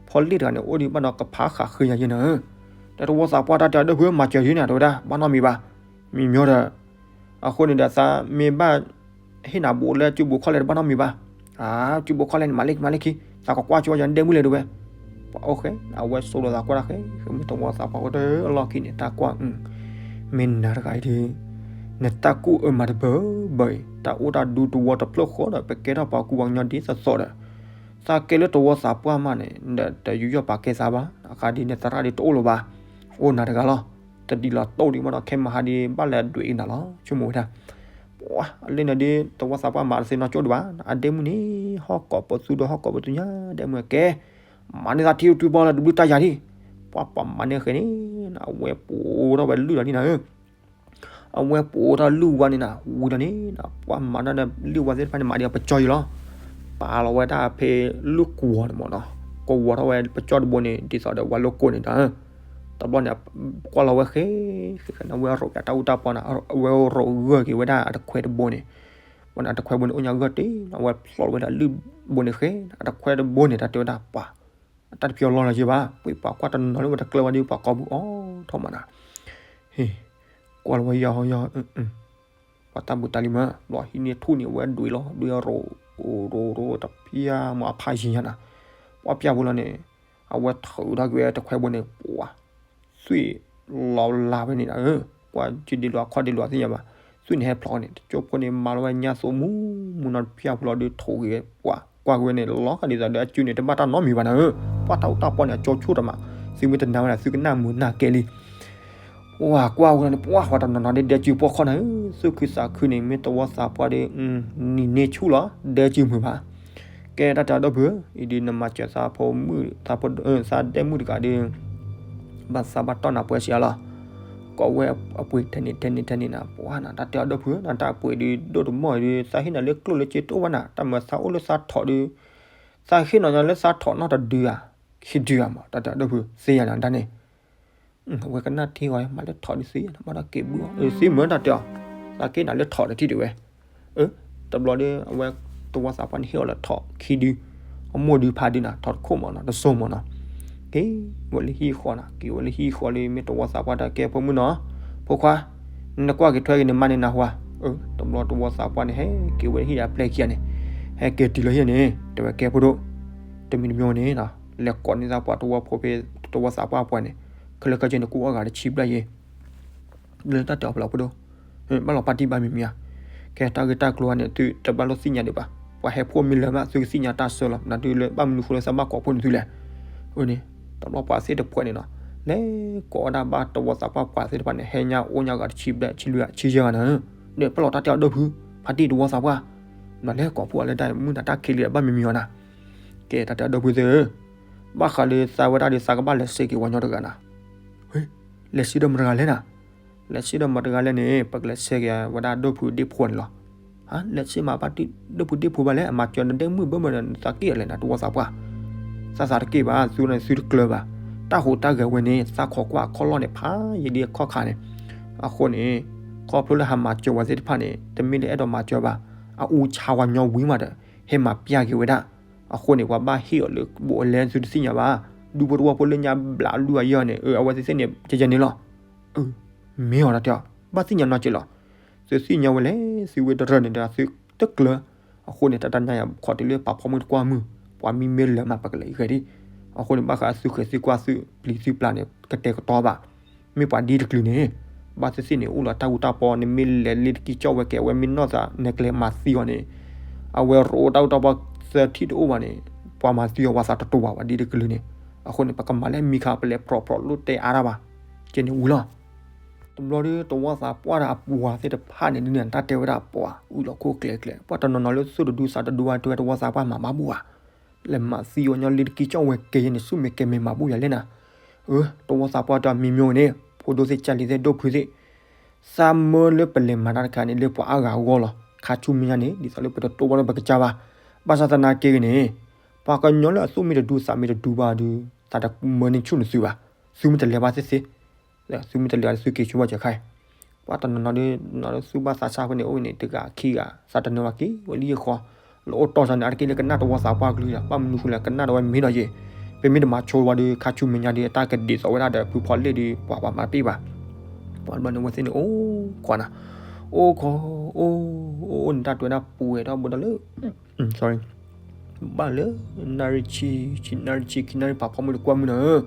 ဖီလ့ၣ်တဂၤန့ၣ် အိၣ်ဒံးဘၣ်ဒီးကဖးဃာ်ဃ့ယၤယဲနၤဧၢ, ဒီးတဝီသးပှၢ်တၢ်တဲအီၤဒိၣ်ဖုမၤစၢၤဒ်နၤတဲဝဲဒၣ် ဘၣ်နီတမံၤဘၣ်, မံၤမီဒီး အဃိန့ၣ်ဒီးသးမ့ၢ်ဘၣ် ဟ့ၣ်နၤဘူးလၢစုဘူးခီၣ်လဲၢ်တဘၣ်နီတမံၤဘၣ်, အါ စုဘူးခီၣ်လဲၢ်န့ၣ် မၤလ့ၢ်ခံမၤလ့ၢ်ခံ, သးကကွၢ်ဆိယၤနဒဲမုၣ်လဲၣ်တဲဝဲ, ပှၤအိၣ်ဃဲ အဝဲစိာ်လိာ်သးကွၢ်တၢ်ဃဲ ဃဲမ့ၢ်တဝီသးပှၢ်အိၣ်တၢ်အလီၢ်ခံန့ၣ် တၢ်ကွၢ် မ့ၢ်နၤတဂၤအံၤဒီး နတၢ်ကူၣ်အၢမၤတဘၢဘၢအံၤ တၢ်အိၣ်တၢ်ဒူတဝီတဖျၢၣ်ဃီဒီး ပကဲထီၣ်ပှၤကူပှၤကညီဒ်သိးသိးဒီး သးကဲလၢတဝီသးပှၢ်မးန့ၣ် ဒီးတယူးယီၣ်ပာ်ကဲသးဘၣ်, အဃိဒ်နသရၣ်ဒ်တအိၣ်လၢၤဘၣ်, အိၣ်နၤတဂၤလီၤ, တဒ်လီၤတိၢ်ဒံးမးဒီး ခဲမဟါဒ်ဘၣ်လဲၤဒွဲၣ်အံၤနၤလီၤ ဆိကမိၣ်ဝဲဒၣ်, ပှၤ အလၢန့ၣ်ဒ်တဝီသးပှၢ်မၤတသ့နီတကၠိၢ်ဒံးဘၣ်, အဒဲမုၣ်န့ၣ် ဟီၣ်ကိးပသူဒီးဟီၣ်ကိးပသူညါ ဒဲမုၣ်ကဲ မၤန့ၢ်သးထံၣ်ထူပီလၢတဘျုးတၢ်ယၤဒံး, ပှၤပှၤမၤန့ၢ်ဃဲန့ၣ် အဝဲပိာ်ထီၣ်ဝဲလုၢ်လီၤဒ်နၤဧၢ အဝဲပိာ်ထီၣ်လုၢ်ဝါန့ၣ်နၤ ဝံၤဒီးန့ၣ် ပှၤမၤတၢ်ဒီးလုၢ်ဝါသ့ၣ်တဖၣ်န့ၣ် မၤဒ်ပကၠီယံၤလီၤ, ပာ်လီၤဝဲဒၣ်ဖဲလုၢ်ကွီၤန့ၣ်မးနီၤ, ကွီၤထီၣ်ဝဲပကၠီတဘိန့ၣ် ဒ်သိးဒီးဝဲလိာ်ကိးန့ၣ်ဒီး, တဘျီန့ၣ် ကွၢ်လီၤဝဲဃဲ ဃဲဃဲန့ၣ် အဝဲရိးပၠးတၢ်အူတၢ်ပီန့ၣ် အဝဲရိးဂၢၢ်က့ၤဝဲဒၣ်အတခွဲတဘိန့ၣ်, ဝဲန့ၣ်အတခွဲဘိန့ၣ် အိၣ်ညါဂၢၢ်တ့ၢ် အဝဲဖျီၣ်ဝဲဒၣ်လုၢ်ဘိန့ၣ်ဃဲ အတခွဲတဘိန့ၣ် တၢ်တဲဝဲဒၣ်ပှၤ တၢ်တပျီလီၤလၢၤယံၤဘၣ်, ပှၤကွၢ်တနီၤလၢဝဲတကျၢၤဝဲဒ်ပှၤကိာ်ပူၤအိၣ်ထီၣ်မးနၤ, ဟ့ၣ်, ကွၢ်လီၤဝဲယီၤယီၤ, ပှၤတၢ်ဘူးတၢ်လံမး ဘျီဟံးန့ၢ်ထူၣ်န့ၣ် အဝဲဒွံးလီၤ ဒွံးရိး, ရိးရိးတဖျၢၣ်မးအဖးယံၤညါနၤ, ပှၤပျၢ်ပူၤလီၤန့ၣ်, အဝဲထုးထီၣ်က့ၤဝဲတခွဲဘိန့ၣ် ပှၤ သွံၣ်လီၤလၢ်ဝဲန့ၣ်နၤဧၢ, ကွၢ်ကၠံဒ်လီၤအခီၣ်ဒ်လီၤသ့ၣ်ညါဘၣ်, သွံၣ်န့ၣ်ဟဲဖျိးန့ၣ် တကၠိဖိန့ၣ် မၤလီၤဝဲညါသိးမူမူနီၤတဖျၢၣ်ပူၤလီၤဒီး ထုးက့ၤဝဲပှၤကွၢ်က့ၤဝဲန့ၣ် လီၤဃာ်ဒ်သိးဒီးအစုန့ၣ် တဘၣ်တၢ်နီတမံၤဘၣ်နၤဧၢ, ပှၤတၢ်အူတၢ်ပီန့ၣ် အကၠီဆိၣ်တမး, သုမ့ၢ်တနာ်ဝဲဒၣ် သုကနၣ်မုာ်နၢ်ကဲလံ ပှၤကွၢ်ဝဲန့ၣ် ပှၤ ပှၤတနီၤနီၤဒဲဒဲစုပှီၢ်ခီၣ်နၤဧၢ, သုးခုသးခုန့ၣ် မ့ၢ်တဝီသးပှၢ်ဒီး နံၤန့ၢ်ဆူၣ်လီၤ ဒဲစုမုာ်ဘၣ်, ကဲတၢ်တဲအီၤဒီပုၢ်ဧၢ, အံၤဒုးနမၤစၢၤသးဖိမုၣ် သးဖိ သးဒဲမုၣ်တဂၤဒီး ဘၣ်သးဘၣ်တီၢ်နၤပှဲၤစှၤလီၤ, ကိးဝဲအပှ့ၤထဲန့ၣ်ထဲန့ၣ်ထဲန့ၣ်နၤ, ပှၤနၤ တၢ်တဲအီၤဒီပုၢ်ဧၢ, နတၢ်အပှ့ၤဒုးဒိၣ်တမီၢ်အံၤဒုး သးဟ့ၣ်နၤလၢကျိၣ်လၢစ့တအိၣ်ဘၣ်နၤ, တၢ်မၤသးအိၣ်လၢသးထိးဒုး သးဟ့ၣ်နီၤညီလၢသးထိးနီတဒုဧါ, ခံဒုဧါမး, တၢ်တဲအီၤဒီပုၢ်ဧၢ, သ့ယၤနၤဒၣ်န့ၣ် အဝဲကနၣ်ထံဂီၤ မၤလၢထိးဒုးသ့ ဘၣ်ဒီးက့ၤဘုၣ်အီၤ သ့မုၢ်တၢ်တဲအီၤ, သးက့ၤနၤလၢထိးတထံၣ်ဒံးဝဲ, အၢ တဘျီဒီး အဝဲတဝီသးပှၢ်န့ၣ်ဟ့ၣ်အီၤလၢထိးခံဒု, အမိၢ်ဒုးဖးဒုးနၤ ထိးတခိၣ်မးနီၤ တစိၢ်မးနီၤ, က့ၤဝဲလၢဟံၣ်ဃီနၤ က့ၤဝဲလၢဟံၣ်ဃီလံ မ့ၢ်တဝီသးပှၢ်တၢ်ကဲဖိမုၣ်နီၤ, ဖိခွါ နကွၢ်က့ၤထွဲက့ၤနမါန့ၣ်နၢ်ဟူဧါ, အၢ တဘျီတဝီသးပှၢ်န့ၣ် ဟဲက့ၤဝဲလၢဟံၣ်ဒီးအပျဲၢ်ခံဂၤန့ၣ်, ဟဲ ဟဲက့ၤတုၤလၢဟံၣ်န့ၣ် တဲဝဲကဲဖိဒိၣ်, တမံၤတမံၤန့ၣ် လဲၤကိးန့ၢ်သးပှၤတဝီဖိဖဲ တဝီသးပှၢ်ပှၤန့ၣ် ခဲလၢာ်ခဲဆ့န့ၣ် ကိးအဂၤတဆံဘျဲၣ်ယဲ လၢတၢ်တဲအီၤဖျါဖိဒိၣ်, ဘၣ်လီၤပၢ်တံၢ်ဘၣ်မံၤမံၤဧါ, ကဲတၢ်ဂ့ၢ်တၢ်ကျိၤန့ၣ် သုတဘၣ်လိၣ်သ့ၣ်ညါဒံးဘၣ်, ပှၤဟဲဖှိၣ်မ့ၢ်လၢာ်မး သုကသ့ၣ်ညါတၢ်ဆၢလီၤ, နဒုးလၢဘၣ်မနုၤဃိလၢသးဘၣ်ကိးဖိန့ၣ်သုလဲၣ်, အန့ၣ် တဘျီပှၤသ့ၣ်တဖၣ်န့ၣ်နီၤ, လဲၤကိးဝဲဒၣ်ဘၣ်တဝီသးပှၢ်ပှၤသ့ၣ်တဖၣ်န့ၣ် ဟဲညါအိၣ်ညါဂၤတဆံဘျဲၣ် ဆံလွံၢ်ဂၤ ဆံယဲၢ်ဂၤန့ၣ်, ဒီးပၢ်လီၤတၢ်တဲအီၤဒိၣ်ဖု, ဖါတံၢ်တဝီသးပှၢ်, နလဲၤကိးဖှိၣ်အီၤလၢတၢ်မုၢ်နၤတၢ်ခံးလံဒီးဘၣ်မံၤမံၤအီၤနၤ, ကဲတၢ်တဲအီၤဒိၣ်ဖုသ့ၣ်ဧၢ, ဘၣ်ဃးလၢသးဝဲဒၣ်ဒီးသးကဘၣ်လဲၤစ့က့ၤဝဲညီတဂၤနၤ, လဲၤစ့ဒီးမတဂၤလဲၣ်နၤ, လဲၤစ့ဒီးမတဂၤလဲၣ်န့ၣ် ပကလဲၤစ့က့ၤဝဲဒၣ်ဒိၣ်ဖုဒ့ၣ်ဖိန့ၣ်လီၤ, လဲၤစ့မးဘၣ်ဒိၣ်ဖုဒ့ၣ်ဖိဘၣ်လဲၣ် အမၤစၢၤနဒဲမုၣ်ဘၢမၢနသးက့ၣ်အီၤလဲၣ်နၤ တဝီသးပှၢ်, သးသးတက့ၢ်ဘၣ် သုန့ၣ်သုတကျၢၤဘၣ်, တၢ်ဟူးတၢ်ဂဲၤဝဲန့ၣ် သးခိးကွၢ်အခီၣ်လီၢ်န့ၣ် ဖးယံၤဒ်အခီၣ်ခါန့ၣ်, အဃိန့ၣ် ခီဖျိလၢဟးမၤစၢၤဝဲသ့ၣ်တဖၣ်န့ၣ် တမ့ၢ်လၢအဲၣ်ဒိးမၤစၢၤဘၣ်, အအူဆါဝဲညီဝံၤမးဒီး ဟဲမၤပျၢ်က့ၤဝဲဒၣ်, အဃိန့ၣ် ပှၤဘၣ်ဟ့ၣ်အီၤလၢဘူးအလဲသုတသ့ၣ်ညါဘၣ်, ဒူဖိတဝီဖိလၢညါဘျးလွံၢ်အယဲၢ်န့ၣ် အဝဲသ့ၣ်သ့ၣ်န့ၣ် ကဲကဲန့ၣ်လီၤ, မ့ၢ်အီၤတၢ်တဲအီၤ ဘၣ်သ့ၣ်ညါနီတစဲးလီၤ, သုသ့ၣ်ညါဝဲလဲၣ် သုဝဲတရၢၢ်န့ၣ်ဒီးသုတကျၢၤ, အဃိန့ၣ် တၢ်တနံၤညါယၤခီတုၤလၢပာ်ဖီမုၢ်တကွၢ်မုၢ်, ပှၤမံမ့ၢ်လၢာ်မး ပကလဲၤအံၤဃဲဒ်, အဃိန့ၣ် ဘၣ်ဃးသုဃဲၤသုကွၢ်သုပျံၤသုပျၢ်န့ၣ် ကတဲာ်ကတီၤဘၣ်, မ့ၢ်ပှၤဒ်တကလုာ်န့ၣ် ဘၣ်သ့ၣ်သ့ၣ်န့ၣ် အိၣ်လီၤတၢ်ဂူတၢ်ပီၤန့ၣ် မ့ၢ်လဲၤလ့တကံကၠီၣ်ဝဲကဲဝဲမ့ၢ်နီၢ်သးနဲကျဲမၤသံအီၤန့ၣ်, အဝဲရိးတၢ်ဂူတၢ်ပီၤသၢထံၣ်တအိၣ်ဘၣ်န့ၣ်, ပှၤမၤသံအီၤပှၤသးတတိၤဘၣ် ပှၤဒ်တကလုာ်န့ၣ်, အဃိန့ၣ် ပကမၤလၢမံခါပလဲၤပြီၤပြီၤလိၣ်တဲအါတၢ်ဘၣ်, ကဲန့ၣ်ဝံၤလီၤ တဘျီဒီးတဝီသးပှၢ်ဒီးအပှၤသ့ၣ်တဖၣ်န့ၣ် ဒ်န့ၣ်တၢ်တဲဝဲဒၣ်ပှၤအုၣ်လီၤခိၣ်ကျဲကျဲ ပှၤတနီၤနီၤလၢသူၣ်တဒူသးတဒူဘၣ်တဲဝဲတဝီသးပှၢ်မၤဘၣ်ဘူၣ်ဧါ, လဲၤမၤသံအီၤညီလ့တကံကၠီၣ်ဝဲကဲယဲန့ၣ် ဆူၣ်မဲာ်ကဲမဲာ်မၤဘူၣ်ယၤလဲၣ်နၤ, အၢ တဝီသးပှၢ်တမံၤမံၤန့ၣ် ဖိဒိၣ်သ့ၣ်ကၢ်လံၤသ့ၣ်ဒိၣ်ဖုသ့ၣ် သးမၢလၢပလဲၤမၤတၢ်တခါန့ၣ် လၢပှၤအါဂၤအဂီၢ်လီၤ. ခါဆူမဲာ်ညါန့ၣ် ဒ်သိးလၢပတတိၢ်ဘၣ်လၢပကစၢ်ဘၣ်. ဘၣ်ဆၣ်သနာ်က့ဂ့ၤန့ၣ် ပှၤကညီလၢအသူၣ်မ့ၢ်တဒူသးမ့ၢ်တဒူဘၣ်ဒီး သးတမၢန့ၢ်ဆူၣ်နသုဘၣ်. သုမ့ၢ်တလဲၤဘၣ်သ့ၣ်သ့ၣ်, သုမ့ၢ်တလဲၤဘၣ်ဒီးသုက့ၤဆိဘၣ်စၢၤခါအံၤ, ပှၤတနီၤနီၤဒီး နီၤလၢသူၣ်ဘၣ်သးစၢ်ဖဲန့ၣ် အိၣ်န့ၣ် တဂၤခံဂၤ သးတနၢၤဘၣ်က့ၤဝဲလံယဃီ, လၢအိၣ်တီၢ်စၢ်န့ၣ် အါတက့ၢ်လၢကနၣ်တဝီသးပှၢ်ကလုၢ်ဒီး ဘၣ်မနုၤဃိလဲၣ် ကနၣ်တဝဲမ့ၢ်ဒီးယဲၢ်, ပမ့ၢ်တမၤဆိဝဲဒီး ခါဆူမဲာ်ညါဒီး တၢ်ကဒ်သိးဝဲဒၣ်ဒီး ဖုဖီလ့ၣ်ဒီး ပှၤပှၤမၤတပ့ၢ်ဘၣ်. ပှၤတဘျီန့ၣ် အဝဲသ့ၣ်န့ၣ် အိၣ်ခိးနၤ, အိၣ်ခိး အိၣ် အိၣ်န့ၣ် တၢ်တဲဝဲဒၣ်ပူၤဝဲထီဘိဒီးလၢ sorry, ဘၣ်လၢ နၣ်ရံၣ်ဆံ ဆံနၣ်ရံၣ်ဆံခံနၣ်ရံၣ်ပာ်ဖီမုၢ်တကွၢ်မုၢ်နၤဧၢ,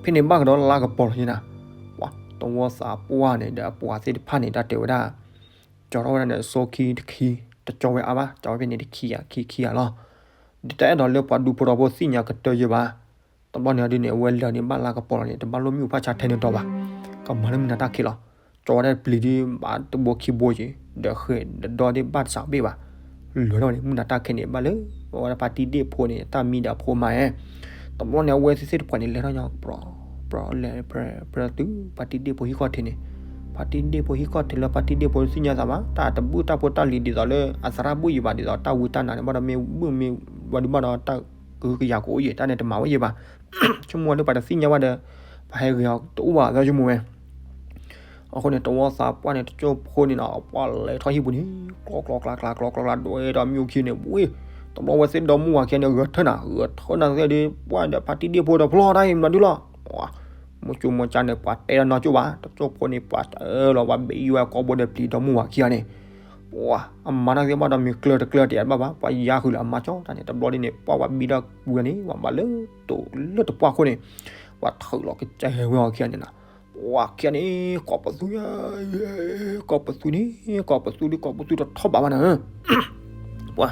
ဖဲန့ၣ်ဘၣ်ကဒီးလါကပီၤလီၤယဲနၤ, ပှၤတဝီသးပှၢ်န့ၣ် ဒီးအပှၤသ့ၣ်တဖၣ်န့ၣ် တၢ်တဲဝဲဒၣ် ကၠီထီၣ်ဝဲဒၣ်န့ၣ် အစိခံတခံ, တကၠီဝဲအါဘၣ်, ကၠီဝဲဖဲန့ၣ်တခံဂၤ ခံခံဂၤလီၤ. ဒီးတၢ်အဲၣ်ဒိးလၢပှၤဒူဖိတဝီဖိသ့ၣ်ညါကတၢၢ်ယဲၢ်ဘၣ်. တဘျီန့ၣ်ဒ်န့ၣ် အဝဲလၢာ်န့ၣ် ဘၣ်လါကပီၤလီၤန့ၣ် တဘၣ်လိၣ်မ့ၣ်အူဖးဆါထဲန့ၣ်တီဘၣ်, ကမၤလၢမုၢ်နၤတၢ်ခံးလီၤ. ကၠီဝဲဒၣ်ပျံၤဒ်ဘၣ်တဘိခံဘိက့ၤ, ဒီးဃဲၤဒီးဒီဒ်ဘၣ်တစးဘ့ၣ်ဘၣ်. လၢာ်ထီၣ်န့ၣ် မုၢ်နၤတၢ်ခံးန့ၣ် ဘၣ်လၢ အဝဲဒၣ်ဖါတံၢ်ဒ့ၣ်ဖိန့ၣ် တၢ်မံဒီးအဖိမါဧါ. တဘျီန့ၣ် အဝဲသ့ၣ်သ့ၣ်တဖၣ်န့ၣ် လဲၤထီၣ်ညီ ပြီ ပြီ လဲၤ ပြၢ ပြၢ တုၤ ဖါတံၢ်ဒ့ၣ်ဖိဟံၣ်ခီၣ်ထံးန့ၣ်, ဖါတံၢ်ဒ့ၣ်ဖိဟံၣ်ခီၣ်ထံးလၢဖါတံၢ်ဒ့ၣ်ဖိသ့ၣ်ညါသးဘၣ်, တၢ်တဘုၣ်တၢ်ဖိတၢ်လံၤဒ်သိးလၢအသရၣ်ဘုၣ်ယံၤဘၣ်, ဒ်သိးတၢ်ဝံတၢ်နါန့ၣ် ဘၣ်ဒီးမ့ၢ်ဘုၣ်မ့ၢ်ဝဲဒုးဘၣ်ဒီးတၢ်ကဟုကယာ်ကအိၣ်ယံၤ တၢ်န့ၣ်တမၤဝဲယံၤဘၣ်. ဆိကမိၣ်ဝဲလၢပှၤတသ့ၣ်ညါဘၣ်ဒီး ပှၤဟဲဂ့ၤအီၤတအိၣ်ဘၣ် သးဆိကမိၣ်ဝဲ. အဃိန့ၣ် တဝီသးပှၢ်န့ၣ် တကၠိဖိန့ၣ်နီၤ ပှၤလဲၤထီၣ်ဟံၣ်ပူၤန့ၣ် ကျီကျီကျါကျါ ကျီကျီကျါ ဒွဲဒီးမ့ၣ်အူခံန့ၣ် ဝ့ၢ်, တဘျီဝဲသ့ၣ်ဒီမါဝၤခံဂၤန့ၣ် ဂဲၤထၢနၤ, ဂဲၤထၢနၤသ့ၣ်ဒီး ပှၤဒီးဖါတံၢ်ဒ့ၣ်ဖိဒီးဖျီတၢ်အံၤမနုၤဒုလီၤ. မိၢ်ကၠိမိၢ်ကၠါန့ၣ် ပှၤတဲဒီးနီၢ်ကၠိဘၣ်, တကၠိဖိန့ၣ် ပှၤတဲလီၤဝဲဘဲအံၤဝဲကိးဘိဒီးပျံၤဒီမါဝၤခံဂၤန့ၣ် ပှၤအမၤတၢ်သ့ၣ်ဘၣ်ဒီးမ့ၢ်ကျၢၤတကျၢၤတဘၣ်ဘၣ်, ပှၤယါဃုာ်လၢအမၤကၠီတၢ်န့ၣ် တဘျီဒ်န့ၣ် ပှၤဝဲဘံဒီးဝဲန့ၣ် ဝဲဘၣ်လၢတိၤလၢတပှၢ်ခိၣ်န့ၣ် ပှၤထုးလီၤကစဲဝဲအီၤခံဂၤန့ၣ်နီၤ, ပှၤခံဂၤန့ၣ် ကိးပသူ, ကိးပသူန့ၣ် ကိးပသူဒ်ကိးပသူတထီၣ်ဘးဘၣ်နၤ ပှၤ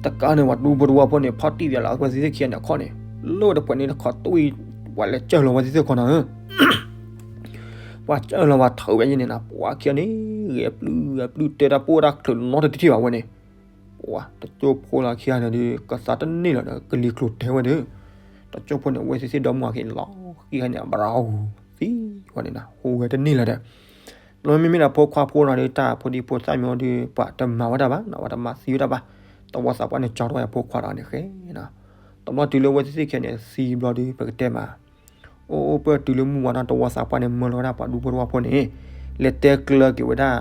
တကးန့ၣ် ပှၤဒူဖိတဝီဖိန့ၣ် ဖီၣ်တံၢ်သးလီၤ ဝဲသ့ၣ်ခံဂၤန့ၣ်အခီၣ်န့ၣ်, လၢဝဲတဖျၢၣ်န့ၣ်တခီတဝံၤ ပှၤလဲၤစၢၢ်လီၤဝဲသ့ၣ်ခံဂၤနီၤ, ပှၤစၢၢ်လီၤပှၤထုးဝဲယဲန့ၣ်နီၤ, ပှၤခံဂၤန့ၣ် ဂဲၤပျုၢ်ဂဲၤပျုၢ်တဲတၢ်ပိၢ်တၢ်ချၢးနီတထံၣ်ဘၣ်ဝဲန့ၣ်, ပှၤတကၠိဖိလၢခံဂၤန့ၣ်ဒီး ကသးတန့ၢ်လၢၤဒီး ကလံၤကျိၤတဲဝဲဒီး တကၠိဖိန့ၣ် အဝဲသ့ၣ်သ့ၣ်ဒီမါဝၤခံဂၤန့ၣ်လီၤ, ခံဂၤန့ၣ် အဘြၤအူသံဝဲန့ၣ်နီၤ, ဟူးဂဲၤတန့ၢ်လၢၤဒီး လၢမ့မ့ၢ်ဒၣ်ဖိခွါဖိနီၤဒီး တၢ်ဖိဒံဖိသၣ်မံၤဒီး ပှၤတမၤဝဲဒၣ်ဘၣ်နီၤ, ပှၤတမၤသံဝဲဒၣ်ဘၣ်, တဝီသးပှၢ်န့ၣ် ကၠီထီၣ်ဝဲဖိခွါတဂၤန့ၣ်ဃဲနီၤ, တဘျီတုၤလၢဝဲသ့ၣ်သ့ၣ်ခံဂၤန့ၣ်သံဘျီဒီး ပကတဲမး အိၣ်အိၣ်ပၢၢ်တုၤလၢမုၢ်ဝါထီၣ် တဝီသးပှၢ်န့ၣ် မၢလီၤဝဲဒၣ်ပှၤဒူဖိတဝီဖိန့ၣ် လဲၤတဲကျၢၤက့ၤဝဲဒၣ်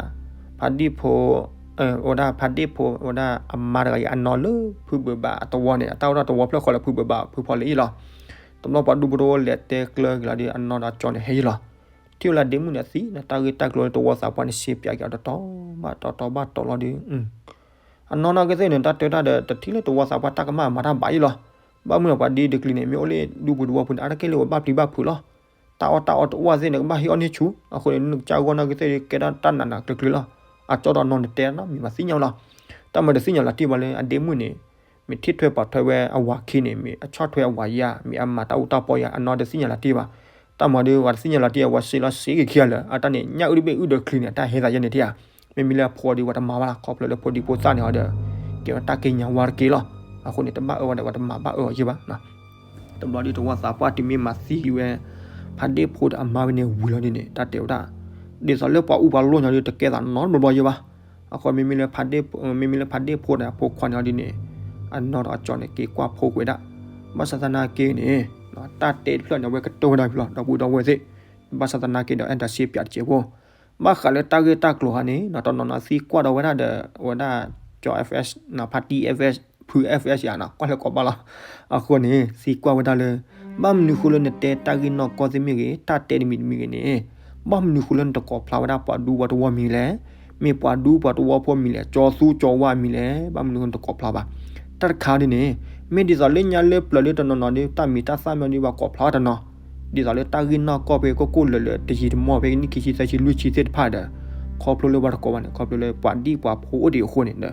ဖါဒံၣ်ဖိ, ဝဲဒၣ်ဖါဒံၣ်ဖိ ဝဲဒၣ်အမါတဂၤအံၤ အနီၢ်လၢဖုဘၢဘၣ်အတဝီန့ၣ် အတၢ်အိၣ်ထီၣ်တဝီဖျၢၣ်ဃီလၢဖုဘၢဘၣ်ဖုဖီလ့ၣ်အံၤလီၤ. တဘျီပှၤဒူဖိတဝီလဲၤတဲကျၢၤက့ၤလီၤဒီး အနီၢ်ဒီးကၠီန့ၣ်ဟဲယံၤလီၤ. ထံၣ်ဝဲလၢဒ့မုၣ်န့ၣ်သံ တၢ်ဂ့ၢ်တၢ်ကျိၤလၢတဝီသးပှၢ်န့ၣ် စ့ပၠးက့ၤအီၤတတီၤဘၣ်တီၤတီၤဘၣ်တီၤလီၤဒီး အနီၢ်နီၢ်ကသ့ၣ်န့ၣ် တၢ်တဲတၢ်ဒီး တထံၣ်လၢတဝီသးပှၢ်တၢ်ကမၣ်မၤတၢ်ဘၣ်အံၤလီၤ. ဘၣ်မနုၤပှၤဒ်တကလုာ်န့ၣ် မ့ၢ်အိၣ်လၢဒူပူၤတဝီပူၤန့ၣ် အါတက့ၢ်လၢဝဲဘၣ်ပျံၤဘၣ်ဖုးလီၤ. တၢ်အီၣ်တၢ်အီတအိၣ်သ့ၣ်န့ၣ် ကဘၣ်ဟ့ၣ်အီၣ်န့ၢ်ဆူၣ်. အဃိန့ၣ် နကစၢ်ဂီၢ်နီၢ်ကသ့ၣ် ကဲထီၣ်တၢ်နးနးကျၢၤကျၢၤလီၤ. အကၠီဒီးနီၢ်နတဲနီတမံၤဘၣ်သ့ၣ်ညါလီၤ. တၢ်မၤတသ့ၣ်ညါလီၤတံၢ်ဘၣ်လၢအဒ့မုၣ်န့ၣ် မ့ၢ်ထံၣ်ထွဲပာ်ထွဲဝဲအဝၤခံန့ၣ် မ့ၢ်အဆီၣ်ထွဲအဝၤယါ မ့ၢ်အမၤတၢ်အူတၢ်ပီယါ အနီၢ်တသ့ၣ်ညါလီၤတံၢ်ဘၣ်. တၢ်မၤဒီး ပှၤတသ့ၣ်ညါလီၤတံၢ် အဝဲစံးလီၤစ့က့ၤခံဂၤလၢာ် အတၢ်န့ၣ် ညၣ်အုၣ်တဘ့ၣ်အုၣ်ဒီးချံန့ၣ် အတၢ်ဟဲသးယဲန့ၣ်တံၢ်ဧါ. မ့မ့ၢ်လၢအဖိဒီး ပှၤတမၤဘၣ်လီၤ. ခီဖျိလၢဖိဒံဖိသၣ်န့ၣ်ဒီး ကဲဝဲတၢ်က့ညါဝါတက့ၢ်လီၤ. အဃိန့ၣ် တဘၣ်အၢဝဲဒီး ပှၤတမၤဘၣ်အၢအီၤယဲဘၣ်. တဘျီဒ်တဝီသးပှၢ်တုၤမ့ၢ်မၤသံဝဲ ဖးဒ့ၣ်ဖိဒီးအမါဝဲန့ၣ်ဝံၤလီၤဒ်န့ၣ် တၢ်တဲဝဲဒၣ် ဒ်သိးလၢပှၤအူပှၤလိၣ်ညီဒီး တကဲသးနီတဘျီဘျီယဲဘၣ်. အဃိမ့မ့ၢ်လၢဖးဒ့ၣ်ဖိဒီးအဖိခွါန့ၣ်အီၤဒ်န့ၣ် အနီၢ်ဒီးအကၠီန့ၣ် က့ၤကွၢ်ဖိကွံာ်ဝဲဒၣ်. ဘၣ်ဆၣ်သနာ်က့န့ၣ် တၢ်တဲတဖျၢၣ်န့ၣ် အဝဲကတိၤဝဲဒၣ်ဖဲလီၤ ဒီပုၢ်ဒီဝဲၢ်သ့ၣ်. ဘၣ်ဆၣ်သနာ်က့ဒီး အဲၣ်ဒိးစ့ပၠးတစဲးဖိ ဘၣ်ဃးလၢတၢ်ဂ့ၢ်တၢ်ကျိၤခါန့ၣ် တနီၤနီၤသံကွၢ်ဒီးဝဲဒၣ်ဒီး အဝဲဒၣ် ကၠီ F S ဖါတံၢ် F S ဖု F S ယါနီၤ ကွၢ်လၢကိးဘၣ်လီၤ. အဃိန့ၣ် သံကွၢ်ဝဲဒၣ်လၢ ဘၣ်မနုၤဃိလၢနတဲတၢ်ဂ့ၢ်နီၢ်ကီၢ်သ့ၣ်မ့ၢ်ဂ့ၤ တၢ်တဲတမံၤတမံၤဂ့ၤန့ၣ် ဘၣ်မနုၤဃိလၢနတကိးဖျါဝဲဒၣ်ပှၤဒူပှၤတဝီမံၤလဲၣ်, မ့ၢ်ပှၤဒူပှၤတဝီဖိမံၤလဲၣ်, ကၠီသူကၠီဝါမံၤလဲၣ်, ဘၣ်မနုၤဃိနတကိးဖျါဘၣ်. တၢ်တခါဒ်န့ၣ် မ့ၢ်ဒ်သိးလၢညါလၢပျၢၤလၢတနီၤနီၤဒီး တၢ်မံၤတၢ်သၣ်မ့ၢ်ဒ်ပှၤကိးဖျါတနီၤ ဒ်သိးလၢတၢ်ဂ့ၢ်နီၢ်ကီၢ်ဖဲကိၢ်ကိၢ်လၢာ်လၢာ် တယံာ်တမီၢ်ဖဲနံၣ်ခံဆံသၢဆံလွံၢ်ဆံသ့ၣ်တဖၣ်ဒီး ခီဖျိလၢပှၤတကိးဘၣ်န့ၣ် ခီဖျိလၢပှၤဒံၣ်ပှၤဖိအိၣ်ဒံးအဃိန့ၣ်ဒီး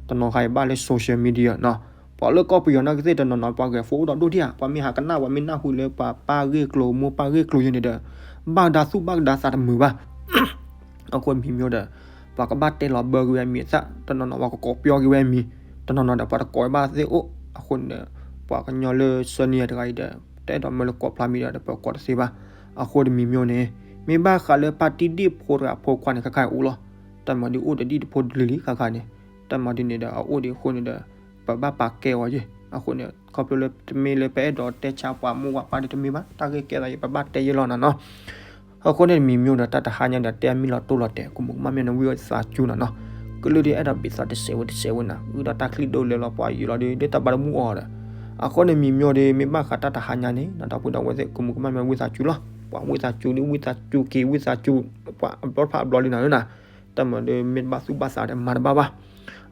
တနီၤခါအံၤဘၣ်လၢ social media နီၤ, ပှၤလၢကီၢ်ပယီၤနီၢ်ကသ့ၣ်တနီၤနီၤ ပှၤဂဲၤ phone အိၣ်ဒီးဒိၣ်ဒံးဧါ, ပှၤမ့ၢ်ဟးကနၣ် ပှၤမ့ၢ်နၢ်ဟူလၢပှၤပၢ်ဂ့ၢ်ကျိၤ မိၢ်ပၢ်ဂ့ၢ်ကျိၤယဲန့ၣ်ဒီး ဘၣ်ကဒါသူၣ်ဘၣ်ကဒါသးတမုာ်ဘၣ်. အဃိမံၤမ့ၢ်ဒီး ပှၤကဘၣ်တဲလီၤဘၢက့ၤဝဲအမံၤအသၣ်, တနီၤနီၤပှၤကကိးပျီက့ၤဝဲအမံၤ, တနီၤနီၤဒီးပှၤတကိးဝဲဘၣ်သ့ၣ်အိၣ်, အဃိန့ၣ်ဒီး ပှၤကညီလၢဆၢန့ၢ်တဂၤအံၤဒီး တအဲၣ်ဒိးမၢလၢကိးဖျါမံၤဒီး ပကိးတသ့ဘၣ်. အဃိတမံၤမ့ၢ်န့ၣ် မ့ၢ်ဘၣ်ဃးလၢဖါတံၢ်ဒ့ၣ်ဖိတဂၤအဖိခွါန့ၣ် ခါခါအံၤအိၣ်လီၤ. တၢ်မၤဒ်အိၣ်ဒီးဒံၣ်တဖိတကလုာ်လံခါခါန့ၣ်, တၢ်မၤဒ်န့ၣ်ဒီး အအိၣ်ဒံးအဃိန့ၣ်ဒီး ပဘၣ်ပာ်ကဲအီၤယဲ, အဃိန့ၣ် ခီဖျိလၢတမ့ၢ်လၢပအဲၣ်ဒိးတဲဆါပှၤမိၢ်ပှၤပၢ်ဒီးတမ့ၢ်ဘၣ်, တၢ်ဂ့ၢ်ကဲသးယဲ ပဘၣ်တဲယဲလီၤနၤနီၤ. အဃိန့ၣ်တမံၤမ့ၢ်ဒီး တၢ်တဟါညါဒီးတဲအမံၤလီၤတိၢ်လီၤတဲာ် ကမူးကမၣ်မ့ၢ်နဝံသးစူၤနၤနီၤ, ကလုၢ်ဒ်အဲၣ်ဒိးဘၣ်သးတစဲးဝဲတစဲးဝဲနၤ, အုၣ်ဒီးတၢ်ချံဒိၣ်လဲာ်လီၤ ပှၤယံာ်လီၤဒီး ဒ်တၢ်ဘၣ်တမူအီၤဒီး, အဃိန့ၣ်မံၤမ့ၢ်ဒီး မ့ၢ်ဘၣ်ဃးတၢ်တဟါညါန့ၣ် ဒီပုၢ်ဒီဝဲၢ်သ့ၣ် ကမူးကမၣ်မ့ၢ်ဝံသးစူၤလီၤ, ပှၤဝံသးစူၤဒ်ဝံသးစူၤက့ၤ ဝံသးစူၤ ပှၤအဘျီတဖၣ်အဘျီလံနၤလၢနၤ, တၢ်မၤဒီးမ့ၢ်တဘၣ်သူၣ်ဘၣ်သးဒီးမၤတဘၣ်ဘၣ်.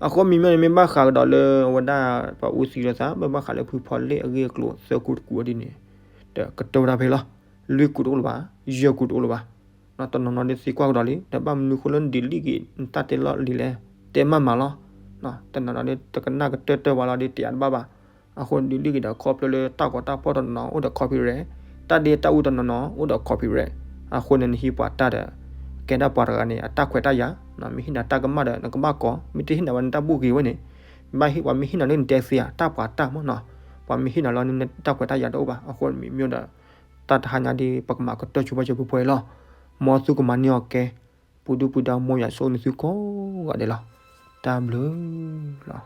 အဃိမံၤမ့ၢ်န့ၣ် မ့ၢ်ဘၣ်ဃးကဒီးလၢအဝဲဒၣ် ပှၤအူသံလၢသး မ့ၢ်ဘၣ်ဃးလၢဖုဖီလ့ၣ်အဂ့ၢ်အကျိၤ သၢကူတကူအီၤဒ်န့ၣ် ဒီးကတိၤဝဲဒၣ်ဖဲလီၤ. လွံၢ်ကူတအိၣ်လၢၤဘၣ်, ယဲၢ်ကူတအိၣ်လၢၤဘၣ်. တနီၤနီၤဒ်သံကွၢ်ကဒီးလံ ဒီးဘၣ်မနုၤဃိလၢနဒုးလံၣ်က့ၤ နတၢ်တဲလီၢ်လံၤလဲၣ်, တဲမးမးလီၤ. တနီၤနီၤဒ်တကနၣ်ကတၢၢ်တၢၢ်ဝဲလီၤဒီး တယာ်တဘၣ်ဘၣ်. အဃိဒုးလံၣ်က့ၤဒီး ခီဖျိလၢတၢ်ဂီၤတၢ်ဖီၣ်တနီၤနီၤ အိၣ်ဒီး copyright, တၢ်ဒ့တၢ်အူတနီၤနီၤ အိၣ်ဒီး copyright. အဃိန့ၣ် နဟံးပှၤတၢ်ဒီး ကဲဒၣ်ပှၤတဂၤန့ၣ် အတၢ်ခွဲးတၢ်ယာ်, မ့ၢ်ဟ့ၣ်နၤတၢ်ကမၣ်ဒီး နကဘၣ်ကိး, မ့ၢ်တဟ့ၣ်နၤဝဲနတၢ်ဘူၣ်ဂ့ၤဝဲန့ၣ်, ဘၣ်ဟ့ၣ်ပှၤမ့ၢ်ဟ့ၣ်နၤလၢနတဲသ့ဧါ တၢ်ပှၤတၢ်မ့ၢ်နီၤ, ပှၤမ့ၢ်ဟ့ၣ်နၤလီၤ နတၢ်ခွဲးတၢ်ယာ်တအိၣ်ဘၣ်. အဃိမံၤမ့ၢ်ဒီး တၢ်တဟါညါဒ်ပကမၤကတၢၢ်ဆိပှၤစၢၤဖုဖဲအံၤလီၤ. မ်သုကမၤန့ၢ်အီၤကဲ, ပူၤဒုၣ်ပူၤဒါ မ်ယွၤဆိၣ်ဂ့ၤနသုကိးဂၤဒဲးလီၤ. တၢ်ဘျုးလီၤ.